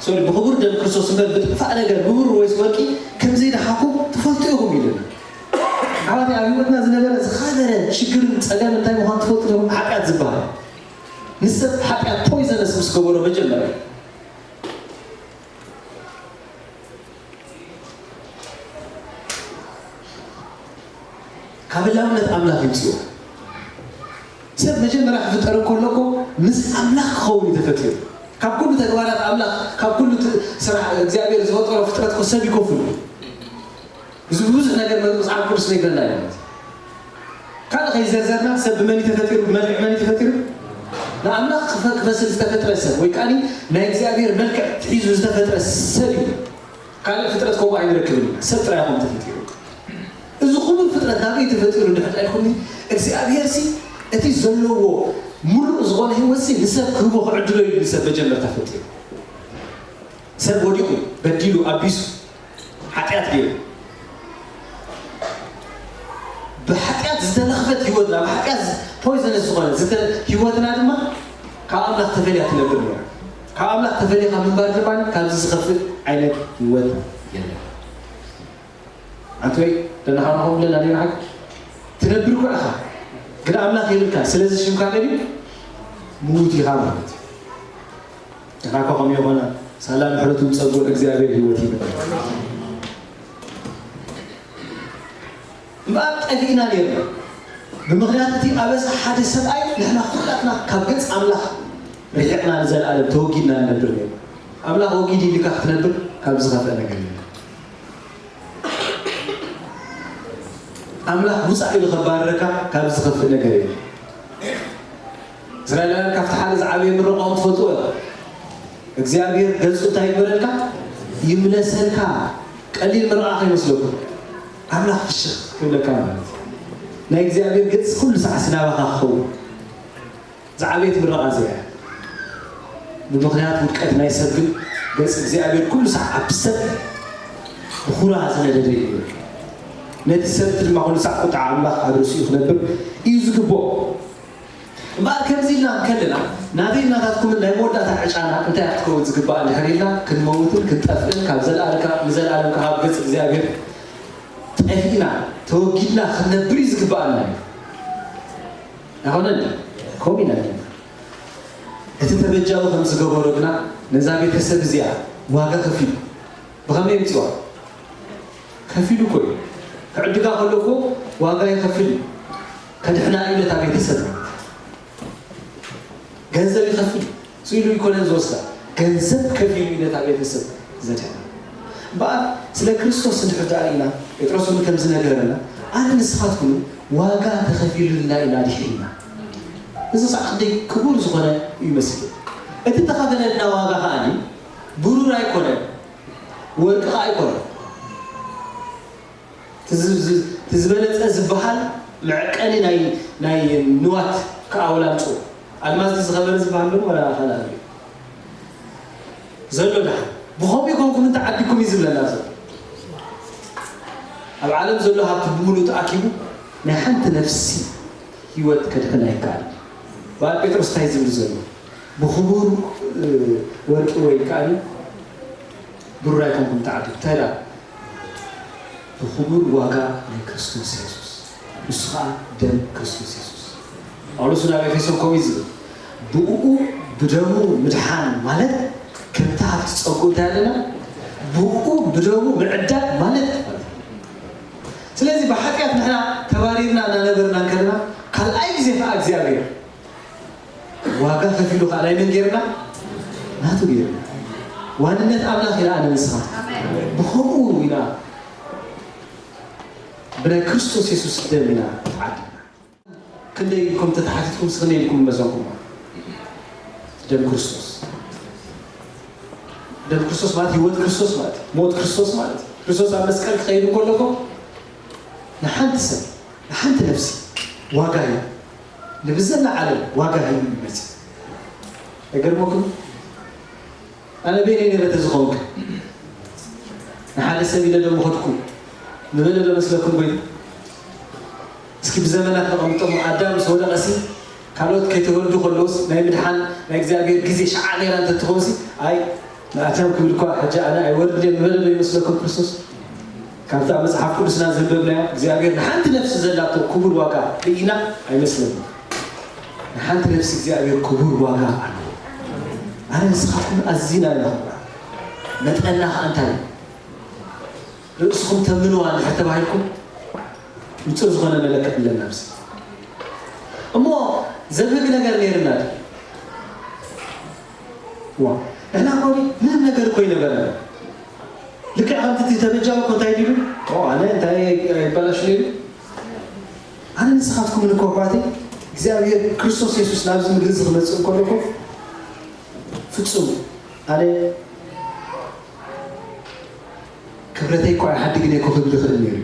ሶሪ ብኽቡር ደም ክርስቶስ እምበር ብጥፋእ ነገር ብብሩር ወይስ ወርቂ ከም ዘይደሓኩም ትፈልጡ ኢኹም ኢሉና። ኣሕዋተይ ኣብ ህይወትና ዝነበረ ዝኸበረ ሽግርን ጸገም እንታይ ምዃኑ ትፈልጡ ዶ? ሓጢኣት ዝበሃል ንሰብ ሓጢኣት ፖይዘነስ ምስ ገበሮ መጀመርያ ካብ ህላውነት ኣምላኽ ይውፅኦ። ሰብ መጀመርያ ክፍጠር እንከሎ እኮ ምስ ኣምላኽ ክኸውን እዩ ተፈጢሩ። ካብ ኩሉ ተግባራት ኣምላኽ፣ ካብ ኩሉ ት-፣ ስራሕ እግዚኣብሔር ዝፈጠሮ ፍጥረት እኮ ሰብ ይከፍሉ። እዚ ብዙሕ ነገር መጽሓፍ ቅዱስ ይነግረና እዩ ማለት እዩ። ካልእ ከይዘርዘርና ሰብ ብመን እዩ ተፈጢሩ? ብመልክዕ መን እዩ ተፈጢሩ? ንኣምላኽ ክፈ-፣ ክመስል ዝተፈጥረ ሰብ ወይ ከኣ ናይ እግዚኣብሔር መልክዕ ሒዙ ዝተፈጥረ ሰብ እዩ። ካልእ ፍጥረት ከምኡ ኣይንረክብን ኢና። ሰብ ጥራይ ከም ተፈጢሩ። እዚ ክቡር ፍጥረት ናበይ ተፈጢሩ እንድሕር ኢልኩምኒ፣ እግዚኣብሔር ሲ እቲ ዘለዎ ምሉእ ዝኾነ ህይወት ሲ ንሰብ ክህቦ ክዕድሎ እዩ ንሰብ መጀመርታ ፈጢሩ። ሰብ ወዲቑ፣ በዲሉ፣ ኣቢሱ፣ ሓጢኣት ገይሩ። ብሓጢኣት ዝተለኽፈት ህይወትና፣ ብሓጢኣት ፖይዘነስ ዝኾነ ዝተ-፣ ህይወትና ድማ ካብ ኣምላኽ ተፈልያ ትነብር ነይራ። ካብ ኣምላኽ ተፈሊኻ ምንባር ድማ ካብዚ ዝኸፍእ ዓይነት ህይወት የለን። ኣንተ ወይ ደናኻ ናኹም ብለና ነይራ ሓቂ ትነብር እኮ ኢኻ፣ ግን ኣምላኽ የብልካ። ስለዚ ሽምካ ቀዲም ምዉት ኢኻ ማለት እዩ። ንሕና እኮ ከምኡ ይኾና። ሳላ ምሕረቱን ጸጉን እግዚኣብሔር ህይወት ይበል። እምበኣር ጠፊእና ነይርና። ብምኽንያት እቲ ኣበሳ ሓደ ሰብኣይ ንሕና ኩላትና ካብ ገጽ ኣምላኽ ርሒቕና ንዘለኣለም ተወጊድና ንነብር ነይርና። ኣምላኽ ወጊድ ኢልካ ክትነብር ካብ ዝኸፍአ ነገር የለን። ኣምላኽ ውፃእ ኢሉ ከባረረካ ካብ ዝኸፍእ ነገር የለን። እስራኤላውያን ካብቲ ሓደ ዝዓበየ ምርቃኦም ትፈልጥዎ ኢኹም። እግዚኣብሔር ገጹ እንታይ ይግበረልካ? ይምለሰልካ። ቀሊል ምርቃ ከይመስለኩም። ኣምላኽ ፍሽኽ ክብለካ ማለት እዩ። ናይ እግዚኣብሔር ገጽ ኩሉ ሰዓት ናባኻ ክኸውን። ዝዓበየት ምርቃ እዚኣ እያ። ብምኽንያት ውድቀት ናይ ሰብ ግን ገጽ እግዚኣብሔር ኩሉ ሰዓት ኣብ ሰብ ብኹራ ዝነደደ እዩ። ነቲ ሰብ እቲ ድማ ኩሉ ሰዓት ቁጥዓ ኣምላኽ ኣብ ርእሲኡ ክነብር እዩ ዝግብኦ። እምበኣር ከምዚ ኢልና እንከለና ናተይ ናታትኩምን ናይ መወዳእታ ዕጫና እንታይ ክትከውን ዝግባእ እንድሕር ኢልና ክንመውትን ክንጠፍእን ካብ ዘለኣለም ካብ ንዘለኣለም ካብ ገጽ እግዚኣብሔር ጠፊእና ተወጊድና ክንነብር እዩ ዝግባኣና እዩ። ኣይኮነን? ከምኡ ኢና ዘለና። እቲ ተበጃዊ ከም ዝገበሮ ግና ነዛ ቤተሰብ እዚኣ ዋጋ ከፊሉ። ብኸመይ የምፅዋ? ከፊሉ እኮ እዩ። ክዕድጋ ከሎ እኮ ዋጋ ይኸፍል እዩ። ከድሕና እዩ ነታ ቤተሰብ። ገንዘብ ይኸፍል እዩ። ስኢሉ ይኮነን ዝወስዳ። ገንዘብ ከፊሉ እዩ ነታ ቤተሰብ ዘድሕና። እምበኣር ስለ ክርስቶስ እንድሕር ደኣ ርኢና፣ ጴጥሮስ እውን ከምዚ ነገረና፣ ኣነ ንስኻትኩም ዋጋ ተኸፊሉልና ኢና ድሒንና። እዚ ሳዕ ክንደይ ክቡር ዝኾነ እዩ መስል። እቲ ተኸፈለልና ዋጋ ከኣ ብሩር ኣይኮነን፣ ወርቂ ከኣ ኣይኮነን። እቲ ዝ-፣ ዝ-፣ እቲ ዝበለጸ ዝበሃል መዕቀኒ ናይ፣ ናይ ንዋት ከኣ ወላ ኣምጽኡ። ኣልማዝ ዝኸበረ ዝበሃል ዶ ወላ ካልእ ኣሎ? ዘሎ ደሓን። ብኸምኡ ኢኹም እንተዓዲግኩም እዩ ዝብለና ዘሎ። ኣብ ዓለም ዘሎ ሃብቲ ብምሉእ ተኣኪቡ ናይ ሓንቲ ነፍሲ ህይወት ከድሕን ኣይከኣልን። በዓል ጴጥሮስ እንታይ ዝብል ዘሎ? ብኽቡር፣ እ፣ ወርቂ ወይ ከኣ ብሩር ኣይኮንኩም ተዓዲጉ። እንታይ ደኣ? ብኽቡር ዋጋ ናይ ክርስቶስ የሱስ፣ ንሱ ኸኣ ደም ክርስቶስ የሱስ። ጳውሎስ ናብ ኤፌሶን ከምኡ እዩ ዝብል፣ ብእኡ ብደሙ ምድሓን ማለት ከምቲ ሃብቲ ጸጉኡ እንታይ ኣለና? ብእኡ ብደሙ ምዕዳግ ማለት ማለት እዩ። ስለዚ ብሓጢኣት ንሕና ተባሪርና እናነበርና እንከለና ካልኣይ ግዜ ከኣ እግዚኣብሔር ዋጋ ከፊሉ ከኣ ናይ መን ገይርና? ናቱ ገይርና። ዋንነት ኣምላኽ ኢና ኣነ ንስኻ። ብኸምኡ ኢና ብናይ ክርስቶስ የሱስ ደም ኢና ተዓዲግና። ክንደይ ኢልኩም ተተሓቲትኩም፣ ክንደይ ኢልኩም መዘንኩሞ? ደም ክርስቶስ። ደም ክርስቶስ ማለት ህይወት ክርስቶስ ማለት እዩ። ሞት ክርስቶስ ማለት እዩ። ክርስቶስ ኣብ መስቀል ክኸይድ እንከሎ እኮ ንሓንቲ ሰብ፣ ንሓንቲ ነፍሲ ዋጋ እዩ። ንብዘላ ዓለም ዋጋ ሂቡ እዩ መጽእ። ኣይገርመኩም? ኣነ በይነይ ነይረ ተዝኾንኩ፣ ንሓደ ሰብ ኢለ ዶ ምኸድኩ፣ ንበለ ዶ መስለኩም? ወይ እስኪ ብዘመናት ነቐምጦም፣ ኣዳም ምስ ወደቐሲ፣ ካልኦት ከይተወልዱ ከለውስ፣ ናይ ምድሓን ናይ እግዚኣብሔር ግዜ ሸዓ ነይራ እንተትኾንሲ፣ ኣይ፣ ንኣዳም ክብል እኳ ሕጂ ኣነ ኣይወርድን እየ ምበለ ዶ ይመስለኩም ክርስቶስ? ካብታ መጽሓፍ ቅዱስና ዘንበብናዮ፣ እግዚኣብሔር ንሓንቲ ነፍሲ ዘላቶ ክቡር ዋጋ ርኢና ኣይመስለንን። ንሓንቲ ነፍሲ እግዚኣብሔር ክቡር ዋጋ ኣለዎ። ኣነ ንስኻትኩም ኣዚና ኢና ነኽብራ። መጠንና ኸኣ እንታይ እዩ? ርእስኹም ተምንዋ እንድሕር ተባሂልኩም፣ ንጹር ዝኾነ መለክዒ ኣለና ኣብዚ። እሞ ዘብህግ ነገር ነይርና ድዩ? ዋ፣ ንሕና እኮ ምንም ነገር እኮ ይነበረና። ልክዕ ከምቲ እቲ ተበጃዊ እኮ እንታይ ዲሉ? ኦ፣ ኣነ እንታይ ኣይበላሽ ኢሉ? ኣነ ንስኻትኩም እኮ ኣሕዋተይ፣ እግዚኣብሔር ክርስቶስ የሱስ ናብዚ ምድሪ እዚ ክመጽእ እንከሎ እኮ ፍጹም ኣነ ክብረተይ እኮ ኣይሓድግን እየ እኮ ክብል ይኽእል ነይሩ እዩ።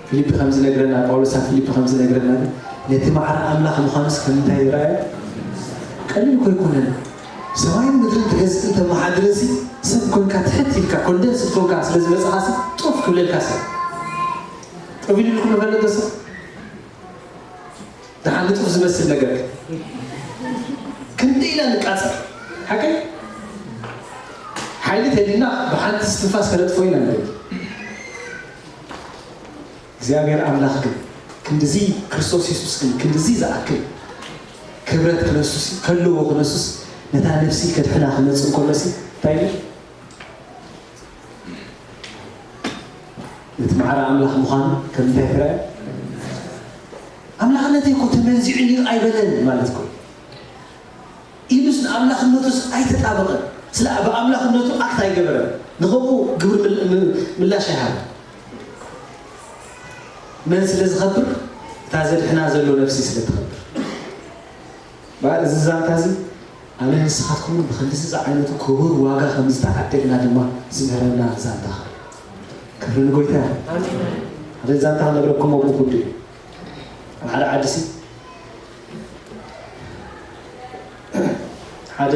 ፊልፒ ከም ዝነግረና፣ ጳውሎስ ኣብ ፊልፒ ከም ዝነግረና ግን ነቲ ማዕረ ኣምላኽ ምዃኑስ ከም እንታይ ይረኣዮ? ቀሊል እኮ ኣይኮነን። ሰማይን ምድርን ትገዝእ እንተ መሓድረሲ ሰብ ኮንካ ትሕት ኢልካ ኮንደንስ ኮንካ ስለ ዝመጽኻሲ ጡፍ ክብለልካ ሰብ ጡፍ ኢሉ ኢልኩም ይፈልጥ ዶ ሰብ? ደሓን ንጡፍ ዝመስል ነገር ክንደይ ኢና ንቃጸር ሓቀይ ሓይሊ ተሊና ብሓንቲ ስትንፋስ ከነጥፎ ኢና ንብል እግዚኣብሔር ኣምላኽ ግን ክንድዚ ክርስቶስ የሱስ ግን ክንድዚ ዝኣክል ክብረት ክነሱስ ከለዎ ክነሱስ ነታ ነፍሲ ከድሕና ክመጽእ እንከሎሲ እንታይ ኢሉ ነቲ ማዕረ ኣምላኽ ምዃኑ ከም እንታይ ትረአ ኣምላኽነተይ እኮ ተመንዚዑ እዩ ኣይበለን ማለት እኮ ኢሉስ ንኣምላኽነቱስ ኣይተጣበቐን ስለ ብኣምላኽነቱ ኣክት ኣይገበረን ንኸምኡ ግብሪ ምላሽ ኣይሃበ መን ስለ ዝኸብር እታ ዘድሕና ዘሎ ነፍሲ ስለ ትኸብር በዓል እዚ ዛንታ እዚ ኣነ ንስኻትኩም ብክንድዚ ዝዓይነቱ ክቡር ዋጋ ከም ዝተዓደግና ድማ ዝምህረና ዛንታ ክብሪ ንጎይታ ሓደ ዛንታ ክነግረኩም ኣብኡ ኩዱ እዩ ኣብ ሓደ ዓዲ ሲ ሓደ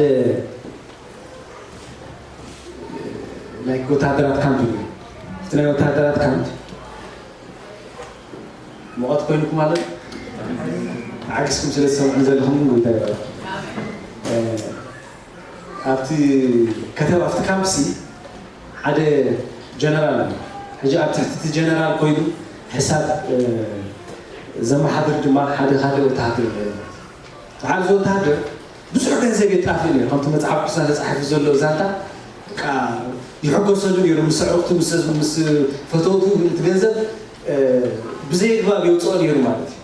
ናይ ወታደራት ካምፕ እዩ እቲ ናይ ወታደራት ካምፕ ሙቐት ኮይኑኩም ኣሎ ዓግስኩም ስለ ዝሰምዑ ዘለኹም ግን ጎይታ ይባል ኣብቲ ከተማ ኣብቲ ካምፕ ሲ ሓደ ጀነራል ኣሎ ሕጂ ኣብ ትሕቲ እቲ ጀነራል ኮይኑ ሕሳብ ዘመሓድር ድማ ሓደ ካልእ ወታሃደር ኣሎ በዓል እዚ ወታሃደር ብዙሕ ገንዘብ የጣፍእ ነይሩ ከምቲ መፅሓፍ ቅዱስና ተፃሒፉ ዘሎ ዛንታ ይሕጎሰሉ ነይሩ ምስ ኣዕሩኽቱ ምስ ፈተውቱ እቲ ገንዘብ ብዘየግባብ የውፅኦ ነይሩ ማለት እዩ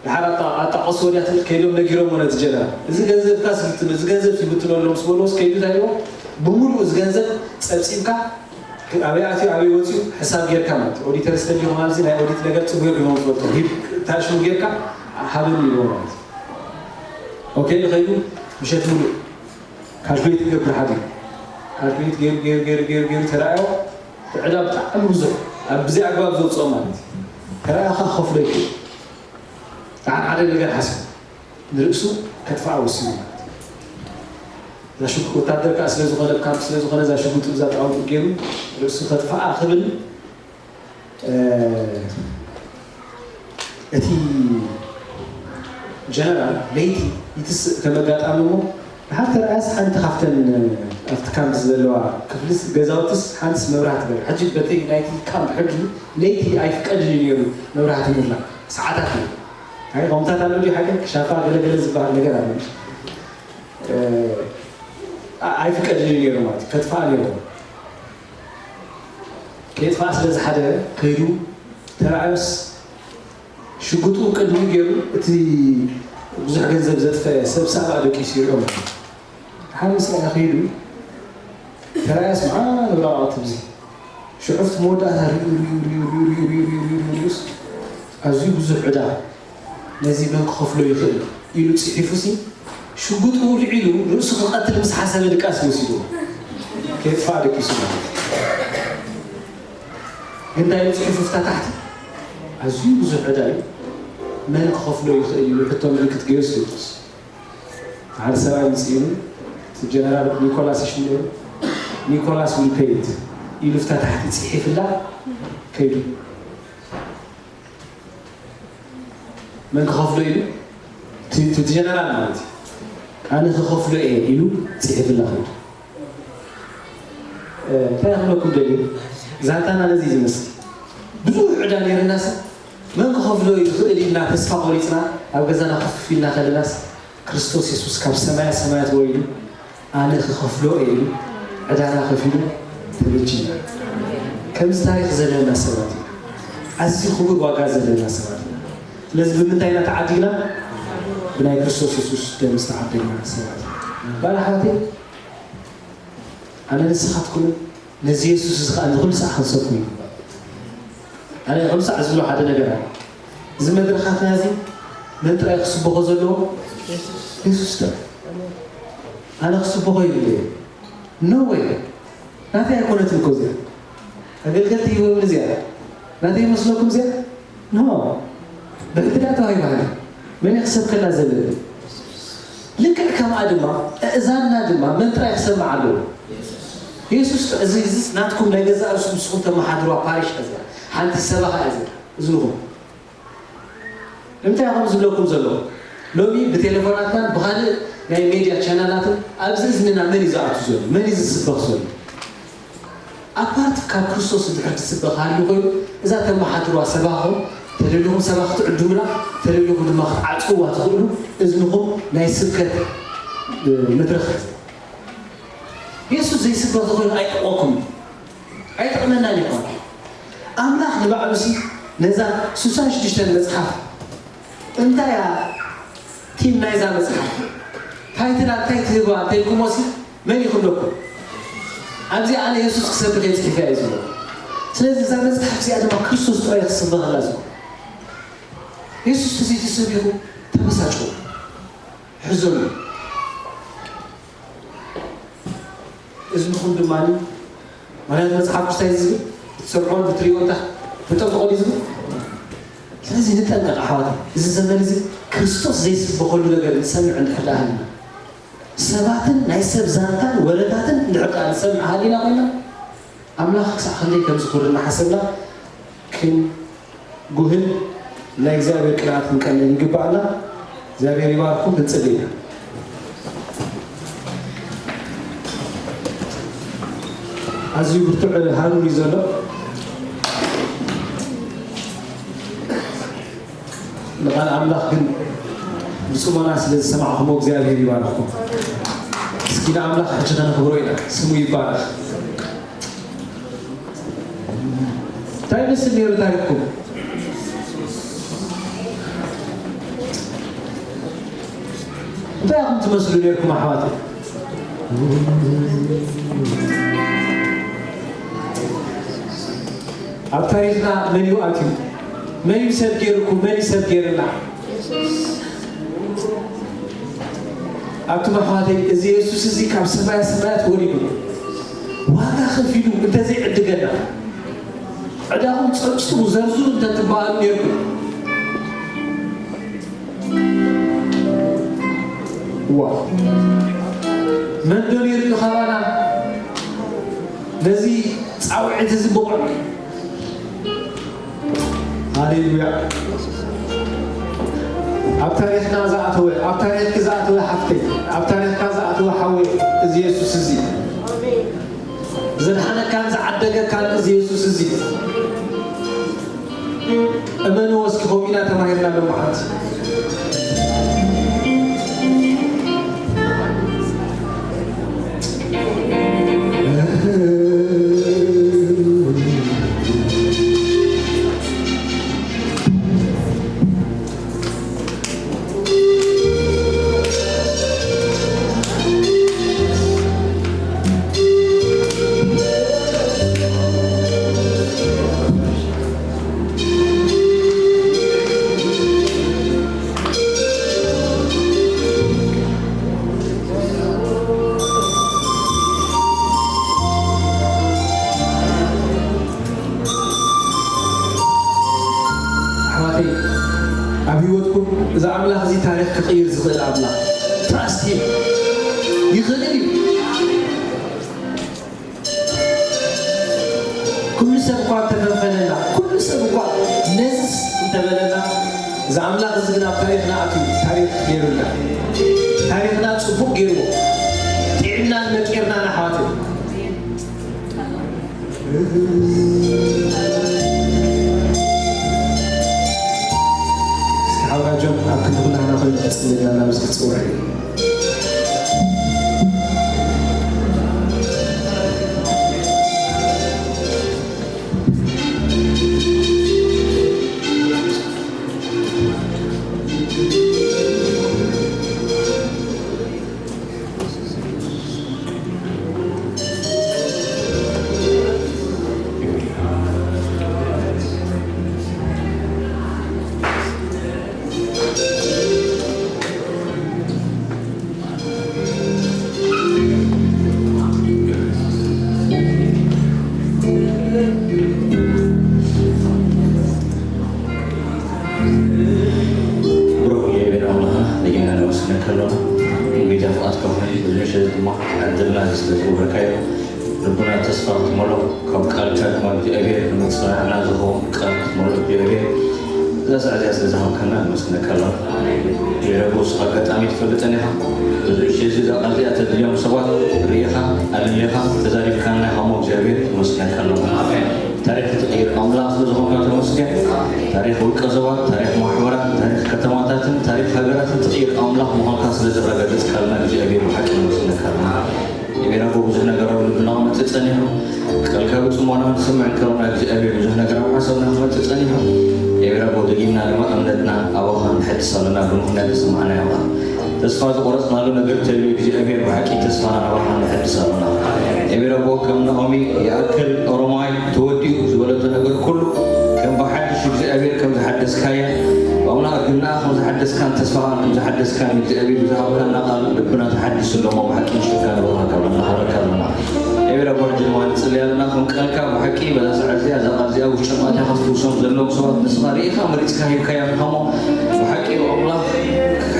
ድሓር ኣጣ ቀስ ወዲያ ትብል ከይዶም ነጊሮሞ ነቲ ጀነራል እዚ ገንዘብካ ስልትም እዚ ገንዘብ ይብትነሎም ስበልዎስ ከይዱ እንታይ ኢልዎ ብምሉኡ እዚ ገንዘብ ፀብፂብካ ኣበይ ኣትዩ ኣበይ ወፂኡ ሕሳብ ጌርካ ማለት ኦዲተር ስተዲ ይኹን ኣብዚ ናይ ኦዲት ነገር ፅቡቅ ይኹን ፈልጦ ሂብ ታሽሙ ጌርካ ሃበኒ ኢልዎ ማለት ኦኬ ንኸይዱ ምሸት ሙሉእ ካልኩሌት ይገብር ሓደ ካልኩሌት ገይሩ ገይሩ ገይሩ ገይሩ ገይሩ ተረኣዮ ዕዳ ብጣዕሚ ብዙሕ ኣብ ብዘይ ኣግባብ ዘውፅኦ ማለት እዩ ተረኣኻ ከፍሎ ይክእል ደሓር ሓደ ነገር ሓሲቡ ንርእሱ ከጥፍኣ ወሲኑ ማለት እዩ እዛ ሽጉጥ ወታደር ከዓ ስለ ዝኾነ ካብ ስለ ዝኾነ እዛ ሽጉጡ እዛ ጣውጡ ገይሩ ርእሱ ከጥፍኣ ክብል እቲ ጀነራል ለይቲ ይትስእ ከም ኣጋጣሚ እሞ ድሓር ተረኣያስ ሓንቲ ካብተን ኣብቲ ካምፕ ዘለዋ ክፍልስ ገዛውትስ ሓንትስ መብራህቲ በሪ ሕጂ በቲ ናይቲ ካምፕ ሕጊ ለይቲ ኣይፍቀድን እዩ ነይሩ መብራህቲ ምብራህ ሰዓታት እዩ ኣይ ከምታት ኣሎ ድዩ ሓቂ ክሻፋ ገለገለ ዝበሃል ነገር ኣሎ ኣይፍቀድን እዩ ነይሩ ማለት ከጥፋእ ነይሩ ከየጥፋእ ስለ ዝሓደ ከይዱ ተረኣዮስ ሽጉጡ ቅድሚ ገይሩ እቲ ብዙሕ ገንዘብ ዘጥፈ ሰብ ሳባ ደቂሱ ይሪኦ ሓደ ምስ ያ ከይዱ ተረኣያስ መዓ ንብራቃ ትብዚ ሽዑፍቲ መወዳእታ ሪኡ ሪኡ ሪኡ ሪኡ ሪኡ ሪኡ ሪኡ ሪኡ ሪኡስ ኣዝዩ ብዙሕ ዕዳ ነዚ መን ክኸፍሎ ይኽእል ኢሉ ጽሒፉሲ ሽጉጡ ልዒሉ ርእሱ ክቐትል ምስ ሓሰበ ድቃስ ወሲድዎ ከየጥፋእ ደቂሱ ማለት እዩ። እንታይ እዩ ጽሒፉ ፍታ ታሕቲ ኣዝዩ ብዙሕ ዕዳ እዩ መን ክኸፍሎ ይኽእል ኢሉ ሕቶ ምልክት ገይሩ ስልጡስ ሓደ ሰብኣይ ምጽኢሉ እቲ ጀነራል ኒኮላስ ይሽሙ ነይሩ ኒኮላስ ዊል ፔይ ኢት ኢሉ ፍታ ታሕቲ ጽሒፍላ ከይዱ መን ክኸፍሎ ኢሉ እቲ ጀነራል ማለት እዩ ኣነ ክኸፍሎ እየ ኢሉ ጽሒፍላ ከይዱ እንታይ ክብለኩም ደልዩ ዛንታና ነዚ ዝመስል ብዙሕ ዕዳ ነይርና ሰብ መን ክኸፍሎ ይኽእል ኢልና ተስፋ ቆሪፅና ኣብ ገዛና ኮፍ ኢልና ከለናስ ክርስቶስ የሱስ ካብ ሰማያ ሰማያት ወሪዱ ኣነ ክኸፍሎ እየ ኢሉ ዕዳና ከፊሉ ተበጅና ከምዚ ታሪክ ዘለና ሰባት ኢና ኣዝዩ ክቡር ዋጋ ዘለና ሰባት ኢና ስለዚ ብምንታይ ኢና ተዓዲግና ብናይ ክርስቶስ የሱስ ደም ዝተዓደግና ሰባት ኢና ባል ኣሕዋተይ፣ ኣነ ንስኻትኩምን ነዚ የሱስ እዚ ኸዓ ንኹሉ ሰዓት ክንሰብኩ ይግባእ። ኣነ ንኹሉ ሰዓት ዝብሎ ሓደ ነገር ኣሎ። እዚ መድረኻትና እዚ መን ጥራይ ክስበኾ ዘለዎ? የሱስ ጥራይ። ኣነ ክስበኾ ይብለ። ኖ ወይ። ናተይ ኣይኮነትን እኮ እዚኣ። ኣገልገልቲ ሂቦምን እዚኣ። ናተይ ይመስለኩም እዚኣ? ኖ። ብዕድላ ተዋሂባና። መን እዩ ክሰብከላ ዘለኒ? ልክዕ ከምኣ ድማ፣ እእዛንና ድማ መን ጥራይ ክሰምዕ ኣለዎ? የሱስ ጥራይ። እዚ፣ እዚ ናትኩም ናይ ገዛእ ርእሱ ንስኹም ተመሓድርዋ ፓሪሽ እያ እዚኣ። ሓንቲ ሰበኻ እያ እዚኣ። እዝንኹም። ንምንታይ ኢኹም ዝብለኩም ዘለኹ? ሎሚ ብቴሌፎናትናን ብኻልእ ናይ ሜድያ ቻናላትን ኣብዚ እዝንና መን እዩ ዝኣቱ ዘሎ? መን እዩ ዝስበኽ ዘሎ? ኣፓርት ካብ ክርስቶስ እንድሕር ትስበኽ ሃልዩ ኮይኑ፣ እዛ ተመሓድርዋ ሰባኹም፣ ተደሊኹም ሰባ ክትዕድሙላ፣ ተደሊኹም ድማ ክትዓጽውዋ ትኽእሉ እዝንኹም ናይ ስብከት፣ እ፣ መድረኽ። የሱስ ዘይስበኽ ተኾይኑ ኣይጠቕመኩም እዩ። ኣይጠቕመናን እዩ። ኣምላኽ ንባዕሉሲ ነዛ ስሳን ሽዱሽተን መጽሓፍ እንታይ እያ ቲም ናይዛ መጽሓፍ? ታይትላ እንታይ ትህባ እንተኢልኩሞሲ መን እዩ ክብለኩም? ኣብዚ ኣነ የሱስ ክሰብኽ እየ ጽሒፈ እየ ዝብሎ። ስለዚ እዛ መጽሓፍ እዚኣ ድማ ክርስቶስ ጥራይ ክስበኸላ ዝብሎ። የሱስ ተዘይተሰቢኹ ተበሳጭዎ፣ ሕዘኑ። እዝንኹም ድማ ማለት መጽሓፍ ቅዱስ እንታይ ዝብል? ብትሰምዖን ብትሪኦ እንታይ ተጠንቀቑ ድዩ ዝብል? ስለዚ ንጠንቀቕ ኣሕዋት። እዚ ዘመን እዚ ክርስቶስ ዘይስበኸሉ ነገር ንሰምዕ እንድሕር ደኣ ሃሊና፣ ሰባትን ናይ ሰብ ዛንታን ወረታትን እንድሕር ደኣ ንሰምዕ ሃሊና ኮይና፣ ኣምላኽ ክሳዕ ክንደይ ከም ዝኹሪ እናሓሰብና ክንጉህን ናይ እግዚኣብሔር ቅንዓት ክንቀንእ ይግባኣና። እግዚኣብሔር ይባርኩም። ክንጽሊ ኢና። ኣዝዩ ብርቱዕ ሃሩር እዩ ዘሎ። ንቓል ኣምላኽ ግን ብጽሞና ስለ ዝሰማዕኹሞ እግዚኣብሔር ይባርኽኩም። እስኪ ንኣምላኽ ሕጂ ከነኽብሮ ኢና። ስሙ ይባረኽ። እንታይ ይመስል ነይሩ ታሪኽኩም? እንታይ ኢኹም ትመስሉ ነይርኩም ኣሕዋት? ኣብ ታሪኽና መን እዩ ኣትዩ? መን እዩ ሰብ ገይርኩም? መን እዩ ሰብ ገይርና? ኣቱም ኣሕዋተይ፣ እዚ የሱስ እዚ ካብ ሰማያ ሰማያት ወሪዱ ዋጋ ከፊሉ እንተዘይዕድገና፣ ዕዳኹም ጸብጽቡ፣ ዘርዝሩ እንተትበሃሉ ነይርኩም። ዋ፣ መን ዶ ነይሩ እዩ ካባና ነዚ ጻውዒት እዚ ብቑዕ? ሃሌሉያ። ኣብ ታሪኽና ዝኣተወ፣ ኣብ ታሪኽኪ ዝኣተወ ሓፍተይ፣ ኣብ ታሪኽካ ዝኣተወ ሓወይ፣ እዚ የሱስ እዚ ዘድሓነካን ዝዓደገካን እዚ የሱስ እዚ እመንዎ እስኪ፣ ከምኡ ኢና ተማሂርና ሎምዓንቲ። ኣሕዋተይ፣ ኣብ ህይወትኩም እዚ ኣምላኽ እዚ ታሪኽ ክቕይር ዝኽእል ኣምላኽ ትራስት ሂም ይኽእል እዩ። ኩሉ ሰብ እኳ እንተፈንፈነና፣ ኩሉ ሰብ እኳ ነዝስ እንተበለና፣ እዚ ኣምላኽ እዚ ግን ኣብ ታሪኽና ኣትዩ ታሪኽ ገይሩና። ታሪኽና ጽቡቕ ገይርዎ። ጥዒምናን መቂርናን ኣሕዋተይ። እስኪ ሓውና ጆን ኣብ ክንዲ ኩላህና ኮይኑ ክጽልየና ናብ እዚ ክጽውዕ እዩ። ከሎና ጌታ ፍቓድ ከሆነ ብዙ ምሸት ድማ ዕድልና ስለ ዝገበርካዮ ልቡና ተስፋ ክትመሎ ካብ ቃልካ ድማ እግዚኣብሔር ንምፅናዕና ዝኸውን ቃል ክትመሎ እግዚኣብሔር እዛ ሰዓት እዚኣ ስለ ዝሃብካና ንመስግነካ ኣለና። የረቡ ንስኻ ኣጋጣሚ ትፈልጠን ኢኻ። ብዙ እሺ እዚ እዛ ቃል እዚኣ ተድልዮም ሰባት ርኢኻ ኣለሊኻ ተዛሪብካና ኢኻ እሞ እግዚኣብሔር ንመስግነካ ኣለና። ታሪክ ትቕይር ኣምላኽ ስለ ዝኾንካ ተመስገን። ታሪክ ውልቀ ሰባት፣ ታሪክ ማሕበራት፣ ታሪክ ከተማታትን ታሪክ ሃገራትን ትቕይር ኣምላኽ ምዃንካ ስለ ዘረጋገጽካልና እግዚኣብሔር ብሓቂ ነመስግነካ ኣለና። እግዚኣብሔር ኣቦ ብዙሕ ነገር ኣብ ልብና ክመጽእ ጸኒሑ፣ ቃልካ ብጽሞና ንሰምዕ እንከለና እግዚኣብሔር ብዙሕ ነገር ኣብ ሓሳብና ክመጽእ ጸኒሑ። እግዚኣብሔር ኣቦ ደጊምና ድማ እምነትና ኣባኻ ንሕድስ ኣለና ብምኽንያት ዝሰማዕናዮ ቃል። ተስፋ ዝቆረጽናሉ ነገር ተልዩ እግዚኣብሔር ብሓቂ ተስፋና ናባኻ ንሕድስ ኣለና። እግዚኣብሔር ኣቦ ከም ናኦሚ ይኣክል ኦሮማይ ተወዲኡ ዝበለቶ ነገር ኩሉ ከም ብሓድሽ እግዚኣብሔር ከም ዝሓደስካዮ ብኣምላኽ እርግናኣ ከም ዝሓደስካን ተስፋኻን ከም ዝሓደስካን እግዚኣብሔር ብዝሃብካና ቃል ልብና ተሓዲሱ ኣሎ እሞ ብሓቂ ንሽምካ ንባርኸካ ኣለና፣ ንኸብረካ ኣለና። እግዚኣብሔር ኣቦ ሕጂ ድማ ንጽሊ ኣለና ከም ቃልካ ብሓቂ በዛ ሰዓት እዚኣ እዛ ቃል እዚኣ ውሽጦም ኣትያ ክትፍውሶም ዘለዎም ሰባት ንስኻ ርኢኻ መሪጽካ ሂብካዮም ኢኻ እሞ ብሓቂ ብኣምላኽ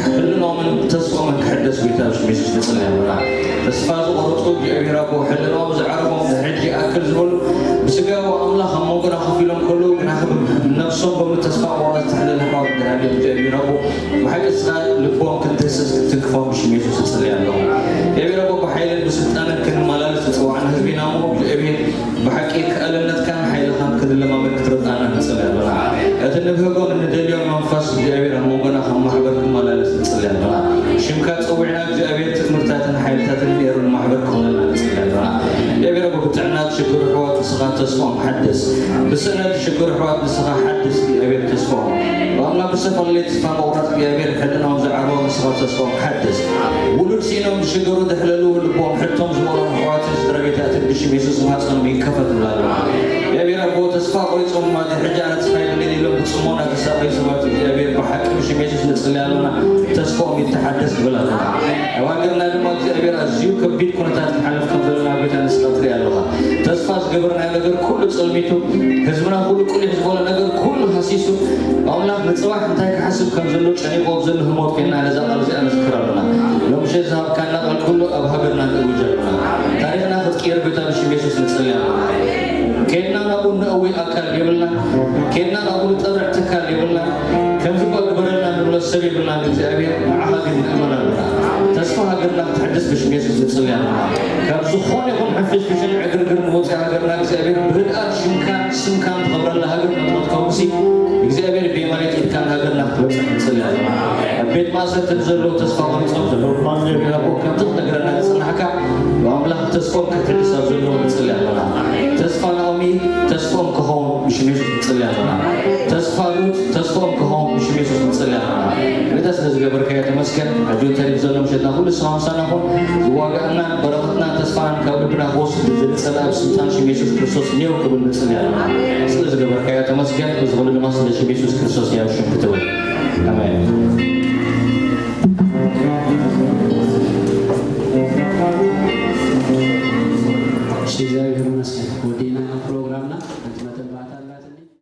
ሕልኖምን ተስፎምን ክሕደስ ጎይታ ብሽም የሱስ ንጽሊ ኣለና። ተስፋ ዝቆረጹ እግዚኣብሔር ኣቦ ሕልኖም ዝዓረፎም ንሕጂ ይኣክል ዝበሉ ብስጋ ብኣምላኽ ኣብ መንጎና ኮፍ ኢሎም ከለዉ ግና ነብሶም በምሉ ተስፋ ቆረጽ ትሕልል ኣሕዋት እንድሕር እግዚኣብሔር ኣቦ ብሓቂ ንስኻ ልቦም ክትድህስስ ክትትንክፎም ብሽም የሱስ እጽሊ ኣለኹ። እግዚኣብሔር ኣቦ ብሓይልን ብስልጣንን ክንመላለስ ዝጸዋዕና ህዝቢ ኢና እሞ እግዚኣብሔር ብሓቂ ከኣልነትካን ሓይልኻን ክንለማመድ ክትረድኣና ንጽሊ ኣለና። እቲ ንብህጎን እንደልዮን መንፈስ እግዚኣብሔር ኣብ መንጎና ከም ማሕበር ክመላለስ ንጽሊ ኣለና። ሽምካ ጸዊዕና እግዚኣብሔር ትእምርታትን ሓይልታትን ነይሩ ንማሕበር ክኾነና ንጽሊ ኣለና። እግዚኣብሔር ኣቦ ብጥዕና ዝሽግሩ ኣሕዋት ንስኻ ተስፎም ሓድስ። ብስእነት ዝሽግሩ ኣሕዋት ንስኻ ሓድስ እግዚኣብሔር ተስፎም። ብኣምላኽ ብዝተፈላለየ ተስፋ መቑረጽ እግዚኣብሔር ሕልናኦም ዝዓርቦም ንስኻ ተስፎም ሓድስ። ውሉድ ስኢኖም ዝሽገሩ ዘሕለሉ ልቦም ሕቶም ዝመልኦም ኣሕዋትን ስድራ ቤታትን ብሽም የሱስ ማህጸኖም ይከፈት ንብላ ኣለና። እግዚኣብሔር ኣቦ ተስፋ ቆሪጾም ድማ እዚ ሕጂ ኣነ ተስፋ የብለይን ኢሎም ብጽሞና ዝሳቐዩ ሰባት እግዚኣብሔር ብሓቂ ብሽም የሱስ ንጽሊ ኣለና። ተስፋኦም ይተሓደስ ንብል ኣለና። ኣብ ሃገርና ድማ እግዚኣብሔር ኣዝዩ ከቢድ ኩነታት ንሓልፍ ከም ዘለና ጎይታ ንስኻ ትርኢ ኣለኻ። ተስፋ ዝገበርናዮ ነገር ኩሉ ጸልሚቱ፣ ህዝብና ኩሉ ቁሊሕ ዝኾነ ነገር ኩሉ ሃሲሱ፣ ኣምላኽ ንጽባሕ እንታይ ክሓስብ ከም ዘሎ ጨኒቑ ኣብ ዘሎ ህሞት ኮይንና ነዛ ቃል እዚኣ ንዝክር ኣለና። ሎምሸት ዝሃብካና ቃል ኩሉ ኣብ ሃገርና ንእውጅ ኣለና። ታሪኽና ክትቅየር ጎይታ ብሽም የሱስ ንጽሊ ኣለና። ኬድና ናብኡ ነእዊ ኣካል የብልና። ኬድና ናብኡ ንጠርዕ ትካል የብልና። ከምዚ እኳ ግበረልና ንብሎ ሰብ የብልናን እግዚኣብሔር ንዓኻ ግን ንእመን ኣለና። ተስፋ ሃገርና ክትሕድስ ብሽም የሱስ ንጽሊ ኣለና። ካብ ዝኾነ ይኹን ሕንፍሽፍሽን ዕግርግር ንወፅእ ሃገርና እግዚኣብሔር ብህድኣት ሽምካን ስምካን ትኸብረላ ሃገር መጥመት ከምሲ እግዚኣብሔር ብየማነይቲ ኢድካ ንሃገርና ክትበፅሕ ንጽሊ ኣለና። ኣብ ቤት ማእሰርቲ ንዘለዉ ተስፋ ቆሪጾም ዘለዉ ድማ እግዚኣብሔር ኣቦ ከምቲ ክትነግረና ዝጸናሕካ ብኣምላኽ ተስፎም ክትሕድስ ኣብ ዘለዉ ንጽሊ ኣለና። ተስፋ ናኦሚ ተስፎም ክኸውን ብሽም የሱስ ንጽሊ ኣለና። ተስፋ ሩት ተስፎም ክኸውን ብሽም የሱስ ንጽሊ ኣለና። ነታ ስለ ዝገበርካዮ ተመስገን። ሕጂ እውን ተሪፍ ዘሎ ምሸትና ኩሉ ስኻ ምሳና ኹን። ዝዋጋእና በረኸትና ተስፋናን ካብ ልብና ክወስድ ዝደሊ ጸላኢ ኣብ ስልጣን ሽም የሱስ ክርስቶስ ኔው ክብል ንጽሊ ኣለና። ስለ ዝገበርካዮ ተመስገን። እዚ ኩሉ ድማ ስለ ሽም የሱስ ክርስቶስ ያብ ሽም